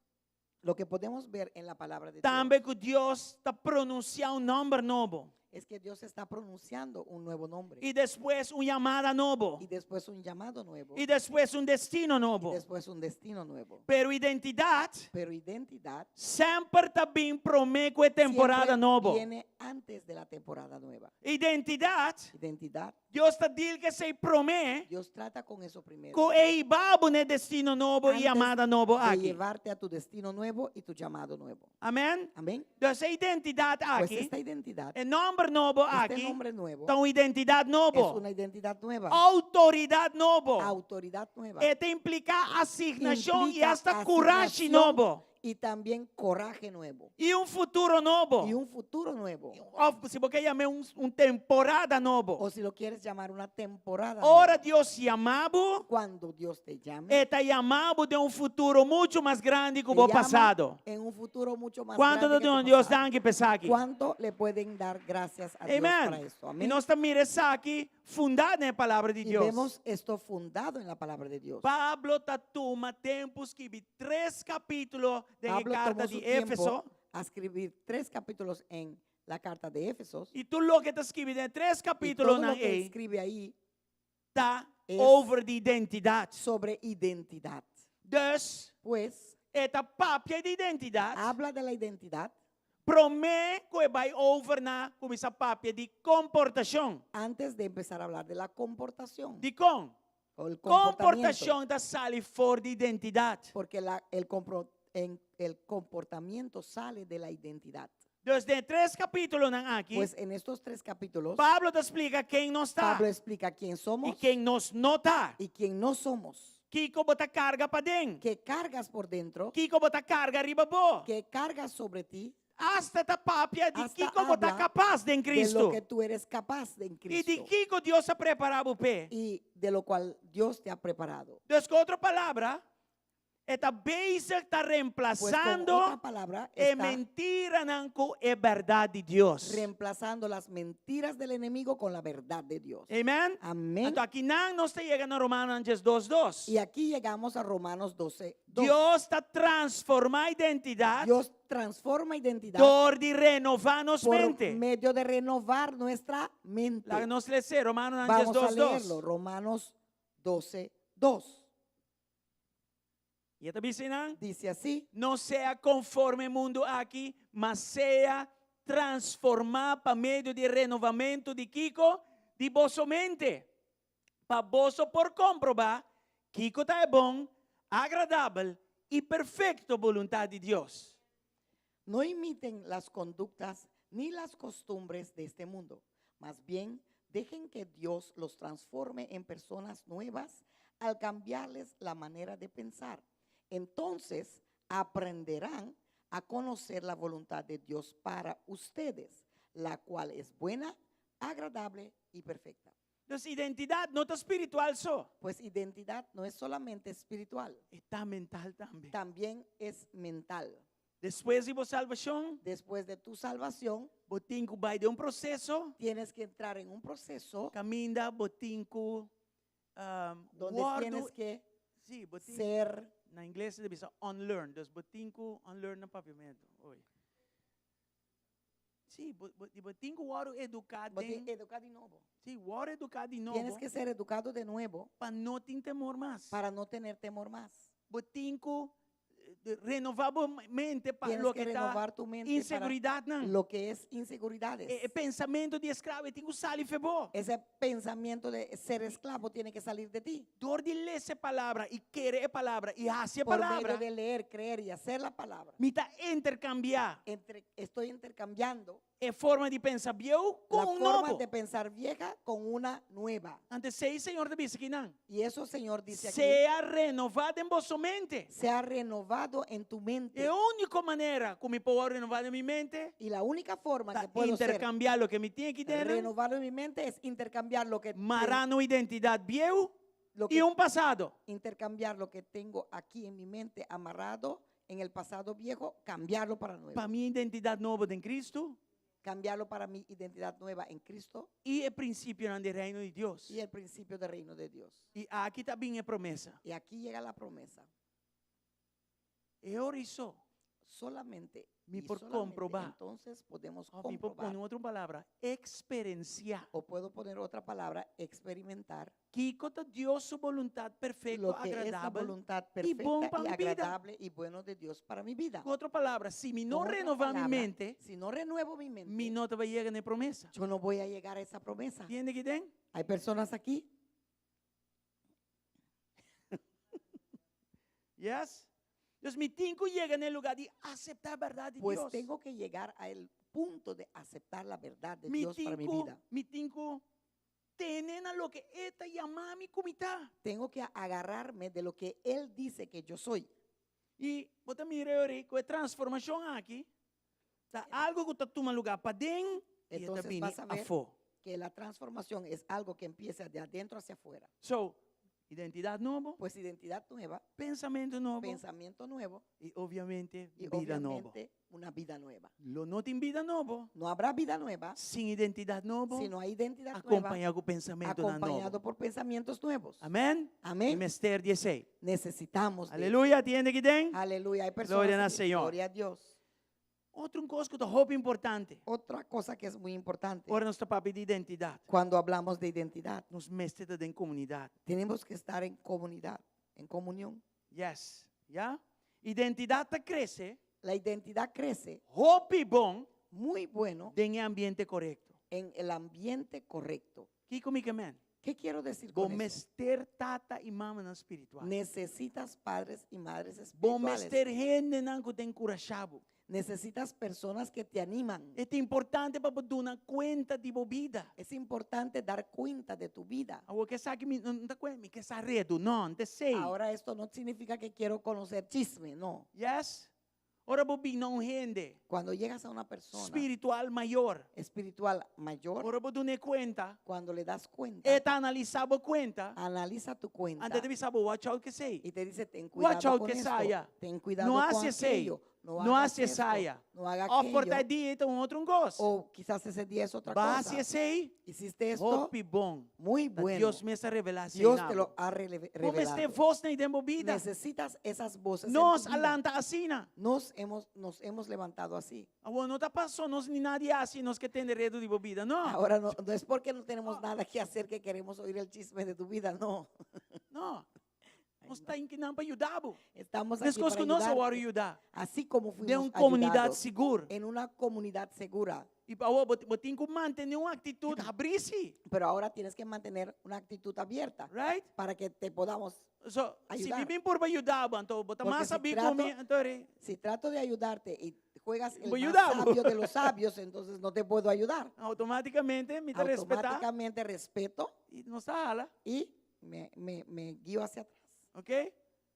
Speaker 1: Lo que podemos ver en la palabra de Dios
Speaker 4: Tambe ku Dios ta pronunsiá un nòmber nobo.
Speaker 1: es que Dios está pronunciando un nuevo nombre
Speaker 4: I despues un yamada nobo.
Speaker 1: y después un llamado nuevo
Speaker 4: I despues un destino
Speaker 1: y
Speaker 4: nobo.
Speaker 1: después un destino nuevo.
Speaker 4: Pero identidat
Speaker 1: Pero identidad
Speaker 4: semper ta bin promé ku e temporada
Speaker 1: siempre
Speaker 4: nobo.
Speaker 1: viene antes de la temporada nueva.
Speaker 4: Identidat,
Speaker 1: Identidad,
Speaker 4: Dios ta deal ku esei promé,
Speaker 1: Dios trata con eso primero.
Speaker 4: ku e hiba bo na e destino nobo i
Speaker 1: Antes
Speaker 4: yamada nobo
Speaker 1: de
Speaker 4: aki.
Speaker 1: llevarte a tu destino nuevo y tu llamado nuevo.
Speaker 4: Amèn?
Speaker 1: Amén.
Speaker 4: Dus e identidat
Speaker 1: Pues
Speaker 4: aki,
Speaker 1: esta identidad,
Speaker 4: e nòmber nobo
Speaker 1: este
Speaker 4: aki,
Speaker 1: nombre nuevo,
Speaker 4: ta un identidat
Speaker 1: es
Speaker 4: nobo.
Speaker 1: una identidad nueva,
Speaker 4: Outoridat nobo.
Speaker 1: autoridad nueva.
Speaker 4: E ta impliká asignashon i
Speaker 1: Implica
Speaker 4: asta kurashi
Speaker 1: asignación
Speaker 4: nobo.
Speaker 1: Y también coraje nuevo.
Speaker 4: I un futuro nobo.
Speaker 1: Y un futuro nuevo.
Speaker 4: Òf si bo ke yam'é un, un temporada nobo.
Speaker 1: O si lo quieres llamar una temporada.
Speaker 4: Ora
Speaker 1: nueva.
Speaker 4: Dios yama bo,
Speaker 1: Cuando Dios te llame,
Speaker 4: E ta yama bo den un futuro muchu mas grandi ku
Speaker 1: te
Speaker 4: bo
Speaker 1: llama
Speaker 4: pasado.
Speaker 1: en un futuro mucho más
Speaker 4: Kuantu
Speaker 1: grande que tu
Speaker 4: Dios
Speaker 1: pasado.
Speaker 4: danki p'esaki?
Speaker 1: ¿Cuánto le pueden dar gracias a Dios para
Speaker 4: Amèn.
Speaker 1: esto?
Speaker 4: I
Speaker 1: Amén.
Speaker 4: nos ta mira esaki fundá den e palabra di
Speaker 1: Y
Speaker 4: Dios.
Speaker 1: vemos esto fundado en la palabra de Dios.
Speaker 4: Pablo ta tuma tempu skirbi tres kapítulo den
Speaker 1: Pablo
Speaker 4: karta
Speaker 1: tomó su
Speaker 4: di
Speaker 1: tiempo
Speaker 4: Éfeso.
Speaker 1: a escribir tres capítulos en la carta de Éfesos.
Speaker 4: I tur loke e ta skirbi den tres
Speaker 1: Y
Speaker 4: kapítulo
Speaker 1: todo lo
Speaker 4: nan
Speaker 1: que
Speaker 4: ei
Speaker 1: escribe ahí
Speaker 4: ta
Speaker 1: es
Speaker 4: over di identidat.
Speaker 1: sobre identidad.
Speaker 4: Dus,
Speaker 1: Pues
Speaker 4: e ta papia di identidat.
Speaker 1: habla de la identidad
Speaker 4: Promé ku e bai over na kuminsá papia di komportashon.
Speaker 1: antes de empezar a hablar de la comportación
Speaker 4: Dikon?
Speaker 1: o el comportamiento.
Speaker 4: Komportashon ta sali for di identidat.
Speaker 1: Porque la- el, compro- en- el comportamiento sale de la identidad.
Speaker 4: Dus den tres kapítulonan aki,
Speaker 1: Pues en estos tres capítulos,
Speaker 4: Pablo ta splika ken nos ta
Speaker 1: Pablo explica quién
Speaker 4: i
Speaker 1: somos
Speaker 4: ken nos no ta.
Speaker 1: y quién no somos.
Speaker 4: Kiko bo ta karga paden?
Speaker 1: Que cargas por dentro,
Speaker 4: Kiko bo ta karga riba bo?
Speaker 1: que cargas sobre ti,
Speaker 4: Asta e ta papia di
Speaker 1: Hasta
Speaker 4: kiko bo ta
Speaker 1: habla
Speaker 4: kapas den
Speaker 1: de
Speaker 4: Cristo.
Speaker 1: lo que tú eres capaz de en
Speaker 4: I di
Speaker 1: Cristo
Speaker 4: kiko Dios a prepará bo p'e.
Speaker 1: y de lo cual Dios te ha preparado.
Speaker 4: Dus ku otro palabra, e ta bezig ta
Speaker 1: Pues con
Speaker 4: reemplasando
Speaker 1: otra palabra,
Speaker 4: e
Speaker 1: está
Speaker 4: mentiranan ku e bèrdat di Dios.
Speaker 1: reemplazando las mentiras del enemigo con la verdad de Dios.
Speaker 4: Amen?
Speaker 1: Amén.
Speaker 4: Anto akinan nos ta yega na Romanonan 12:2.
Speaker 1: Y aquí llegamos a Romanos 12. 2.
Speaker 4: Dios ta transformá identidat
Speaker 1: Dios transforma identidad
Speaker 4: dor di renová nos
Speaker 1: por
Speaker 4: mente.
Speaker 1: medio de renovar nuestra mente.
Speaker 4: Laga nos lesa Romanonan
Speaker 1: Vamos a
Speaker 4: 12:2.
Speaker 1: leerlo. Romanos 12, 2.
Speaker 4: I e ta bisa einan?
Speaker 1: Dice así.
Speaker 4: No sea konforme mundu aki, ma sea transformá pa medio di renovamentu di kiko? Di boso mente, pa boso por komprobá kiko ta e bon, agradabel i perfekto boluntat di Dios.
Speaker 1: No imiten las conductas ni las costumbres de este mundo. Más bien, dejen que Dios los transforme en personas nuevas al cambiarles la manera de pensar. Entonces aprenderán a conocer la voluntad de Dios para ustedes, la cual es buena, agradable y perfecta.
Speaker 4: Dus identidat no ta spiritual so,
Speaker 1: Pues identidad no es solamente espiritual,
Speaker 4: e ta mental tambe.
Speaker 1: también es mental.
Speaker 4: Despues di bo salbashon,
Speaker 1: Después de tu salvación,
Speaker 4: bo tin ku bai den un proseso
Speaker 1: tienes que entrar en un proceso
Speaker 4: kaminda bo tin ku
Speaker 1: donde
Speaker 4: wòrdu
Speaker 1: tienes que
Speaker 4: Sí, bo tin
Speaker 1: ser
Speaker 4: na ingles ta bisa unlearn, dus bo tin ku unlearn na papiamentu. Oy. Sí, bo, bo, bo tin ku wòrdu eduká
Speaker 1: Bo tin
Speaker 4: den
Speaker 1: eduká di nobo.
Speaker 4: Sí, wòrdu eduká di
Speaker 1: Tienes
Speaker 4: nobo
Speaker 1: que ser educado de nuevo
Speaker 4: pa no tin temor mas.
Speaker 1: para no tener temor más.
Speaker 4: Bo tin ku renová bo mente pa
Speaker 1: Tienes
Speaker 4: loke
Speaker 1: que
Speaker 4: ta
Speaker 1: renovar tu mente para
Speaker 4: inseguridatnan.
Speaker 1: lo que es inseguridades.
Speaker 4: E, e pensamentu di esklabo e tin ku sali fe bo.
Speaker 1: Ese pensamiento de ser esclavo tiene que salir de ti.
Speaker 4: Dor di lesa e palabra i kere e palabra i hasi e
Speaker 1: Por medio
Speaker 4: palabra,
Speaker 1: de leer, creer y hacer la palabra.
Speaker 4: mi ta interkambiá
Speaker 1: Entre, estoy intercambiando
Speaker 4: e forma di pensa bieu ku
Speaker 1: la
Speaker 4: un
Speaker 1: forma
Speaker 4: nobo.
Speaker 1: de pensar vieja con una nueva.
Speaker 4: Anto esei Señor ta bisa kinan.
Speaker 1: Y eso, Señor, dice aquí,
Speaker 4: Sea renová den boso mente.
Speaker 1: sea renovado en tu mente.
Speaker 4: E úniko manera ku mi por wòrdu renová den mi mente
Speaker 1: Y la única forma
Speaker 4: ta
Speaker 1: que puedo ser
Speaker 4: interkambiá loke mi tin aki den,
Speaker 1: renovado en mi mente es intercambiar lo que
Speaker 4: mará no identidat bieu
Speaker 1: lo
Speaker 4: i
Speaker 1: que
Speaker 4: un pasado.
Speaker 1: intercambiar lo que tengo aquí en mi mente amarrado en el pasado viejo, cambiarlo para nuevo.
Speaker 4: Pa mi identidat nobo den Kristu
Speaker 1: Cambiarlo para mi identidad nueva en Cristo
Speaker 4: i e prinsipionan di Reino di Dios.
Speaker 1: y el principio del reino de Dios.
Speaker 4: I aki ta bin e promesa.
Speaker 1: Y aquí llega la promesa.
Speaker 4: E ora i so.
Speaker 1: Solamente,
Speaker 4: Mi
Speaker 1: y
Speaker 4: por
Speaker 1: solamente
Speaker 4: comprobar.
Speaker 1: entonces podemos
Speaker 4: Òf mi por
Speaker 1: comprobar.
Speaker 4: pone otro palabra, eksperensiá.
Speaker 1: O puedo poner otra palabra, experimentar
Speaker 4: Kiko ta Dios su boluntat perfekto,
Speaker 1: lo que es la
Speaker 4: agradabel
Speaker 1: voluntad
Speaker 4: i bon
Speaker 1: perfecta
Speaker 4: pa
Speaker 1: y
Speaker 4: mi bida.
Speaker 1: agradable y bueno de Dios para mi vida.
Speaker 4: Ku otro palabra, si mi no
Speaker 1: Con otra
Speaker 4: renová mi
Speaker 1: palabra,
Speaker 4: mente,
Speaker 1: si no renuevo mi mente,
Speaker 4: mi no ta bai yega na e promesa.
Speaker 1: yo no voy a llegar a esa promesa.
Speaker 4: Tin hende aki den?
Speaker 1: Hay personas aquí.
Speaker 4: Yes? Dus mi tin ku yega na e lugá di aseptá e bèrdat di
Speaker 1: Pues
Speaker 4: Dios.
Speaker 1: tengo que llegar al punto de aceptar la verdad de
Speaker 4: Mi
Speaker 1: Dios
Speaker 4: tin
Speaker 1: para mi
Speaker 4: ku,
Speaker 1: vida.
Speaker 4: mi tin ku tene na loke E ta yama mi ku mi ta.
Speaker 1: Tengo que agarrarme de lo que Él dice que yo soy.
Speaker 4: I bo ta mira e ora ku e transformashon aki ta algu ku ta tuma lugá paden i e ta
Speaker 1: Entonces
Speaker 4: bini
Speaker 1: vas a ver
Speaker 4: afó.
Speaker 1: que la transformación es algo que empieza de adentro hacia afuera.
Speaker 4: So, identidad nobo,
Speaker 1: Pues identidad nueva,
Speaker 4: pensamentu nobo
Speaker 1: pensamiento nuevo
Speaker 4: i obviamente
Speaker 1: y
Speaker 4: bida nobo.
Speaker 1: obviamente una vida nueva.
Speaker 4: Lo no tin bida nobo
Speaker 1: No habrá vida nueva
Speaker 4: sin identidad nobo
Speaker 1: si no hay identidad nueva
Speaker 4: acompañá ku pensamentunan
Speaker 1: acompañado
Speaker 4: nobo.
Speaker 1: por pensamientos nuevos.
Speaker 4: Amèn?
Speaker 1: Amén.
Speaker 4: Mi mester di esei.
Speaker 1: Necesitamos de
Speaker 4: Aleluya, tin hende aki den?
Speaker 1: Aleluya. Hay personas
Speaker 4: Gloria na
Speaker 1: aquí.
Speaker 4: Señor.
Speaker 1: Gloria a Dios.
Speaker 4: Otro un kos ku ta hopi importante.
Speaker 1: Otra cosa que es muy importante.
Speaker 4: Ora nos ta papia di identidat.
Speaker 1: Cuando hablamos de identidad,
Speaker 4: Nos mester ta den komunidat.
Speaker 1: tenemos que estar en comunidad, en comunión.
Speaker 4: Yes. Ya? Identidat ta krese.
Speaker 1: La identidad crece
Speaker 4: Hopi bon
Speaker 1: muy bueno
Speaker 4: den e ambiente korekto.
Speaker 1: en el ambiente correcto.
Speaker 4: Kiko mi ke men?
Speaker 1: ¿Qué quiero decir
Speaker 4: Bo
Speaker 1: con eso?
Speaker 4: mester tata i mamanan spiritual.
Speaker 1: Necesitas padres y madres
Speaker 4: Bo
Speaker 1: espirituales.
Speaker 4: mester hendenan ku ta enkurashá bo.
Speaker 1: Necesitas personas que te animan.
Speaker 4: E ta importante pa bo duna kuenta di bo bida.
Speaker 1: Es importante dar cuenta de tu vida.
Speaker 4: Awor ku esaki mi no ta kuenta, mi ke sa redu. No, no ta esei.
Speaker 1: Ahora esto no significa que quiero conocer chisme, no.
Speaker 4: Yes? Ora bo bin na un hende
Speaker 1: Cuando llegas a una persona
Speaker 4: spiritual mayor,
Speaker 1: espiritual mayor,
Speaker 4: ora bo dun'é kuenta,
Speaker 1: cuando le das cuenta,
Speaker 4: e ta analisá bo kuenta,
Speaker 1: analiza tu cuenta
Speaker 4: anto e ta bisa bo, watch out ku esei.
Speaker 1: y te dice, ten
Speaker 4: Watch
Speaker 1: cuidado
Speaker 4: out
Speaker 1: con
Speaker 4: que
Speaker 1: esto,
Speaker 4: saya.
Speaker 1: ten cuidado
Speaker 4: No
Speaker 1: con
Speaker 4: hace esei.
Speaker 1: aquello, no
Speaker 4: No
Speaker 1: hagas
Speaker 4: hace
Speaker 1: esto,
Speaker 4: saya.
Speaker 1: no haga
Speaker 4: Òf por ta
Speaker 1: aquello,
Speaker 4: dia e ta un otro un kos.
Speaker 1: o quizás ese día es otra
Speaker 4: Bo
Speaker 1: cosa.
Speaker 4: hasi esei,
Speaker 1: Hiciste esto
Speaker 4: hopi bon.
Speaker 1: muy
Speaker 4: Ta
Speaker 1: bueno.
Speaker 4: Dios mes a revelá esei
Speaker 1: Dios
Speaker 4: na
Speaker 1: te
Speaker 4: bo.
Speaker 1: lo ha
Speaker 4: Bo mester
Speaker 1: revelado.
Speaker 4: vosnan den bo bida.
Speaker 1: Necesitas esas voces en
Speaker 4: Nos
Speaker 1: tu vida.
Speaker 4: a lanta asina.
Speaker 1: Nos hemos levantado así.
Speaker 4: Awor no ta paso nos ni nada di hasi nos ke tende redu di bo bida, no.
Speaker 1: Ahora no, no es porque no tenemos nada que hacer que queremos oír el chisme de tu vida, no.
Speaker 4: No. Nos ta akinan pa yuda bo.
Speaker 1: Estamos aquí
Speaker 4: Meskos
Speaker 1: para
Speaker 4: ku nos a wòrdu
Speaker 1: ayudarte.
Speaker 4: yuda.
Speaker 1: Así como
Speaker 4: Den
Speaker 1: fuimos
Speaker 4: un komunidat
Speaker 1: ayudados
Speaker 4: sigur.
Speaker 1: en una comunidad segura.
Speaker 4: I awor bo bo tin ku mantené un aktitut habrí si.
Speaker 1: Pero ahora tienes que mantener una actitud abierta
Speaker 4: Right?
Speaker 1: para que te podamos
Speaker 4: So, si
Speaker 1: ayudar.
Speaker 4: mi bin purba yuda bo, anto bo ta
Speaker 1: Porque
Speaker 4: mas
Speaker 1: si
Speaker 4: sabí
Speaker 1: trato
Speaker 4: ku mi, anto ri.
Speaker 1: Si trato de ayudarte y juegas el
Speaker 4: Bo
Speaker 1: más
Speaker 4: yuda bo.
Speaker 1: sabio de los sabios, entonces no te puedo ayudar.
Speaker 4: Automáticamente mi ta respetá.
Speaker 1: Automáticamente respeto
Speaker 4: I nos ta hala.
Speaker 1: y me guío hacia atrás.
Speaker 4: Ok?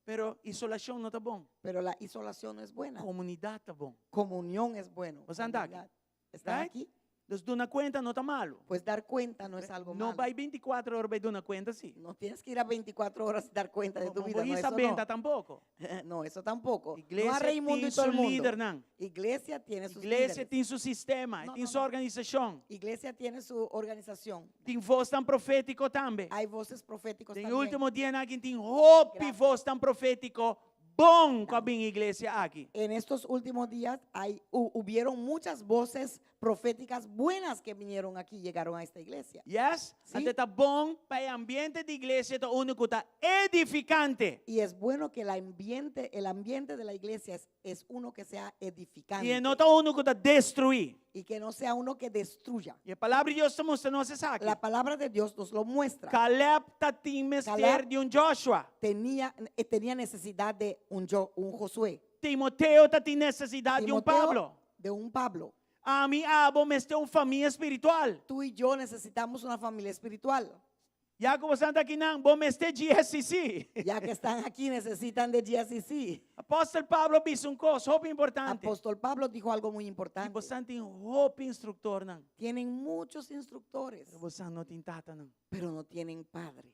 Speaker 4: Pero isolashon no ta bon.
Speaker 1: Pero la isolación no es buena.
Speaker 4: Komunidat ta bon.
Speaker 1: Comunión es bueno.
Speaker 4: Bo sa aki?
Speaker 1: Comunidad. ¿Están
Speaker 4: Right?
Speaker 1: aquí?
Speaker 4: Dus duna kuenta no ta malu.
Speaker 1: Pues dar cuenta no es algo
Speaker 4: No
Speaker 1: malo.
Speaker 4: bai 24 ora bai duna kuenta sí.
Speaker 1: No tienes que ir a 24 horas y dar cuenta de tu
Speaker 4: No
Speaker 1: vida.
Speaker 4: bo
Speaker 1: No,
Speaker 4: hisa
Speaker 1: eso
Speaker 4: benta
Speaker 1: no.
Speaker 4: tampoko.
Speaker 1: No, eso tampoco. No a
Speaker 4: Iglesia
Speaker 1: Raimundo
Speaker 4: tin
Speaker 1: y todo
Speaker 4: su
Speaker 1: el mundo.
Speaker 4: lidernan.
Speaker 1: Iglesia tiene sus
Speaker 4: Iglesia
Speaker 1: líderes.
Speaker 4: tin su sistema,
Speaker 1: No,
Speaker 4: tin
Speaker 1: no,
Speaker 4: su
Speaker 1: no.
Speaker 4: organisashon.
Speaker 1: Iglesia tiene su organización.
Speaker 4: Tin vosnan profétiko tambe.
Speaker 1: Hay voces proféticos
Speaker 4: Den
Speaker 1: también.
Speaker 4: último dianan aki tin hopi
Speaker 1: Gracias.
Speaker 4: vosnan profétiko bon ku a bin iglesia aki.
Speaker 1: En estos últimos días hay, hubieron muchas voces proféticas buenas que vinieron aquí, llegaron a esta iglesia.
Speaker 4: Yes?
Speaker 1: Sí.
Speaker 4: Anto ta bon pa e ambiente di iglesia ta unu ku ta edifikante.
Speaker 1: Y es bueno que el ambiente de la iglesia es uno que sea edificante.
Speaker 4: I e no ta unu ku ta destruí.
Speaker 1: Y que no sea uno que destruya.
Speaker 4: I e Palabra di Dios ta mustra nos esaki.
Speaker 1: La palabra de Dios nos lo muestra.
Speaker 4: Caleb ta tin mester
Speaker 1: Caleb
Speaker 4: di un Joshua.
Speaker 1: Tenía necesidad de un Josué.
Speaker 4: Timoteo ta tin necesidad di un
Speaker 1: Timoteo,
Speaker 4: Pablo.
Speaker 1: De un Pablo.
Speaker 4: Ami abo mester un famia spiritual.
Speaker 1: Tú y yo necesitamos una familia espiritual.
Speaker 4: Ya ku boso ta akinan, bo mester GSCC.
Speaker 1: Ya que están aquí, necesitan de GSCC.
Speaker 4: Apòstel Pablo a bisa un kos hopi importante.
Speaker 1: Apóstol Pablo dijo algo muy importante.
Speaker 4: I boso tin hopi instruktornan.
Speaker 1: Tienen muchos instructores.
Speaker 4: Pero boso no tin tatanan.
Speaker 1: Pero no tienen padre.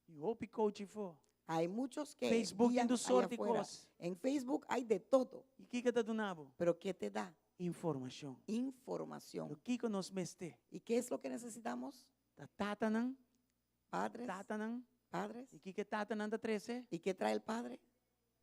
Speaker 4: Tin hopi coach afó.
Speaker 1: Hay muchos que
Speaker 4: Facebook
Speaker 1: guían
Speaker 4: tin tur
Speaker 1: allá
Speaker 4: sorto di
Speaker 1: afuera.
Speaker 4: kos.
Speaker 1: En Facebook hay de todo.
Speaker 4: I kiko ta duna bo?
Speaker 1: Pero ¿qué te da?
Speaker 4: Informashon.
Speaker 1: Información.
Speaker 4: Pero kiko nos mester?
Speaker 1: ¿Y qué es lo que necesitamos?
Speaker 4: Ta tatanan.
Speaker 1: Padres.
Speaker 4: Tatanan.
Speaker 1: Padres.
Speaker 4: I kiko tatanan ta trese?
Speaker 1: ¿Y qué trae el padre?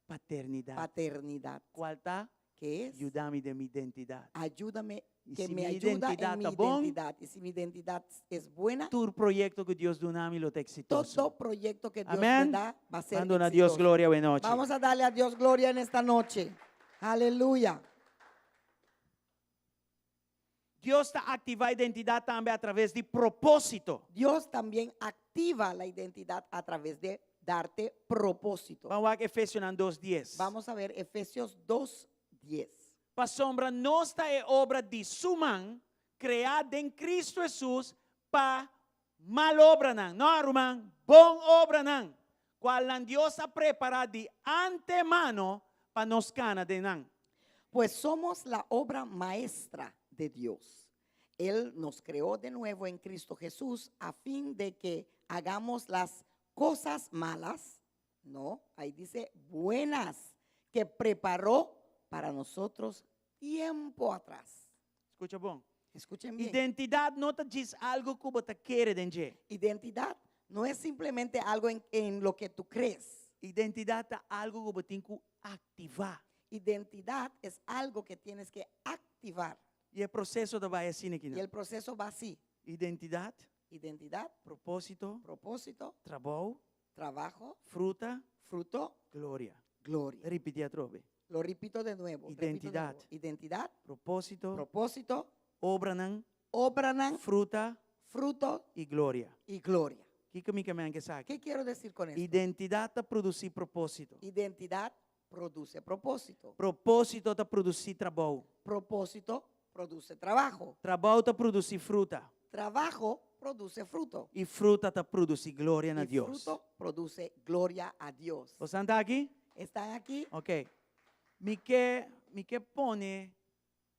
Speaker 4: Paternidat.
Speaker 1: Paternidad.
Speaker 4: Kual ta?
Speaker 1: ¿Qué es?
Speaker 4: Yudami den mi identidat.
Speaker 1: Ayúdame,
Speaker 4: Y
Speaker 1: que
Speaker 4: si
Speaker 1: me
Speaker 4: mi
Speaker 1: ayuda en
Speaker 4: identidad
Speaker 1: mi
Speaker 4: ta bon,
Speaker 1: identidad. Y si mi identidad es buena,
Speaker 4: tur proyekto ku Dios dunami lo ta eksitoso.
Speaker 1: todo proyecto que Dios
Speaker 4: Amén.
Speaker 1: me da va a ser
Speaker 4: Ban duna Dios
Speaker 1: exitoso.
Speaker 4: gloria awe nochi.
Speaker 1: Vamos a darle a Dios gloria en esta noche. Aleluya.
Speaker 4: Dios ta aktivá identidat tambe a traves di propósito.
Speaker 1: Dios también activa la identidad a través de darte propósito.
Speaker 4: Ban wak Efesionan dos dies.
Speaker 1: Vamos a ver Efesios 2, 10.
Speaker 4: Pasobra nos ta e obra di su man, kreá den Kristu Hesus pa mal obranan, no ruman, bon obranan, kualnan Dios a prepará di antemano pa nos kana den nan.
Speaker 1: Pues somos la obra maestra de Dios. Él nos creó de nuevo en Cristo Jesús a fin de que hagamos las cosas malas, no, ahí dice buenas, que preparó para nosotros tiempo atrás.
Speaker 4: Skucha bon.
Speaker 1: Escuchen bien.
Speaker 4: Identidat no ta djis algu ku bo ta kere den dje.
Speaker 1: Identidad no es simplemente algo en lo que tú crees.
Speaker 4: Identidat ta algu ku bo tin ku aktivá.
Speaker 1: Identidad es algo que tienes que activar.
Speaker 4: I e proseso ta bai asina aki.
Speaker 1: Y el proceso va así.
Speaker 4: Identidat.
Speaker 1: Identidad.
Speaker 4: Propósito.
Speaker 1: Propósito.
Speaker 4: Trabou.
Speaker 1: Trabajo.
Speaker 4: Fruta.
Speaker 1: Fruto.
Speaker 4: Gloria.
Speaker 1: Gloria.
Speaker 4: Ripití atrobe.
Speaker 1: Lo repito de nuevo. Repito de
Speaker 4: Identidad.
Speaker 1: nuevo. Identidad.
Speaker 4: Propósito.
Speaker 1: Propósito.
Speaker 4: Obranan.
Speaker 1: Obranan.
Speaker 4: Fruta.
Speaker 1: Fruto.
Speaker 4: I gloria.
Speaker 1: Y gloria.
Speaker 4: Kiko mi ke men ku esaki?
Speaker 1: ¿Qué quiero decir con esto?
Speaker 4: Identidat ta produsí propósito.
Speaker 1: Identidad produce propósito.
Speaker 4: Propósito ta produsí trabou.
Speaker 1: Propósito produce trabajo.
Speaker 4: Trabou ta produsí fruta.
Speaker 1: Trabajo produce fruto.
Speaker 4: I fruta ta produsí gloria na
Speaker 1: Y
Speaker 4: Dios.
Speaker 1: fruto produce gloria a Dios.
Speaker 4: Boso ta aki?
Speaker 1: Están aquí?
Speaker 4: Ok. Mi ke, mi ke pone,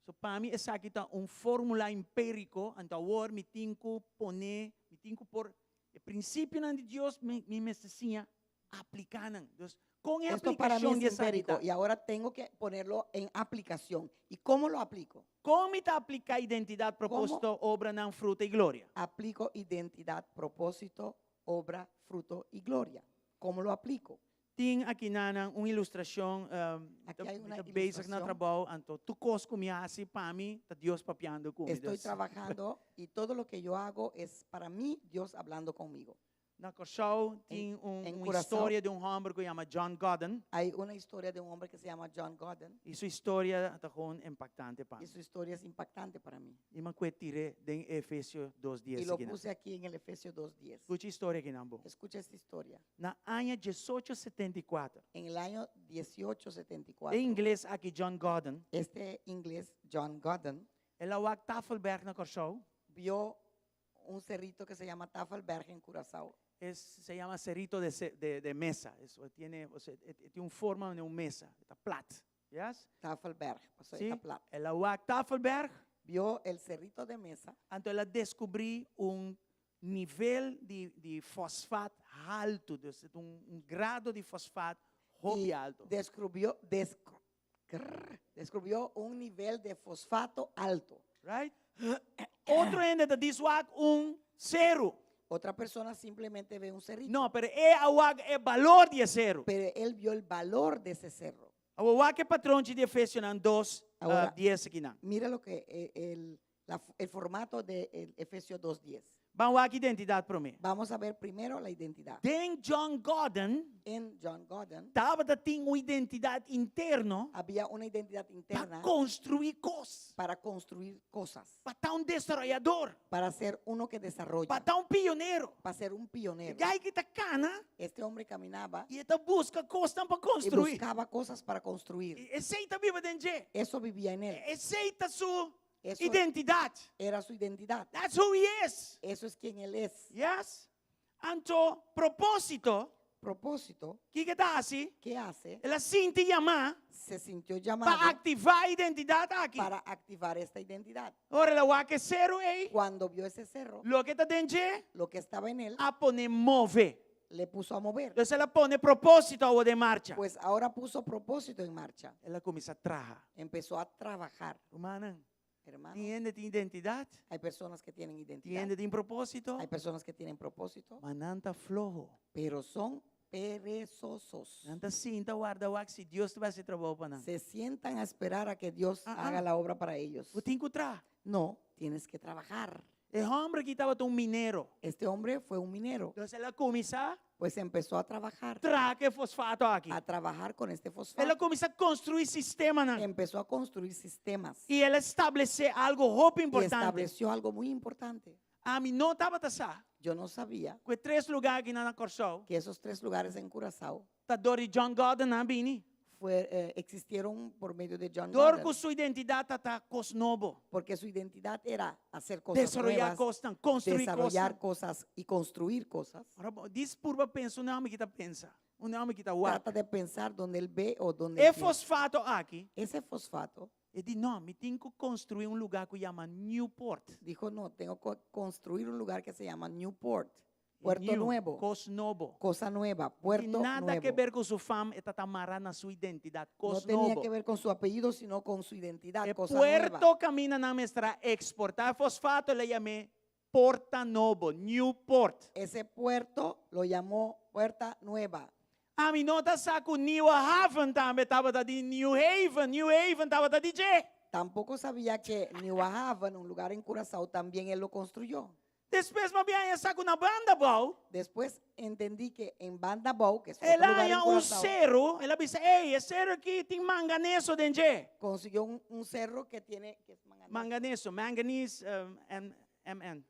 Speaker 4: so pa mi esaki ta un fórmula empíriko, anto awor mi tin ku pone, mi tin ku por e prinsipionan di Dios mi, mi mester siña apliká nan. Dus, kon e
Speaker 1: Esto para mí
Speaker 4: aplikashon di
Speaker 1: es
Speaker 4: esaki
Speaker 1: empírico
Speaker 4: ta?
Speaker 1: y ahora tengo que ponerlo en aplicación. ¿Y cómo lo aplico?
Speaker 4: Kon mi ta apliká identidat,
Speaker 1: ¿Cómo?
Speaker 4: propósito, obranan, fruta i gloria?
Speaker 1: Aplico identidad, propósito, obra, fruto y gloria. ¿Cómo lo aplico?
Speaker 4: Tin aki nan un ilustrashon,
Speaker 1: Aki hay una
Speaker 4: mi ta bezig na
Speaker 1: ilustracion.
Speaker 4: trabou, anto tur kos ku mi hasi pa mi, ta Dios papiando ku mi.
Speaker 1: Estoy
Speaker 4: Dus
Speaker 1: trabajando y todo lo que yo hago es para mí Dios hablando conmigo.
Speaker 4: Na Kòrsou tin un,
Speaker 1: en
Speaker 4: un
Speaker 1: Curaçao.
Speaker 4: historia di un hòmber ku yama John Godden.
Speaker 1: Hay una historia de un hombre que se llama John Godden.
Speaker 4: I su historia ta gewoon impaktante pa
Speaker 1: Y
Speaker 4: mi.
Speaker 1: su historia es impactante para mí.
Speaker 4: I m'a kue tir'é den Efesio dos dies
Speaker 1: Y lo
Speaker 4: akinan.
Speaker 1: puse aquí en el Efesios 2.10.
Speaker 4: Skucha e historia akinan bon.
Speaker 1: Escucha esta historia.
Speaker 4: Na aña diesocho setenta i kuater.
Speaker 1: En el año 1874.
Speaker 4: E ingles aki John Godden.
Speaker 1: Este inglés John Godden.
Speaker 4: El a wak Tafelberg na Kòrsou.
Speaker 1: Vio un cerrito que se llama Tafelberg en Curazao.
Speaker 4: Es, se llama cerrito de, de, de mesa. Eso tiene, o sea, tiene un forma de un mesa. Está plat. Yes?
Speaker 1: Tafelberg, o sea,
Speaker 4: Sí?
Speaker 1: está plat.
Speaker 4: El a wak Tafelberg.
Speaker 1: Vio el cerrito de mesa.
Speaker 4: Anto el a deskubrí un nivel di di fosfat haltu, dus un un grado di fosfat hopi
Speaker 1: Y
Speaker 4: alto.
Speaker 1: descubrió, descru- grrr, descubrió un nivel de fosfato alto.
Speaker 4: Right? Otro hende ta dis wak un seru.
Speaker 1: Otra persona simplemente ve un cerrito.
Speaker 4: No, pero e a wak e balor di e seru.
Speaker 1: Pero él vio el valor de ese cerro.
Speaker 4: Awor wak e patronchi di Efesionan dos,
Speaker 1: Ahora,
Speaker 4: dies akinan.
Speaker 1: mira lo que eh, el, la el formato de el Efesios 2.10.
Speaker 4: Ban wak identidat promé.
Speaker 1: Vamos a ver primero la identidad.
Speaker 4: Den John Gordon
Speaker 1: En John Gordon
Speaker 4: tabata tin un identidat interno
Speaker 1: había una identidad
Speaker 4: pa
Speaker 1: interna
Speaker 4: konstruí kos,
Speaker 1: para construir cosas,
Speaker 4: pa ta un desaroyador,
Speaker 1: para ser uno que desarrolla,
Speaker 4: pa ta un pionero.
Speaker 1: para ser un
Speaker 4: E
Speaker 1: pionero.
Speaker 4: gai ki ta kana
Speaker 1: Este hombre caminaba
Speaker 4: i e ta buska kosnan pa
Speaker 1: y
Speaker 4: konstruí.
Speaker 1: buscaba cosas para construir.
Speaker 4: I Esei ta biba den dje.
Speaker 1: Eso vivía en él.
Speaker 4: Esei ta su
Speaker 1: Eso
Speaker 4: identidat.
Speaker 1: era su identidad.
Speaker 4: That's who he is.
Speaker 1: Eso es quien él es.
Speaker 4: Yes? Anto propósito,
Speaker 1: Propósito,
Speaker 4: kiko e ta hasi?
Speaker 1: ¿qué hace?
Speaker 4: El a sinti yamá
Speaker 1: Se sintió
Speaker 4: pa
Speaker 1: llamado
Speaker 4: aktivá e identidat aki.
Speaker 1: para activar esta identidad.
Speaker 4: Ora el a wak e seru ei,
Speaker 1: Cuando vio ese cerro,
Speaker 4: loke ta den dje
Speaker 1: lo que estaba en él
Speaker 4: a pone move.
Speaker 1: le puso a mover.
Speaker 4: Entonces el a pone propósito awor den marcha.
Speaker 1: Pues ahora puso propósito en marcha.
Speaker 4: El a kuminsá traha.
Speaker 1: Empezó a trabajar.
Speaker 4: Rumannan,
Speaker 1: Hermano,
Speaker 4: tin hende tin identidat,
Speaker 1: hay personas que tienen
Speaker 4: tin
Speaker 1: identidad.
Speaker 4: hende tin propósito,
Speaker 1: Hay personas que tienen propósito,
Speaker 4: ma nan ta floho.
Speaker 1: pero son perezosos.
Speaker 4: Nan ta sinta warda wak si Dios ta bai hasi trabou pa nan.
Speaker 1: Se sientan a esperar a que Dios
Speaker 4: Ah, ah.
Speaker 1: haga la obra para ellos.
Speaker 4: Bo tin ku traha.
Speaker 1: No, tienes que trabajar.
Speaker 4: E hòmber aki tabata un minero.
Speaker 1: Este hombre fue un minero.
Speaker 4: Entonces el a kuminsá
Speaker 1: Pues empezó a trabajar,
Speaker 4: traha ku e fosfato aki.
Speaker 1: a trabajar con este
Speaker 4: El a
Speaker 1: fosfato.
Speaker 4: kuminsá konstruí sistemanan.
Speaker 1: Empezó a construir sistemas
Speaker 4: I el a establesé algu hopi
Speaker 1: y
Speaker 4: importante.
Speaker 1: estableció algo muy importante.
Speaker 4: Ami no tabata sa
Speaker 1: Yo no sabía
Speaker 4: ku e tres lugá aki na Kòrsou
Speaker 1: que esos tres lugares en Curazao
Speaker 4: ta dor di John Gordon a bini.
Speaker 1: fue, eh, existieron por medio de John
Speaker 4: Dor
Speaker 1: Gordon,
Speaker 4: ku su identidat ta ta kos nobo.
Speaker 1: porque su identidad era hacer cosas
Speaker 4: Desaroyá
Speaker 1: nuevas,
Speaker 4: kosnan, konstruí
Speaker 1: desarrollar
Speaker 4: kosnan.
Speaker 1: cosas y construir cosas.
Speaker 4: Ora bo, dis purba pensa un hòmber ki ta pensa, un hòmber ki ta wak.
Speaker 1: Trata de pensar donde él ve o donde
Speaker 4: E
Speaker 1: él piensa.
Speaker 4: fosfato aki,
Speaker 1: Ese fosfato
Speaker 4: e di no, mi tin ku konstruí un lugá ku yama Newport.
Speaker 1: dijo, no, tengo que construir un lugar que se llama Newport, Puerto
Speaker 4: New,
Speaker 1: Nuevo,
Speaker 4: Kos nobo.
Speaker 1: cosa nueva,
Speaker 4: Tin
Speaker 1: Puerto
Speaker 4: nada que
Speaker 1: Nuevo.
Speaker 4: ber ku su fam, e ta mará na su identidat,
Speaker 1: No
Speaker 4: kos
Speaker 1: tenía
Speaker 4: nobo.
Speaker 1: que ver con su apellido, sino con su identidad,
Speaker 4: E
Speaker 1: cosa nueva.
Speaker 4: puerto kaminda nan mester a eksportá fosfato, el a yam'é Porta Nobo, Newport.
Speaker 1: Ese puerto lo llamó Puerta Nueva.
Speaker 4: Ami no ta sa ku Nieuwe Haven tambe tabata di New Haven, New Haven tabata di dje.
Speaker 1: Tampoco sabía que New Haven, un lugar en Curazao, también él lo construyó.
Speaker 4: Despues mi a haña sa ku na Banda Bou,
Speaker 1: Después entendí que en Banda Bou, que es otro
Speaker 4: el a
Speaker 1: lugar en
Speaker 4: haña un
Speaker 1: Curazao,
Speaker 4: seru, el a bisa, ey, e seru aki tin manganeso den dje.
Speaker 1: consiguió un, un cerro que tiene que es manganeso.
Speaker 4: Manganeso, manganese, um, M, MN.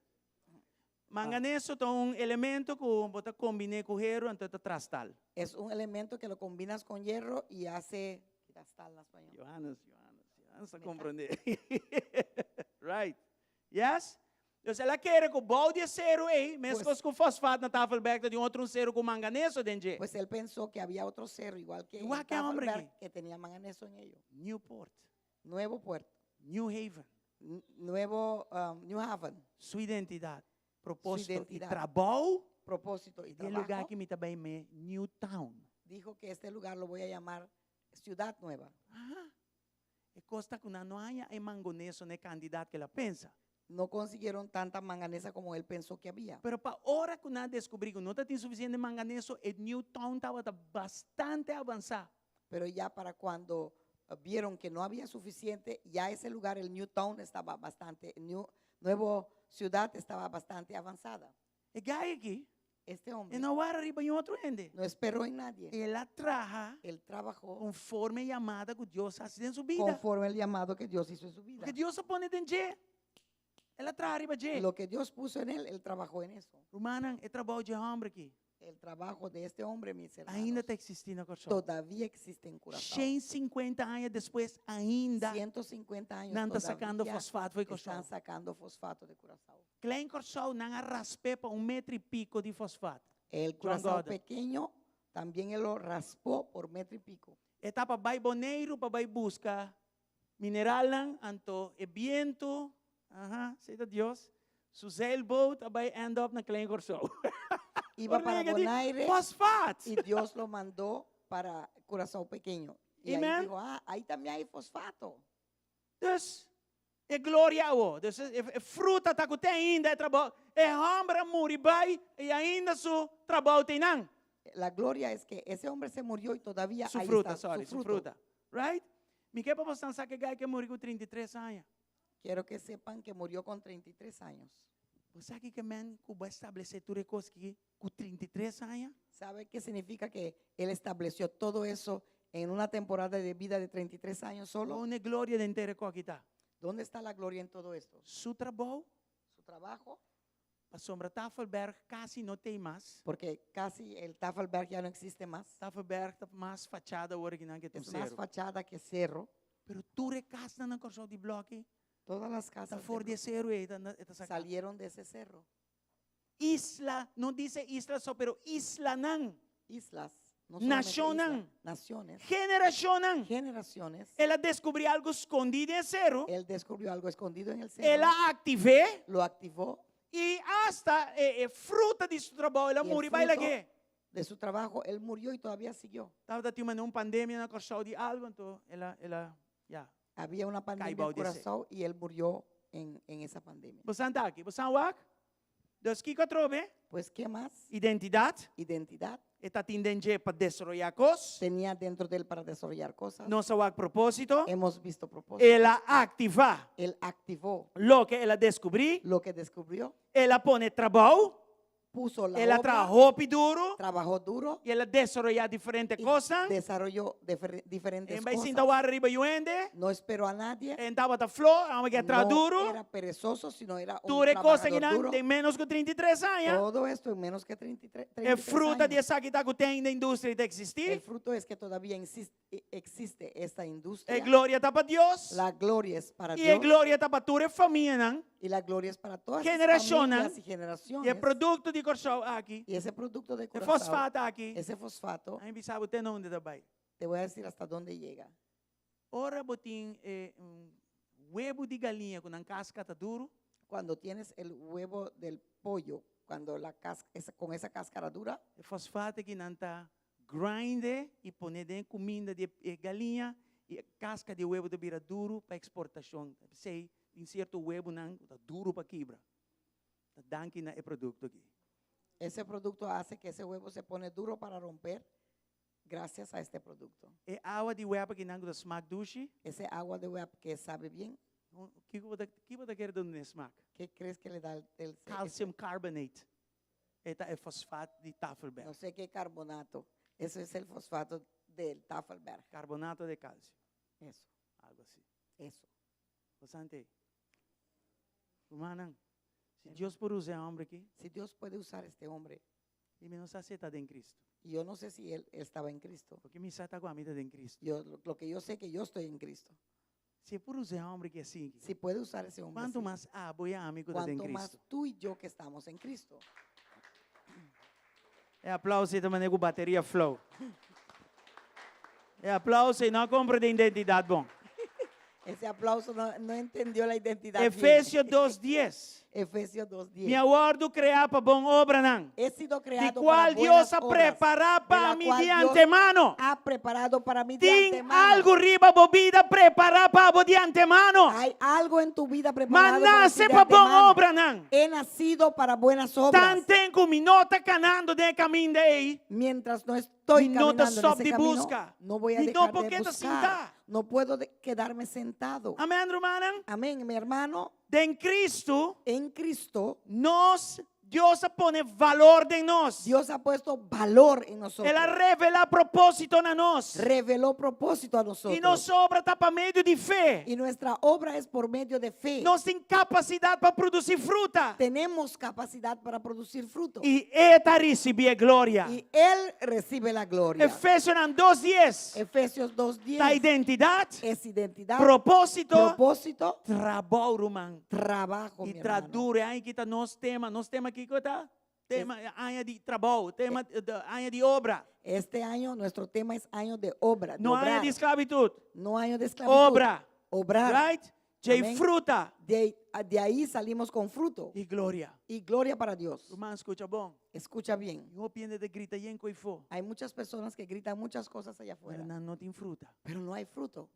Speaker 4: Manganeso ta un elemento ku bo ta kombiné ku heru, anto ta traha staal.
Speaker 1: Es un elemento que lo combinas con hierro y hace staal en español.
Speaker 4: Johannes, Johannes, Johannes ta komprondé. Right. Yes? Dus el a kere ku bou di e seru ei, meskos ku fosfaat na Tafelberg, tabatin otro un seru ku manganeso den dje.
Speaker 1: Pues él pensó que había otro cerro igual que
Speaker 4: Igual
Speaker 1: en
Speaker 4: que hombre
Speaker 1: Tafelberg
Speaker 4: aquí.
Speaker 1: que tenía manganeso en ello.
Speaker 4: Newport,
Speaker 1: Nuevo puerto,
Speaker 4: New Haven,
Speaker 1: nuevo New Haven,
Speaker 4: su identidat, propósito i
Speaker 1: identidad.
Speaker 4: trabou.
Speaker 1: Propósito y
Speaker 4: E lugá
Speaker 1: trabajo.
Speaker 4: aki mi ta bai yam'é New Town.
Speaker 1: Dijo que este lugar lo voy a llamar Ciudad Nueva.
Speaker 4: Aha. E kos ta ku nan no haña e manganeso na e kantidat ku el a pensa.
Speaker 1: No consiguieron tanta manganesa como él pensó que había.
Speaker 4: Pero pa ora ku nan a deskubrí ku no tatin sufisiente manganeso, e New Town tabata bastante avansá.
Speaker 1: Pero ya para cuando vieron que no había suficiente, ya ese lugar, el New Town, estaba bastante, New, Nuevo Ciudad estaba bastante avanzada.
Speaker 4: E gai aki,
Speaker 1: Este
Speaker 4: e
Speaker 1: hombre
Speaker 4: no a warda riba niun otro hende.
Speaker 1: no esperó en nadie.
Speaker 4: El a traha
Speaker 1: Él trabajó
Speaker 4: konforme e yamada ku Dios a hasi den su bida.
Speaker 1: conforme el llamado que Dios hizo en su vida.
Speaker 4: Loke Dios a pone den dje, el a traha riba dje.
Speaker 1: Lo que Dios puso en él, él trabajó en eso.
Speaker 4: Rumannan, e trabou dje hòmber aki
Speaker 1: El trabajo de este hombre, mis
Speaker 4: ainda
Speaker 1: hermanos,
Speaker 4: ta eksistí na Kòrsou.
Speaker 1: todavía existe en Curazao.
Speaker 4: 150 aña despues ainda
Speaker 1: 150 años
Speaker 4: nan ta sacando
Speaker 1: todavía
Speaker 4: fosfato for di Kòrsou.
Speaker 1: están sacando fosfato de Curazao.
Speaker 4: Klein Kòrsou nan a rasp'é pa un metro i piko di fosfato.
Speaker 1: El
Speaker 4: John
Speaker 1: Curazao
Speaker 4: Gordon.
Speaker 1: pequeño también él lo raspó por metro y pico.
Speaker 4: E ta pa bai Boneiru pa bai buska. Mineralnan, anto e bientu, aha, esei ta Dios, su zeilboot a bai end up na Klein Kòrsou.
Speaker 1: Iba para
Speaker 4: Orlega di
Speaker 1: Bonaire
Speaker 4: fosfaat.
Speaker 1: y Dios lo mandó para Curaçao Pequeño. Y ahí
Speaker 4: Amen.
Speaker 1: dijo, ah, ahí también hay fosfato.
Speaker 4: Dus, e gloria awo, dus e, e fruta ta ku te ainda e trabou. E hòmber a muri bai i ainda su trabou ta einan.
Speaker 1: La gloria es que ese hombre se murió y todavía
Speaker 4: Su
Speaker 1: ahí
Speaker 4: fruta,
Speaker 1: está
Speaker 4: sorry,
Speaker 1: su
Speaker 4: su
Speaker 1: fruto.
Speaker 4: fruta. Right? Mi ke pa boso sa ku e gai ku a muri ku 33 aña.
Speaker 1: Quiero que sepan que murió con 33 años.
Speaker 4: Bo sa kiko men ku bo a establesé tur e kos aki ku 33 aña?
Speaker 1: ¿Sabe qué significa que él estableció todo eso en una temporada de vida de 33 años solo?
Speaker 4: Unda e gloria den henter e kos aki ta?
Speaker 1: ¿Dónde está la gloria en todo esto?
Speaker 4: Su trabou?
Speaker 1: Su trabajo.
Speaker 4: Pasobra Tafelberg casi no t'ey mas.
Speaker 1: Porque casi el Tafelberg ya no existe mas.
Speaker 4: Tafelberg ta mas fachada awor aki nan ke ta un
Speaker 1: Es mas
Speaker 4: cerro.
Speaker 1: fachada que cerro.
Speaker 4: Pero tur e casnan na Corsou di bloki
Speaker 1: Todas las
Speaker 4: ta
Speaker 1: casas de
Speaker 4: for di e
Speaker 1: bloki
Speaker 4: cerro ey e ta saca.
Speaker 1: salieron de ese cerro.
Speaker 4: Isla, no dice isla so, pero islanan.
Speaker 1: Islas, no solamente
Speaker 4: Nacionnan.
Speaker 1: isla, naciones.
Speaker 4: Generacionnan.
Speaker 1: Generaciones.
Speaker 4: El a descubrí algo scondí den e cerro.
Speaker 1: Él descubrió algo escondido en el cerro.
Speaker 4: El a activé.
Speaker 1: Lo activó.
Speaker 4: Y hasta e, e fruta di su trabou, el a
Speaker 1: Y el
Speaker 4: muri bai
Speaker 1: fruto
Speaker 4: lag'é.
Speaker 1: de su trabajo, él murió y todavía siguió.
Speaker 4: Tabata tin un pandemia na Kòrsou di algo, anto el a, el a, ya.
Speaker 1: Había una pandemia en
Speaker 4: Kai bou di esei.
Speaker 1: Curazao y él murió en, en esa pandemia.
Speaker 4: Bosan ta aki, bosan wak? Dus kiko atrobe?
Speaker 1: Pues, ¿qué más?
Speaker 4: Identidat.
Speaker 1: Identidad.
Speaker 4: E ta tin den dje pa desaroyá kos.
Speaker 1: Tenía dentro de él para desarrollar cosas.
Speaker 4: Nos a wak propósito.
Speaker 1: Hemos visto propósito.
Speaker 4: El a aktivá.
Speaker 1: Él activó.
Speaker 4: Loke el a deskubrí.
Speaker 1: Lo que descubrió.
Speaker 4: El a pone trabou.
Speaker 1: Puso la
Speaker 4: El a
Speaker 1: obra.
Speaker 4: traha hopi duru.
Speaker 1: Trabajó duro.
Speaker 4: I el a desaroyá diferente
Speaker 1: Y
Speaker 4: kosnan.
Speaker 1: desarrolló diferentes
Speaker 4: En bai
Speaker 1: cosas.
Speaker 4: sinta wara riba yu hende.
Speaker 1: No esperó a nadie.
Speaker 4: En tabata flo, amo ke a traha
Speaker 1: No
Speaker 4: duru.
Speaker 1: era perezoso, sino era un
Speaker 4: Tur e kos
Speaker 1: trabajador
Speaker 4: akinan
Speaker 1: duro.
Speaker 4: den ménos ku 33 aña.
Speaker 1: Todo esto en menos que
Speaker 4: E
Speaker 1: 33
Speaker 4: fruta di
Speaker 1: años.
Speaker 4: esaki ta ku ten den industria ta eksistí.
Speaker 1: El fruto es que todavía existe esta industria.
Speaker 4: E gloria ta pa Dios.
Speaker 1: La gloria es para
Speaker 4: I e
Speaker 1: Dios.
Speaker 4: gloria ta pa tur e famianan.
Speaker 1: Y la gloria es para todas las
Speaker 4: Generacionnan.
Speaker 1: familias y generaciones.
Speaker 4: I e produkto di Kòrsou aki.
Speaker 1: Y ese producto de
Speaker 4: E
Speaker 1: Curaçao,
Speaker 4: fosfato aki.
Speaker 1: ese fosfato,
Speaker 4: Ami bisa bo te na unda ta bai.
Speaker 1: te voy a decir hasta dónde llega.
Speaker 4: Ora bo tin e un webu di galiña ku nan kaska ta duru.
Speaker 1: Cuando tienes el huevo del pollo, cuando la cas-, esa, con esa cáscara dura.
Speaker 4: E fosfato aki nan ta grinde i pone den kuminda di e galiña i e kaska di e webu ta bira duru pa eksportashon. P'esei tin sierto webunan ku ta duru pa kibra. Ta danki na e produkto aki.
Speaker 1: Ese producto hace que ese huevo se pone duro para romper gracias a este producto.
Speaker 4: E awa di web akinan ku ta smak dushi.
Speaker 1: Ese agua de web que sabe bien.
Speaker 4: Kiko bo ta, kiko bo ta kere duna e smak?
Speaker 1: Qué crees que le da el, el, ese
Speaker 4: Calcium carbonate. E ta e fosfaat di Tafelberg.
Speaker 1: No sé qué carbonato. Eso es el fosfato del Tafelberg.
Speaker 4: Carbonato de calcio.
Speaker 1: Eso.
Speaker 4: Algo así.
Speaker 1: Eso.
Speaker 4: Bastante. Rumannan, si Dios por usa e homber aki.
Speaker 1: Si Dios puede usar este hombre.
Speaker 4: I mi no sa si e ta den Cristo.
Speaker 1: Y yo no sé si él estaba en Cristo.
Speaker 4: Loke mi sa ta ku ami ta den Cristo.
Speaker 1: Yo, lo que yo sé que yo estoy en Cristo.
Speaker 4: Si e por usa e homber aki así.
Speaker 1: Si puede usar ese hombre
Speaker 4: Cuanto
Speaker 1: así,
Speaker 4: mas abo i ami ku ta den
Speaker 1: Cuanto más
Speaker 4: Cristo.
Speaker 1: tú y yo que estamos en Cristo.
Speaker 4: E aplauso ei ta manera ku bateria flow. E aplauso ei no a komprende identidat bon.
Speaker 1: Ese aplauso no, no entendió la identidad bien.
Speaker 4: Efesio dos dies.
Speaker 1: Efesios 2:10.
Speaker 4: Mi a wòrdu kreá pa bon obranan.
Speaker 1: He sido
Speaker 4: Di
Speaker 1: creado para
Speaker 4: kual
Speaker 1: buenas
Speaker 4: Dios a
Speaker 1: obras,
Speaker 4: prepará
Speaker 1: de
Speaker 4: pa
Speaker 1: la
Speaker 4: mi
Speaker 1: cual
Speaker 4: di
Speaker 1: Dios
Speaker 4: antemano.
Speaker 1: ha preparado para mí de
Speaker 4: Tin
Speaker 1: antemano.
Speaker 4: algu riba bo bida prepará pa bo di antemano.
Speaker 1: Hay algo en tu vida preparado
Speaker 4: Ma
Speaker 1: para ti
Speaker 4: nase
Speaker 1: de
Speaker 4: pa bon
Speaker 1: antemano.
Speaker 4: obranan.
Speaker 1: He nacido para buenas obras.
Speaker 4: Tanten ku mi no ta kanando den e kaminda ei.
Speaker 1: Mientras no estoy
Speaker 4: Mi no ta
Speaker 1: caminando en
Speaker 4: stop
Speaker 1: ese
Speaker 4: di
Speaker 1: camino,
Speaker 4: busca.
Speaker 1: no voy a
Speaker 4: Mi no
Speaker 1: dejar
Speaker 4: por
Speaker 1: de
Speaker 4: keda
Speaker 1: buscar.
Speaker 4: sintá.
Speaker 1: No puedo quedarme sentado.
Speaker 4: Amén, rumannan.
Speaker 1: Amén, mi hermano.
Speaker 4: Den Cristo,
Speaker 1: En Cristo,
Speaker 4: nos, Dios a pone valor den nos.
Speaker 1: Dios ha puesto valor en nosotros.
Speaker 4: El a revelá propósito na nos.
Speaker 1: Reveló propósito a nosotros.
Speaker 4: I nos obra ta pa medio di fe.
Speaker 1: Y nuestra obra es por medio de fe.
Speaker 4: Nos tin kapasidat pa produsí fruta.
Speaker 1: Tenemos capacidad para producir fruto.
Speaker 4: I E ta risibí e gloria.
Speaker 1: Y Él recibe la gloria.
Speaker 4: Efesionan dos dies.
Speaker 1: Efesios 2:10.
Speaker 4: Ta identidat.
Speaker 1: Es identidad.
Speaker 4: Propósito.
Speaker 1: Propósito.
Speaker 4: Trabou, ruman.
Speaker 1: Trabajo,
Speaker 4: I
Speaker 1: mi hermano.
Speaker 4: tradure aña ki ta nos tema. Nos tema kiko ta? Tema aña di trabou, tema aña di obra.
Speaker 1: Este año nuestro tema es año de obra, de
Speaker 4: No aña
Speaker 1: obrar.
Speaker 4: di esklabitut.
Speaker 1: No año de esclavitud.
Speaker 4: Obra.
Speaker 1: Obrar.
Speaker 4: Right? Djei
Speaker 1: Amén.
Speaker 4: fruta
Speaker 1: De ahí, de ahí salimos con fruto
Speaker 4: i gloria.
Speaker 1: y gloria para Dios.
Speaker 4: Ruman, skucha bon.
Speaker 1: Escucha bien.
Speaker 4: Tin hopi hende ta grita yen kos eifó.
Speaker 1: Hay muchas personas que gritan muchas cosas allá
Speaker 4: Pero
Speaker 1: afuera,
Speaker 4: nan no tin fruta.
Speaker 1: pero no hay fruto.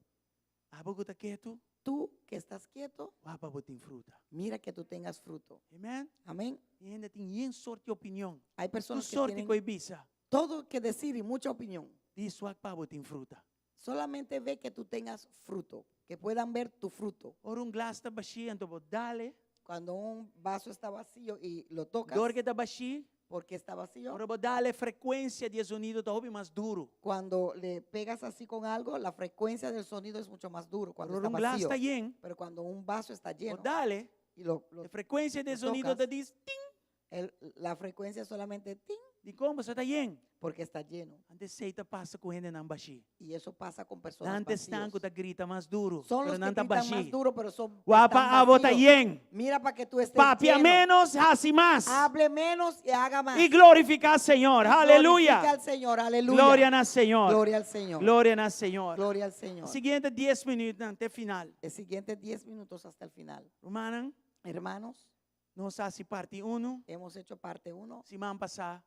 Speaker 4: Abo ku ta ketu,
Speaker 1: Tú que estás quieto,
Speaker 4: wak pa bo tin fruta.
Speaker 1: mira que tú tengas fruto.
Speaker 4: Amen?
Speaker 1: Amén.
Speaker 4: Tin hende tin yen sorto di opinion.
Speaker 1: Hay
Speaker 4: Tur
Speaker 1: personas que
Speaker 4: sorto
Speaker 1: tienen
Speaker 4: kos di bisa.
Speaker 1: todo que decir y mucha opinión.
Speaker 4: Djis wak pa bo tin fruta.
Speaker 1: Solamente ve que tú tengas fruto, que puedan ver tu fruto.
Speaker 4: Ora un glas ta bashí, anto bo dal e.
Speaker 1: Cuando un vaso está vacío y lo tocas,
Speaker 4: Dor ku e ta bashí,
Speaker 1: porque está vacío,
Speaker 4: ora bo dal e frekuensia di e zonido ta hopi mas duru.
Speaker 1: cuando le pegas así con algo, la frecuencia del sonido es mucho más duro cuando
Speaker 4: Ora
Speaker 1: está
Speaker 4: un glas
Speaker 1: vacío.
Speaker 4: ta yen,
Speaker 1: Pero cuando un vaso está
Speaker 4: bo
Speaker 1: lleno
Speaker 4: dal e,
Speaker 1: y lo, lo-
Speaker 4: e frekuensia di
Speaker 1: lo
Speaker 4: zonido
Speaker 1: tocas,
Speaker 4: ta dis ting.
Speaker 1: la frecuencia solamente ting,
Speaker 4: Dikon pasobra e ta yen.
Speaker 1: porque está lleno.
Speaker 4: Anto esei ta pasa ku hendenan bashí.
Speaker 1: Y eso pasa con personas
Speaker 4: Nan ta esnan
Speaker 1: vacíos.
Speaker 4: ku ta grita mas duru,
Speaker 1: Son
Speaker 4: pero
Speaker 1: los que
Speaker 4: nan ta
Speaker 1: gritan más
Speaker 4: bashí.
Speaker 1: duro, pero son
Speaker 4: Wak pa
Speaker 1: están
Speaker 4: abo ta
Speaker 1: vacíos.
Speaker 4: yen.
Speaker 1: Mira para que tú estés
Speaker 4: Papia
Speaker 1: lleno.
Speaker 4: menos, hasi mas.
Speaker 1: Hable menos y haga más.
Speaker 4: I glorifiká Señor.
Speaker 1: Y
Speaker 4: Aleluya.
Speaker 1: glorifica al Señor. Aleluya.
Speaker 4: Gloria na Señor.
Speaker 1: Gloria al Señor.
Speaker 4: Gloria na Señor.
Speaker 1: Gloria al Señor.
Speaker 4: Siguiente 10 minütnan te final.
Speaker 1: El siguiente 10 minutos hasta el final.
Speaker 4: Rumannan,
Speaker 1: Hermanos,
Speaker 4: nos a hasi parti 1.
Speaker 1: hemos hecho parte 1
Speaker 4: Siman pasá.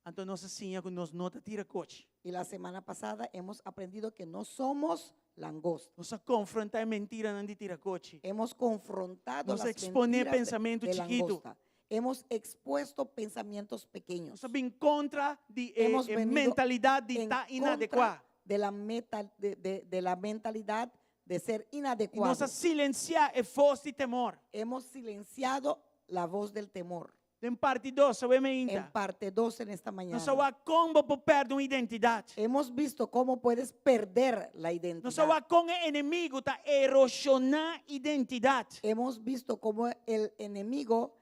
Speaker 4: Anto nos a siña ku nos no ta tirakochi.
Speaker 1: y la semana pasada hemos aprendido que no somos langosta.
Speaker 4: Nos a konfrontá e mentiranan di tirakochi.
Speaker 1: Hemos confrontado
Speaker 4: Nos
Speaker 1: las
Speaker 4: a eksponé
Speaker 1: mentiras de,
Speaker 4: pensamentu
Speaker 1: de
Speaker 4: chikitu.
Speaker 1: langosta. Hemos expuesto pensamientos pequeños.
Speaker 4: Nos a bin kontra di e,
Speaker 1: Hemos
Speaker 4: e
Speaker 1: venido
Speaker 4: mentalidat di
Speaker 1: en
Speaker 4: ta
Speaker 1: contra
Speaker 4: inadekuá.
Speaker 1: de la, meta, de, de- de la mentalidad de ser
Speaker 4: I nos
Speaker 1: inadecuado.
Speaker 4: a silensiá e vos di temor.
Speaker 1: Hemos silenciado la voz del temor.
Speaker 4: Den parti 2, awe
Speaker 1: En
Speaker 4: mainta.
Speaker 1: parte 2 en esta mañana.
Speaker 4: Nos a wak kon bo por pèrdè un identidat.
Speaker 1: Hemos visto cómo puedes perder la
Speaker 4: Nos
Speaker 1: identidad.
Speaker 4: a wak kon e enemigu ta eroshoná identidat.
Speaker 1: Hemos visto cómo el enemigo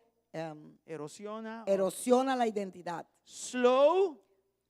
Speaker 4: Erosiona.
Speaker 1: erosiona la identidad.
Speaker 4: Slow,
Speaker 1: Lento,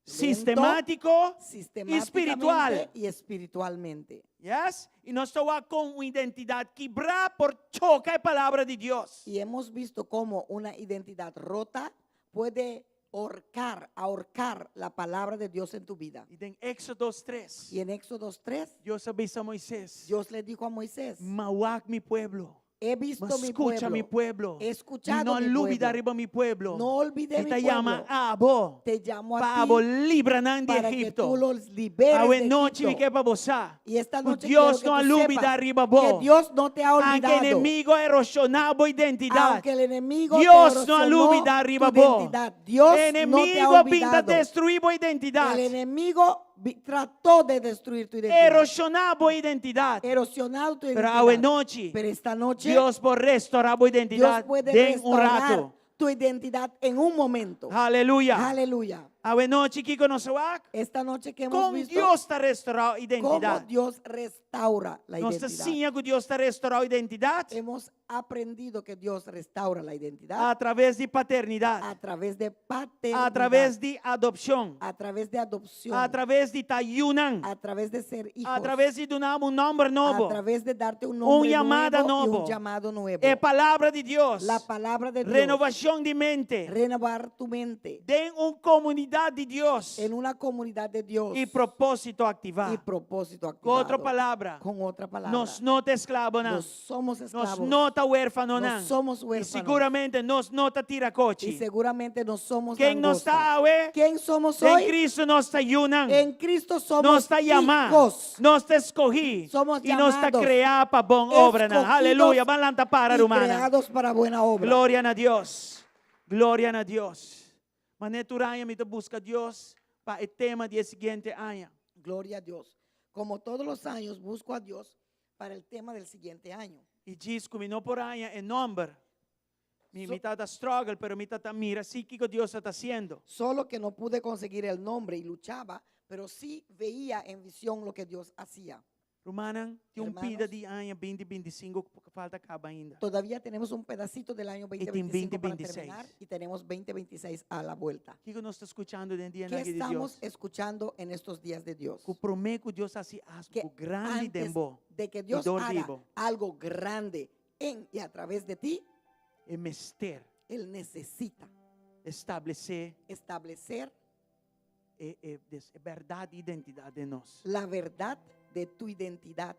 Speaker 4: sistemátiko i
Speaker 1: sistemáticamente
Speaker 4: spiritual.
Speaker 1: y espiritualmente.
Speaker 4: Yes? I nos a wak kon un identidat kibrá por choka e palabra di Dios.
Speaker 1: Y hemos visto cómo una identidad rota puede ahorcar, ahorcar la palabra de Dios en tu vida.
Speaker 4: I den Éxodo 3,
Speaker 1: Y en Éxodo 3,
Speaker 4: Dios a bisa Moisés,
Speaker 1: Dios le dijo a Moisés,
Speaker 4: M'a wak mi pueblo.
Speaker 1: he visto
Speaker 4: M'a
Speaker 1: mi
Speaker 4: skucha mi
Speaker 1: pueblo,
Speaker 4: pueblo.
Speaker 1: he escuchado
Speaker 4: No
Speaker 1: mi
Speaker 4: lubidá
Speaker 1: pueblo.
Speaker 4: riba mi pueblo.
Speaker 1: No olvidé
Speaker 4: Mi
Speaker 1: mi
Speaker 4: ta yama
Speaker 1: pueblo.
Speaker 4: abo.
Speaker 1: Te llamo a
Speaker 4: Pa abo
Speaker 1: ti
Speaker 4: libra nan di
Speaker 1: para que
Speaker 4: Egipto.
Speaker 1: tú los liberes
Speaker 4: Awe
Speaker 1: de
Speaker 4: nochi mi
Speaker 1: Egipto.
Speaker 4: ke pa bo sa.
Speaker 1: Y esta
Speaker 4: Ku
Speaker 1: noche
Speaker 4: Dios
Speaker 1: quiero que
Speaker 4: no a
Speaker 1: tú
Speaker 4: lubidá
Speaker 1: sepas
Speaker 4: riba bo.
Speaker 1: que Dios no te ha
Speaker 4: Aunke
Speaker 1: olvidado.
Speaker 4: enemigu a eroshoná bo identidat.
Speaker 1: Aunque el enemigo te
Speaker 4: Dios no a
Speaker 1: erosionó
Speaker 4: lubidá riba
Speaker 1: tu
Speaker 4: bo.
Speaker 1: identidad. Dios no te ha
Speaker 4: Enemigu a bin ta
Speaker 1: olvidado.
Speaker 4: destruí bo identidat.
Speaker 1: El enemigo trató de destruir tu identidad.
Speaker 4: Eroshoná bo identidat.
Speaker 1: Erosionado tu
Speaker 4: Pero
Speaker 1: identidad.
Speaker 4: awe nochi,
Speaker 1: Pero esta noche
Speaker 4: Dios por restourá bo
Speaker 1: Dios
Speaker 4: identidat
Speaker 1: puede
Speaker 4: den un
Speaker 1: restaurar
Speaker 4: ratu.
Speaker 1: tu identidad en un momento.
Speaker 4: Aleluya.
Speaker 1: Aleluya.
Speaker 4: Awe nochi kiko nos a wak?
Speaker 1: Esta noche que hemos
Speaker 4: Kon
Speaker 1: visto
Speaker 4: Dios ta restourá
Speaker 1: cómo
Speaker 4: identidat.
Speaker 1: Dios restaura la
Speaker 4: Nos ta
Speaker 1: identidad.
Speaker 4: siña ku Dios ta restourá identidat
Speaker 1: Hemos aprendido que Dios restaura la identidad
Speaker 4: a traves di paternidat,
Speaker 1: a través de paternidad,
Speaker 4: a traves di adopshon,
Speaker 1: a través de adopción,
Speaker 4: a traves di ta yunan,
Speaker 1: a través de ser hijos,
Speaker 4: a traves di duna un nòmber
Speaker 1: a
Speaker 4: nobo,
Speaker 1: través de darte un nombre
Speaker 4: un yamada
Speaker 1: nuevo y
Speaker 4: nobo,
Speaker 1: un llamado nuevo.
Speaker 4: E palabra di Dios,
Speaker 1: La palabra de Dios,
Speaker 4: renovashon di mente,
Speaker 1: renovar tu mente
Speaker 4: den un komunidat di Dios
Speaker 1: en una comunidad de Dios
Speaker 4: i propósito aktivá.
Speaker 1: y propósito
Speaker 4: Ku otro
Speaker 1: activado.
Speaker 4: palabra,
Speaker 1: Con otra palabra,
Speaker 4: nos no ta esklabo nan,
Speaker 1: no somos
Speaker 4: nos
Speaker 1: esclavos
Speaker 4: no ta huérfano
Speaker 1: No
Speaker 4: nan,
Speaker 1: somos
Speaker 4: i
Speaker 1: huérfanos.
Speaker 4: siguramente nos no ta
Speaker 1: y
Speaker 4: tirakochi.
Speaker 1: seguramente no somos
Speaker 4: Ken nos
Speaker 1: langosta.
Speaker 4: ta awe?
Speaker 1: ¿Quién somos
Speaker 4: Den
Speaker 1: hoy?
Speaker 4: Cristo nos ta yunan.
Speaker 1: En Cristo somos
Speaker 4: Nos ta yamá,
Speaker 1: hijos.
Speaker 4: nos ta skohí
Speaker 1: Somos
Speaker 4: i nos ta
Speaker 1: llamados,
Speaker 4: kreá pa bon obranan.
Speaker 1: escogidos
Speaker 4: Aleluya. Ban lanta para,
Speaker 1: y
Speaker 4: rumannan.
Speaker 1: creados para buena obra.
Speaker 4: Gloria na Dios. Gloria na Dios. Manera tur aña mi ta buska Dios pa e tema di e siguiente aña.
Speaker 1: Gloria a Dios. Como todos los años busco a Dios para el tema del siguiente año.
Speaker 4: I djis ku mi no por haña e nòmber. Mi mi ta struggle, pero mi ta mira si kiko Dios ta hasiendo.
Speaker 1: Solo que no pude conseguir el nombre y luchaba, pero sí veía en visión lo que Dios hacía.
Speaker 4: Rumannan, tin un
Speaker 1: Hermanos,
Speaker 4: pida di aña 2025 ku falta kaba ainda.
Speaker 1: Todavía tenemos un pedacito del año
Speaker 4: I tin
Speaker 1: 2025 para
Speaker 4: 2026.
Speaker 1: terminar y tenemos 2026 a la vuelta.
Speaker 4: Kiko nos ta skuchando den dia
Speaker 1: ¿Qué
Speaker 4: di Dios?
Speaker 1: estamos escuchando en estos días de Dios?
Speaker 4: Ku promé ku Dios hasi
Speaker 1: Que
Speaker 4: algu grandi
Speaker 1: antes
Speaker 4: den bo.
Speaker 1: de que Dios
Speaker 4: dor
Speaker 1: haga
Speaker 4: di bo.
Speaker 1: algo grande en y a través de ti,
Speaker 4: E mester
Speaker 1: Él necesita
Speaker 4: establesé
Speaker 1: establecer
Speaker 4: e, e, des, e bèrdat identidat den nos.
Speaker 1: la verdad de tu identidad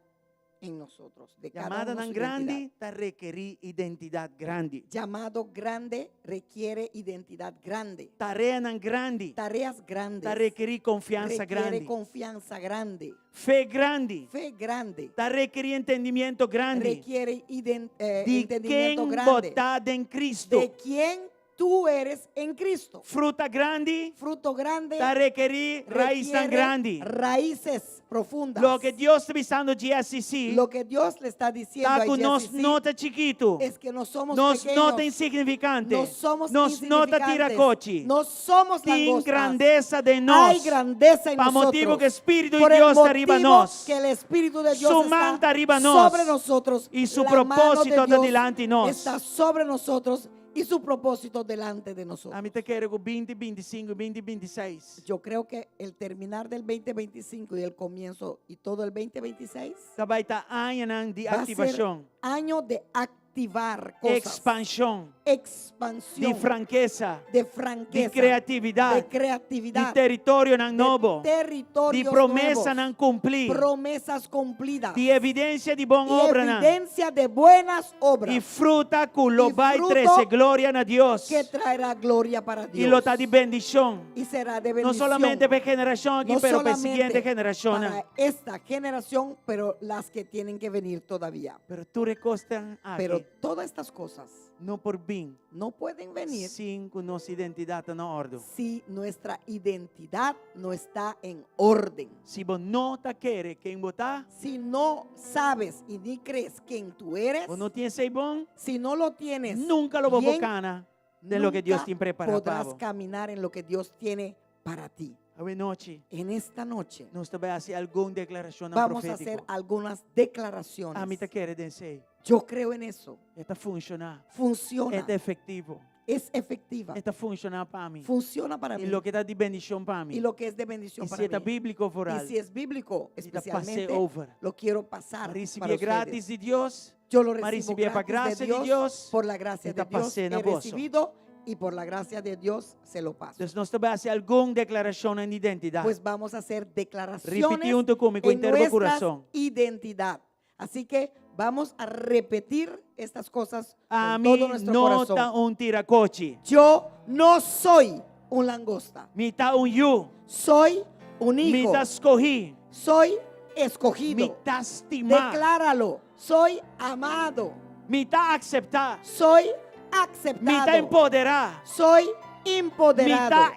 Speaker 1: En nosotros, de cada uno
Speaker 4: Yamadanan
Speaker 1: su
Speaker 4: grandi
Speaker 1: identidad.
Speaker 4: ta rekerí identidat grandi.
Speaker 1: Llamado grande requiere identidad grande.
Speaker 4: Tareanan grandi
Speaker 1: Tareas grandes
Speaker 4: ta rekerí konfiansa
Speaker 1: requiere
Speaker 4: grandi.
Speaker 1: confianza grande.
Speaker 4: Fe grandi
Speaker 1: Fe grande
Speaker 4: ta rekerí entendimiento grandi.
Speaker 1: requiere
Speaker 4: Di
Speaker 1: entendimiento
Speaker 4: ken
Speaker 1: grande.
Speaker 4: bo ta den Cristo.
Speaker 1: De quién tú eres en Cristo.
Speaker 4: Fruta grandi
Speaker 1: Fruto grande
Speaker 4: ta rekerí raisnan
Speaker 1: requiere
Speaker 4: grandi.
Speaker 1: raíces profundas.
Speaker 4: Loke Dios ta bisando GSCC
Speaker 1: Lo que Dios le está diciendo
Speaker 4: ta
Speaker 1: a
Speaker 4: ku nos
Speaker 1: GSCC
Speaker 4: no ta chikitu.
Speaker 1: es que no somos
Speaker 4: Nos
Speaker 1: pequeños.
Speaker 4: no ta insignifikante.
Speaker 1: No somos
Speaker 4: Nos no ta
Speaker 1: insignificantes.
Speaker 4: tira kochi.
Speaker 1: No somos
Speaker 4: Tin
Speaker 1: langostas.
Speaker 4: grandesa den nos.
Speaker 1: Hay grandeza en
Speaker 4: Pa
Speaker 1: nosotros.
Speaker 4: motibu ku Spiritu di
Speaker 1: Por el
Speaker 4: Dios ta riba
Speaker 1: motivo
Speaker 4: nos.
Speaker 1: que el Espíritu de Dios
Speaker 4: Su
Speaker 1: está
Speaker 4: man ta riba nos.
Speaker 1: sobre nosotros.
Speaker 4: Y su
Speaker 1: La mano de
Speaker 4: propósito ta
Speaker 1: Dios
Speaker 4: dilanti nos.
Speaker 1: Está sobre nosotros y su propósito delante de nosotros.
Speaker 4: Ami ta kere ku 20, 25, 20, 26.
Speaker 1: Yo creo que el terminar del 2025 y el comienzo y todo el 2026
Speaker 4: Ta bai ta añanan di
Speaker 1: va a ser
Speaker 4: aktivashon,
Speaker 1: año de activar cosas.
Speaker 4: ekspanshon,
Speaker 1: Expansión.
Speaker 4: di frankesa,
Speaker 1: de franqueza,
Speaker 4: di kreatividat,
Speaker 1: de creatividad,
Speaker 4: di teritorionan
Speaker 1: de
Speaker 4: nobo,
Speaker 1: territorios
Speaker 4: di promesanan
Speaker 1: nuevos,
Speaker 4: kumplí,
Speaker 1: promesas cumplidas,
Speaker 4: di evidensia di bon
Speaker 1: y
Speaker 4: obranan,
Speaker 1: evidencia de buenas obras
Speaker 4: i fruta ku lo
Speaker 1: Y
Speaker 4: bai
Speaker 1: fruto
Speaker 4: trese gloria na Dios
Speaker 1: que traerá gloria para Dios
Speaker 4: i lo ta di bendishon.
Speaker 1: y será de
Speaker 4: No
Speaker 1: bendición.
Speaker 4: solamente pa e generashon aki,
Speaker 1: No
Speaker 4: pero pa e
Speaker 1: solamente
Speaker 4: siguiente generashonnan.
Speaker 1: para esta generación, pero las que tienen que venir todavía.
Speaker 4: Pero tur e kosnan aki
Speaker 1: Pero todas estas cosas
Speaker 4: no por bin
Speaker 1: no pueden venir
Speaker 4: sin ku nos identidat ta na òrdu.
Speaker 1: si nuestra identidad no está en orden.
Speaker 4: Si bo no ta kere ken bo ta,
Speaker 1: Si no sabes y ni crees quién tú eres,
Speaker 4: bo no tin esei bon,
Speaker 1: si no lo tienes,
Speaker 4: nunka lo bo
Speaker 1: bien,
Speaker 4: kana den loke Dios
Speaker 1: nunca
Speaker 4: tin prepará pa
Speaker 1: podrás
Speaker 4: bo.
Speaker 1: caminar en lo que Dios tiene para ti.
Speaker 4: Awe nochi,
Speaker 1: En esta noche
Speaker 4: nos ta bai hasi algun deklarashonnan
Speaker 1: vamos a hacer
Speaker 4: profétiko.
Speaker 1: algunas declaraciones.
Speaker 4: Ami ta kere den esei.
Speaker 1: Yo creo en eso.
Speaker 4: E ta funshoná.
Speaker 1: Funciona.
Speaker 4: E ta efektivo.
Speaker 1: Es efectiva.
Speaker 4: E ta funshoná pa mi.
Speaker 1: Funciona para
Speaker 4: I
Speaker 1: mí.
Speaker 4: loke ta di bendishon pa mi.
Speaker 1: Y lo que es de bendición
Speaker 4: I
Speaker 1: para
Speaker 4: si e ta
Speaker 1: mí.
Speaker 4: bíbliko
Speaker 1: Y
Speaker 4: vooral.
Speaker 1: si es bíblico,
Speaker 4: Mi ta pas'é
Speaker 1: especialmente,
Speaker 4: over.
Speaker 1: lo quiero pasar
Speaker 4: Ma risibí
Speaker 1: para ustedes.
Speaker 4: gratis di Dios.
Speaker 1: Yo lo
Speaker 4: Ma
Speaker 1: recibo
Speaker 4: risibí pa
Speaker 1: gratis
Speaker 4: grasia
Speaker 1: de
Speaker 4: di
Speaker 1: Dios,
Speaker 4: Dios.
Speaker 1: por la gracia
Speaker 4: E ta
Speaker 1: de Dios
Speaker 4: pas'é na
Speaker 1: he
Speaker 4: boso.
Speaker 1: recibido y por la gracia de Dios se lo paso.
Speaker 4: Dus nos ta bai hasi algun deklarashon di identidat.
Speaker 1: Pues vamos a hacer declaraciones
Speaker 4: Ripití huntu ku mi ku
Speaker 1: en
Speaker 4: henter bo
Speaker 1: nuestra
Speaker 4: kurason.
Speaker 1: identidad. Así que vamos a repetir estas cosas con
Speaker 4: Ami
Speaker 1: todo nuestro
Speaker 4: no
Speaker 1: corazón.
Speaker 4: ta un tirakochi.
Speaker 1: Yo no soy un langosta.
Speaker 4: Mi ta un yu.
Speaker 1: Soy un
Speaker 4: Mi
Speaker 1: hijo.
Speaker 4: ta skohí.
Speaker 1: Soy escogido.
Speaker 4: Mi ta stimá.
Speaker 1: Decláralo. Soy amado.
Speaker 4: Mi ta akseptá.
Speaker 1: Soy
Speaker 4: Mi ta
Speaker 1: aceptado.
Speaker 4: empoderá.
Speaker 1: Soy
Speaker 4: Mi
Speaker 1: empoderado.
Speaker 4: ta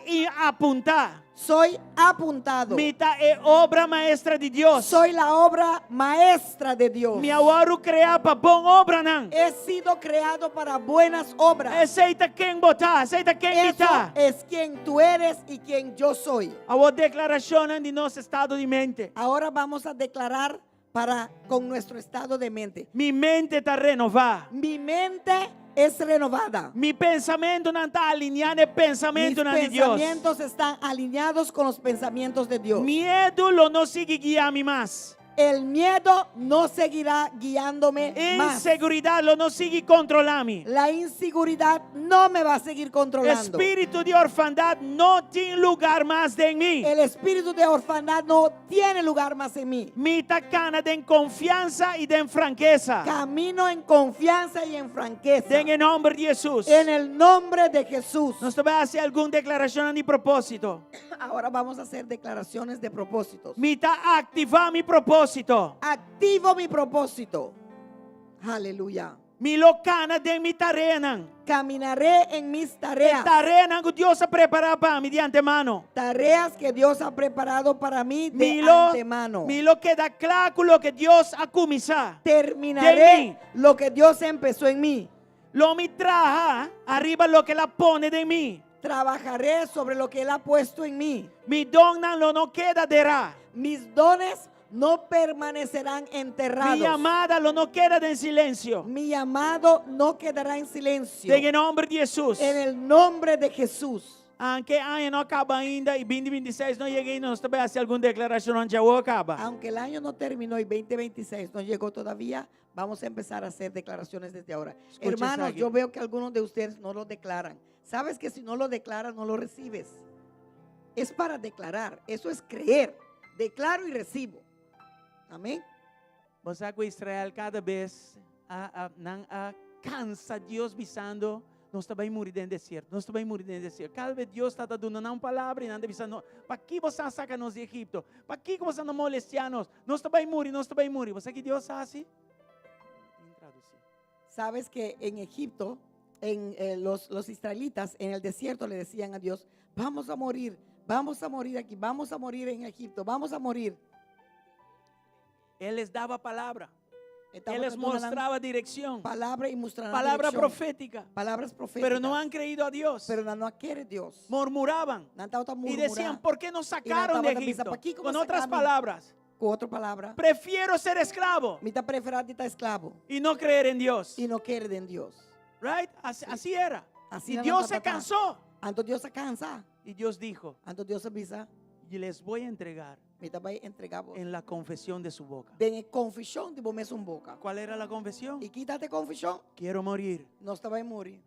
Speaker 4: apuntá.
Speaker 1: Soy apuntado.
Speaker 4: Mi ta e obra maestra di Dios.
Speaker 1: Soy la obra maestra de Dios.
Speaker 4: Mi a wòrdu kreá pa bon obranan.
Speaker 1: He sido creado para buenas obras.
Speaker 4: Esei ta ken bo ta, esei ta ken mi
Speaker 1: Eso
Speaker 4: ta.
Speaker 1: es quien tú eres y quien yo soy.
Speaker 4: Awor deklarashonnan di nos estado di mente.
Speaker 1: Ahora vamos a declarar para con nuestro estado de mente.
Speaker 4: Mi mente ta renová.
Speaker 1: Mi mente es renovada.
Speaker 4: Mi pensamentunan ta aliniá na
Speaker 1: Mis
Speaker 4: pensamentunan di Dios.
Speaker 1: pensamientos están alineados con los pensamientos de Dios.
Speaker 4: Miedu lo no sigui guia mi mas.
Speaker 1: El miedo no seguirá guiándome más.
Speaker 4: Inseguridat lo no sigui kontrolá mi.
Speaker 1: La inseguridad no me va a seguir controlando.
Speaker 4: Spiritu di orfandat no tin lugá mas den mi.
Speaker 1: El espíritu de orfandad no tiene lugar más en mí.
Speaker 4: Mi ta kana den konfiansa i den frankesa.
Speaker 1: Camino en confianza y en franqueza.
Speaker 4: Den e nòmber di Hesus.
Speaker 1: En el nombre de Jesús.
Speaker 4: Nos ta bai hasi algun deklarashon di propósito.
Speaker 1: Ahora vamos a hacer declaraciones de propósitos.
Speaker 4: Mi ta aktivá mi propósito.
Speaker 1: Activo mi propósito. Aleluya.
Speaker 4: Mi lo kana den mi tareanan.
Speaker 1: Caminaré en mis tareas.
Speaker 4: Tareanan ku Dios a prepará pa mi di antemano.
Speaker 1: Tareas que Dios ha preparado para mí de
Speaker 4: Mi lo,
Speaker 1: antemano.
Speaker 4: mi lo keda kla ku loke Dios a kuminsá.
Speaker 1: Terminaré
Speaker 4: Den mi.
Speaker 1: lo que Dios empezó en mí.
Speaker 4: Lo mi traha ariba loke El a pone den mi.
Speaker 1: Trabajaré sobre lo que Él ha puesto en mí.
Speaker 4: Mi donnan lo no keda derá.
Speaker 1: Mis dones no permanecerán enterrados.
Speaker 4: Mi yamada lo no keda den silensio.
Speaker 1: Mi llamado no quedará en silencio.
Speaker 4: Den nòmber di Hesus.
Speaker 1: En el nombre de Jesús.
Speaker 4: Aunke aña no a kaba ainda i 2026 no a yega ainda, nos ta bai hasi algun deklarashon ya a kaba.
Speaker 1: Aunque el año no terminó y 2026 no llegó todavía, vamos a empezar a hacer declaraciones desde ahora.
Speaker 4: Escucha,
Speaker 1: Hermanos,
Speaker 4: Sagi.
Speaker 1: yo veo que algunos de ustedes no lo declaran. Sabes que si no lo declaras, no lo recibes. Es para declarar, eso es creer. Declaro y recibo. Amén.
Speaker 4: Bo sa ku Israel kada bes a a nan a kansa Dios bisando, Nos ta bai muri den desierto, nos ta bai muri den desierto. Kada bes Dios ta ta duna nan un palabra i nan ta bisa, No, pakiko bo sa saka nos di Egipto? Pakiko bo sa no molestia nos? Nos ta bai muri, nos ta bai muri. Bo sa ki Dios a hasi? Tin tradusi.
Speaker 1: Sabes que en Egipto, en eh, los, los israelitas en el desierto le decían a Dios, vamos a morir, vamos a morir aquí, vamos a morir en Egipto, vamos a morir.
Speaker 4: Él les daba palabra.
Speaker 1: E tabata
Speaker 4: Él les
Speaker 1: duna nan
Speaker 4: mostraba dirección.
Speaker 1: Palabra i mustra nan
Speaker 4: Palabra
Speaker 1: direkshon.
Speaker 4: profética.
Speaker 1: Palabras proféticas.
Speaker 4: Pero no han creído a Dios.
Speaker 1: Pero nan no a kere Dios.
Speaker 4: Murmuraban.
Speaker 1: Nan tabata
Speaker 4: Y
Speaker 1: murmurá.
Speaker 4: decían, ¿por qué nos sacaron de
Speaker 1: tabata bisa,
Speaker 4: Egipto?
Speaker 1: "Pakiko
Speaker 4: Con
Speaker 1: bo
Speaker 4: otras
Speaker 1: saca mi?"
Speaker 4: palabras,
Speaker 1: Ku otro palabra,
Speaker 4: prefiero ser esclavo
Speaker 1: mi ta preferá di ta esklabo
Speaker 4: y no creer en Dios.
Speaker 1: i no kere den Dios.
Speaker 4: Right? Así, así era.
Speaker 1: Así
Speaker 4: Y
Speaker 1: nan
Speaker 4: Dios se
Speaker 1: tabata.
Speaker 4: cansó.
Speaker 1: Anto Dios a kansa.
Speaker 4: Y Dios dijo,
Speaker 1: Anto Dios a bisa,
Speaker 4: y les voy a entregar
Speaker 1: mi ta bai entregá bo.
Speaker 4: en la confesión de su boca.
Speaker 1: Den e konfeshon di bo mesun boka.
Speaker 4: ¿Cuál era la confesión?
Speaker 1: I ki ta e konfeshon?
Speaker 4: Quiero morir.
Speaker 1: Nos ta bai muri.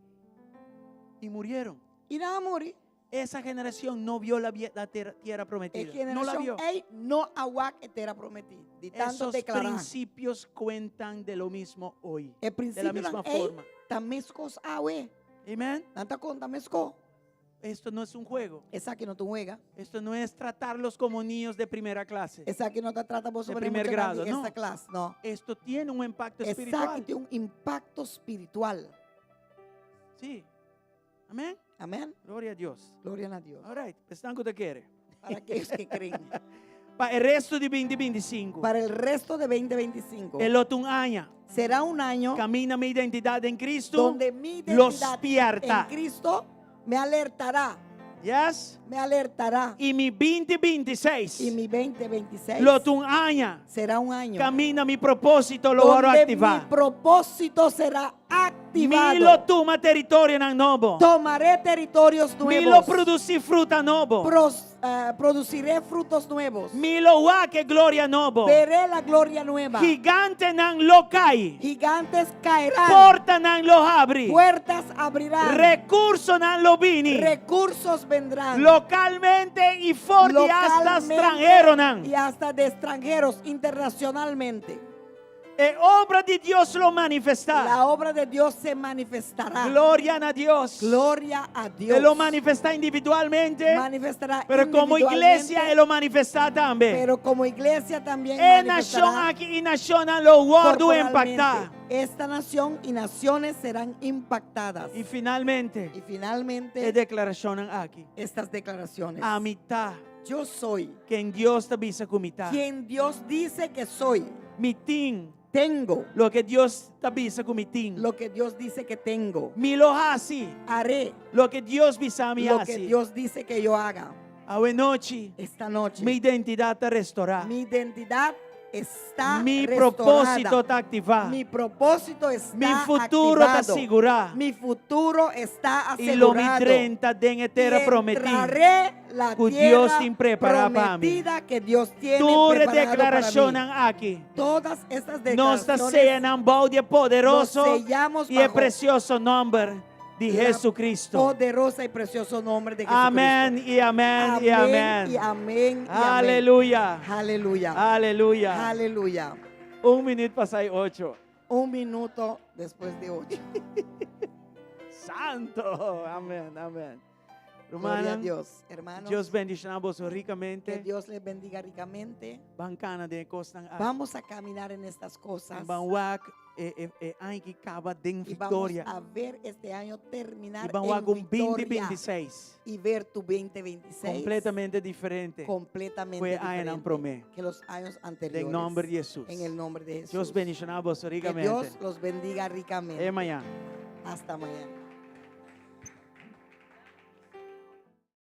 Speaker 4: Y murieron.
Speaker 1: I nan a muri.
Speaker 4: Esa generación no vio la, la tierra
Speaker 1: E
Speaker 4: prometida. No la vio.
Speaker 1: generashon ei no a wak e tera prometí. Di tanto
Speaker 4: Esos
Speaker 1: deklará.
Speaker 4: principios cuentan de lo mismo hoy.
Speaker 1: E
Speaker 4: De la misma
Speaker 1: prinsipionan ei
Speaker 4: forma.
Speaker 1: ta meskos awe.
Speaker 4: Amén.
Speaker 1: Nan ta konta meskos.
Speaker 4: Esto no es un juego.
Speaker 1: Esaki no ta un wega.
Speaker 4: Esto no es tratarlos como niños de primera clase.
Speaker 1: Esaki no ta trata boso
Speaker 4: De
Speaker 1: manera
Speaker 4: primer
Speaker 1: muchanan
Speaker 4: grado,
Speaker 1: di
Speaker 4: no.
Speaker 1: esta klas, no.
Speaker 4: Esto tiene un impacto
Speaker 1: Esaki
Speaker 4: espiritual.
Speaker 1: tin un impakto spiritual.
Speaker 4: Sí. Amén.
Speaker 1: Amén.
Speaker 4: Gloria a Dios.
Speaker 1: Gloria na Dios.
Speaker 4: All right. Esnan ku ta kere.
Speaker 1: Para aquellos que creen.
Speaker 4: Pa e resto di 2025.
Speaker 1: Para el resto de 2025.
Speaker 4: E lo ta un aña.
Speaker 1: Será un año
Speaker 4: Kaminda mi identidat den Cristo.
Speaker 1: donde mi
Speaker 4: Lo
Speaker 1: identidad
Speaker 4: spierta.
Speaker 1: en Cristo me alertará.
Speaker 4: Yes.
Speaker 1: Me alertará.
Speaker 4: I mi 2026.
Speaker 1: Y mi 2026
Speaker 4: Lo ta un aña.
Speaker 1: será un año
Speaker 4: Kaminda mi propósito lo wòrdu
Speaker 1: donde
Speaker 4: aktivá.
Speaker 1: mi propósito será
Speaker 4: Mi lo
Speaker 1: activado.
Speaker 4: tuma teritorionan nobo.
Speaker 1: Tomaré territorios
Speaker 4: Mi lo
Speaker 1: nuevos.
Speaker 4: produsí fruta nobo.
Speaker 1: Pros, eh, produciré frutos nuevos.
Speaker 4: Mi lo wak e gloria nobo.
Speaker 1: Veré la gloria nueva.
Speaker 4: Gigantenan lo kai.
Speaker 1: Gigantes caerán.
Speaker 4: Portanan lo habri.
Speaker 1: Puertas abrirán.
Speaker 4: Rekursonan lo bini.
Speaker 1: Recursos vendrán.
Speaker 4: Lokalmente i for di hasta
Speaker 1: Localmente
Speaker 4: stranheronan.
Speaker 1: Y hasta de extranjeros internacionalmente.
Speaker 4: E obra di Dios lo manifestá.
Speaker 1: La obra de Dios se manifestará.
Speaker 4: Gloria na Dios.
Speaker 1: Gloria a Dios.
Speaker 4: E lo manifestá individualmente.
Speaker 1: Manifestará
Speaker 4: Pero komo iglesia
Speaker 1: individualmente,
Speaker 4: e lo manifestá tambe.
Speaker 1: Pero como iglesia también
Speaker 4: E nashon
Speaker 1: manifestará
Speaker 4: aki i nashonnan lo wòrdu
Speaker 1: corporalmente.
Speaker 4: impaktá.
Speaker 1: Esta nación y naciones serán impactadas.
Speaker 4: I finalmente,
Speaker 1: Y finalmente,
Speaker 4: e deklarashonnan aki.
Speaker 1: estas declaraciones.
Speaker 4: Ami ta.
Speaker 1: Yo soy
Speaker 4: Ken Dios ta bisa ku mi ta.
Speaker 1: quien Dios dice que soy.
Speaker 4: Mi tin.
Speaker 1: Tengo.
Speaker 4: Loke Dios ta bisa ku mi tin.
Speaker 1: Lo que Dios dice que tengo.
Speaker 4: Mi lo hasi.
Speaker 1: Haré.
Speaker 4: Loke Dios bisa mi
Speaker 1: Lo que
Speaker 4: hasi.
Speaker 1: Dios dice que yo haga.
Speaker 4: Awe nochi.
Speaker 1: Esta noche.
Speaker 4: Mi identidat ta restorá.
Speaker 1: Mi identidad está
Speaker 4: Mi
Speaker 1: restaurada.
Speaker 4: propósito ta aktivá.
Speaker 1: Mi propósito está
Speaker 4: Mi futuro ta
Speaker 1: activado.
Speaker 4: sigurá.
Speaker 1: Mi futuro está
Speaker 4: I lo mi
Speaker 1: asegurado.
Speaker 4: drenta den e tera
Speaker 1: Y
Speaker 4: prometí.
Speaker 1: entraré la
Speaker 4: Ku
Speaker 1: tierra
Speaker 4: Dios tin prepará pa mi.
Speaker 1: prometida que Dios tiene
Speaker 4: Tur
Speaker 1: preparado para mí.
Speaker 4: deklarashonnan aki.
Speaker 1: Todas estas
Speaker 4: Nos ta
Speaker 1: declaraciones
Speaker 4: seya nan bou di e poderoso
Speaker 1: nos sellamos
Speaker 4: i e
Speaker 1: bajo
Speaker 4: presioso nòmber di
Speaker 1: la
Speaker 4: Jesucristo.
Speaker 1: poderosa y precioso nombre de Jesucristo.
Speaker 4: Amèn i amèn i
Speaker 1: Amén y
Speaker 4: amèn.
Speaker 1: amén y amén.
Speaker 4: Aleluya.
Speaker 1: Aleluya.
Speaker 4: Aleluya.
Speaker 1: Aleluya.
Speaker 4: Un minüt pasá ocho.
Speaker 1: Un minuto después de ocho.
Speaker 4: Santo. Amèn, amèn.
Speaker 1: Gloria a
Speaker 4: Rumannan,
Speaker 1: Dios, hermanos.
Speaker 4: Dios bendishoná boso
Speaker 1: Que
Speaker 4: rikamente.
Speaker 1: Dios les bendiga ricamente.
Speaker 4: Ban kana den e kosnan aki.
Speaker 1: Vamos a caminar en estas cosas.
Speaker 4: Ban wak e e e aña aki kaba den
Speaker 1: Y vamos
Speaker 4: viktoria.
Speaker 1: a ver este año terminar
Speaker 4: I ban
Speaker 1: en
Speaker 4: wak un
Speaker 1: victoria.
Speaker 4: 2026
Speaker 1: Y ver tu 2026
Speaker 4: kompletamente diferente.
Speaker 1: completamente
Speaker 4: Ku e añanan
Speaker 1: diferente
Speaker 4: promé.
Speaker 1: que los años anteriores.
Speaker 4: Den nòmber di Hesus.
Speaker 1: En el nombre de Jesús.
Speaker 4: Dios bendishoná boso
Speaker 1: Que
Speaker 4: rikamente.
Speaker 1: Dios los bendiga ricamente.
Speaker 4: E mañan.
Speaker 1: Hasta mañana.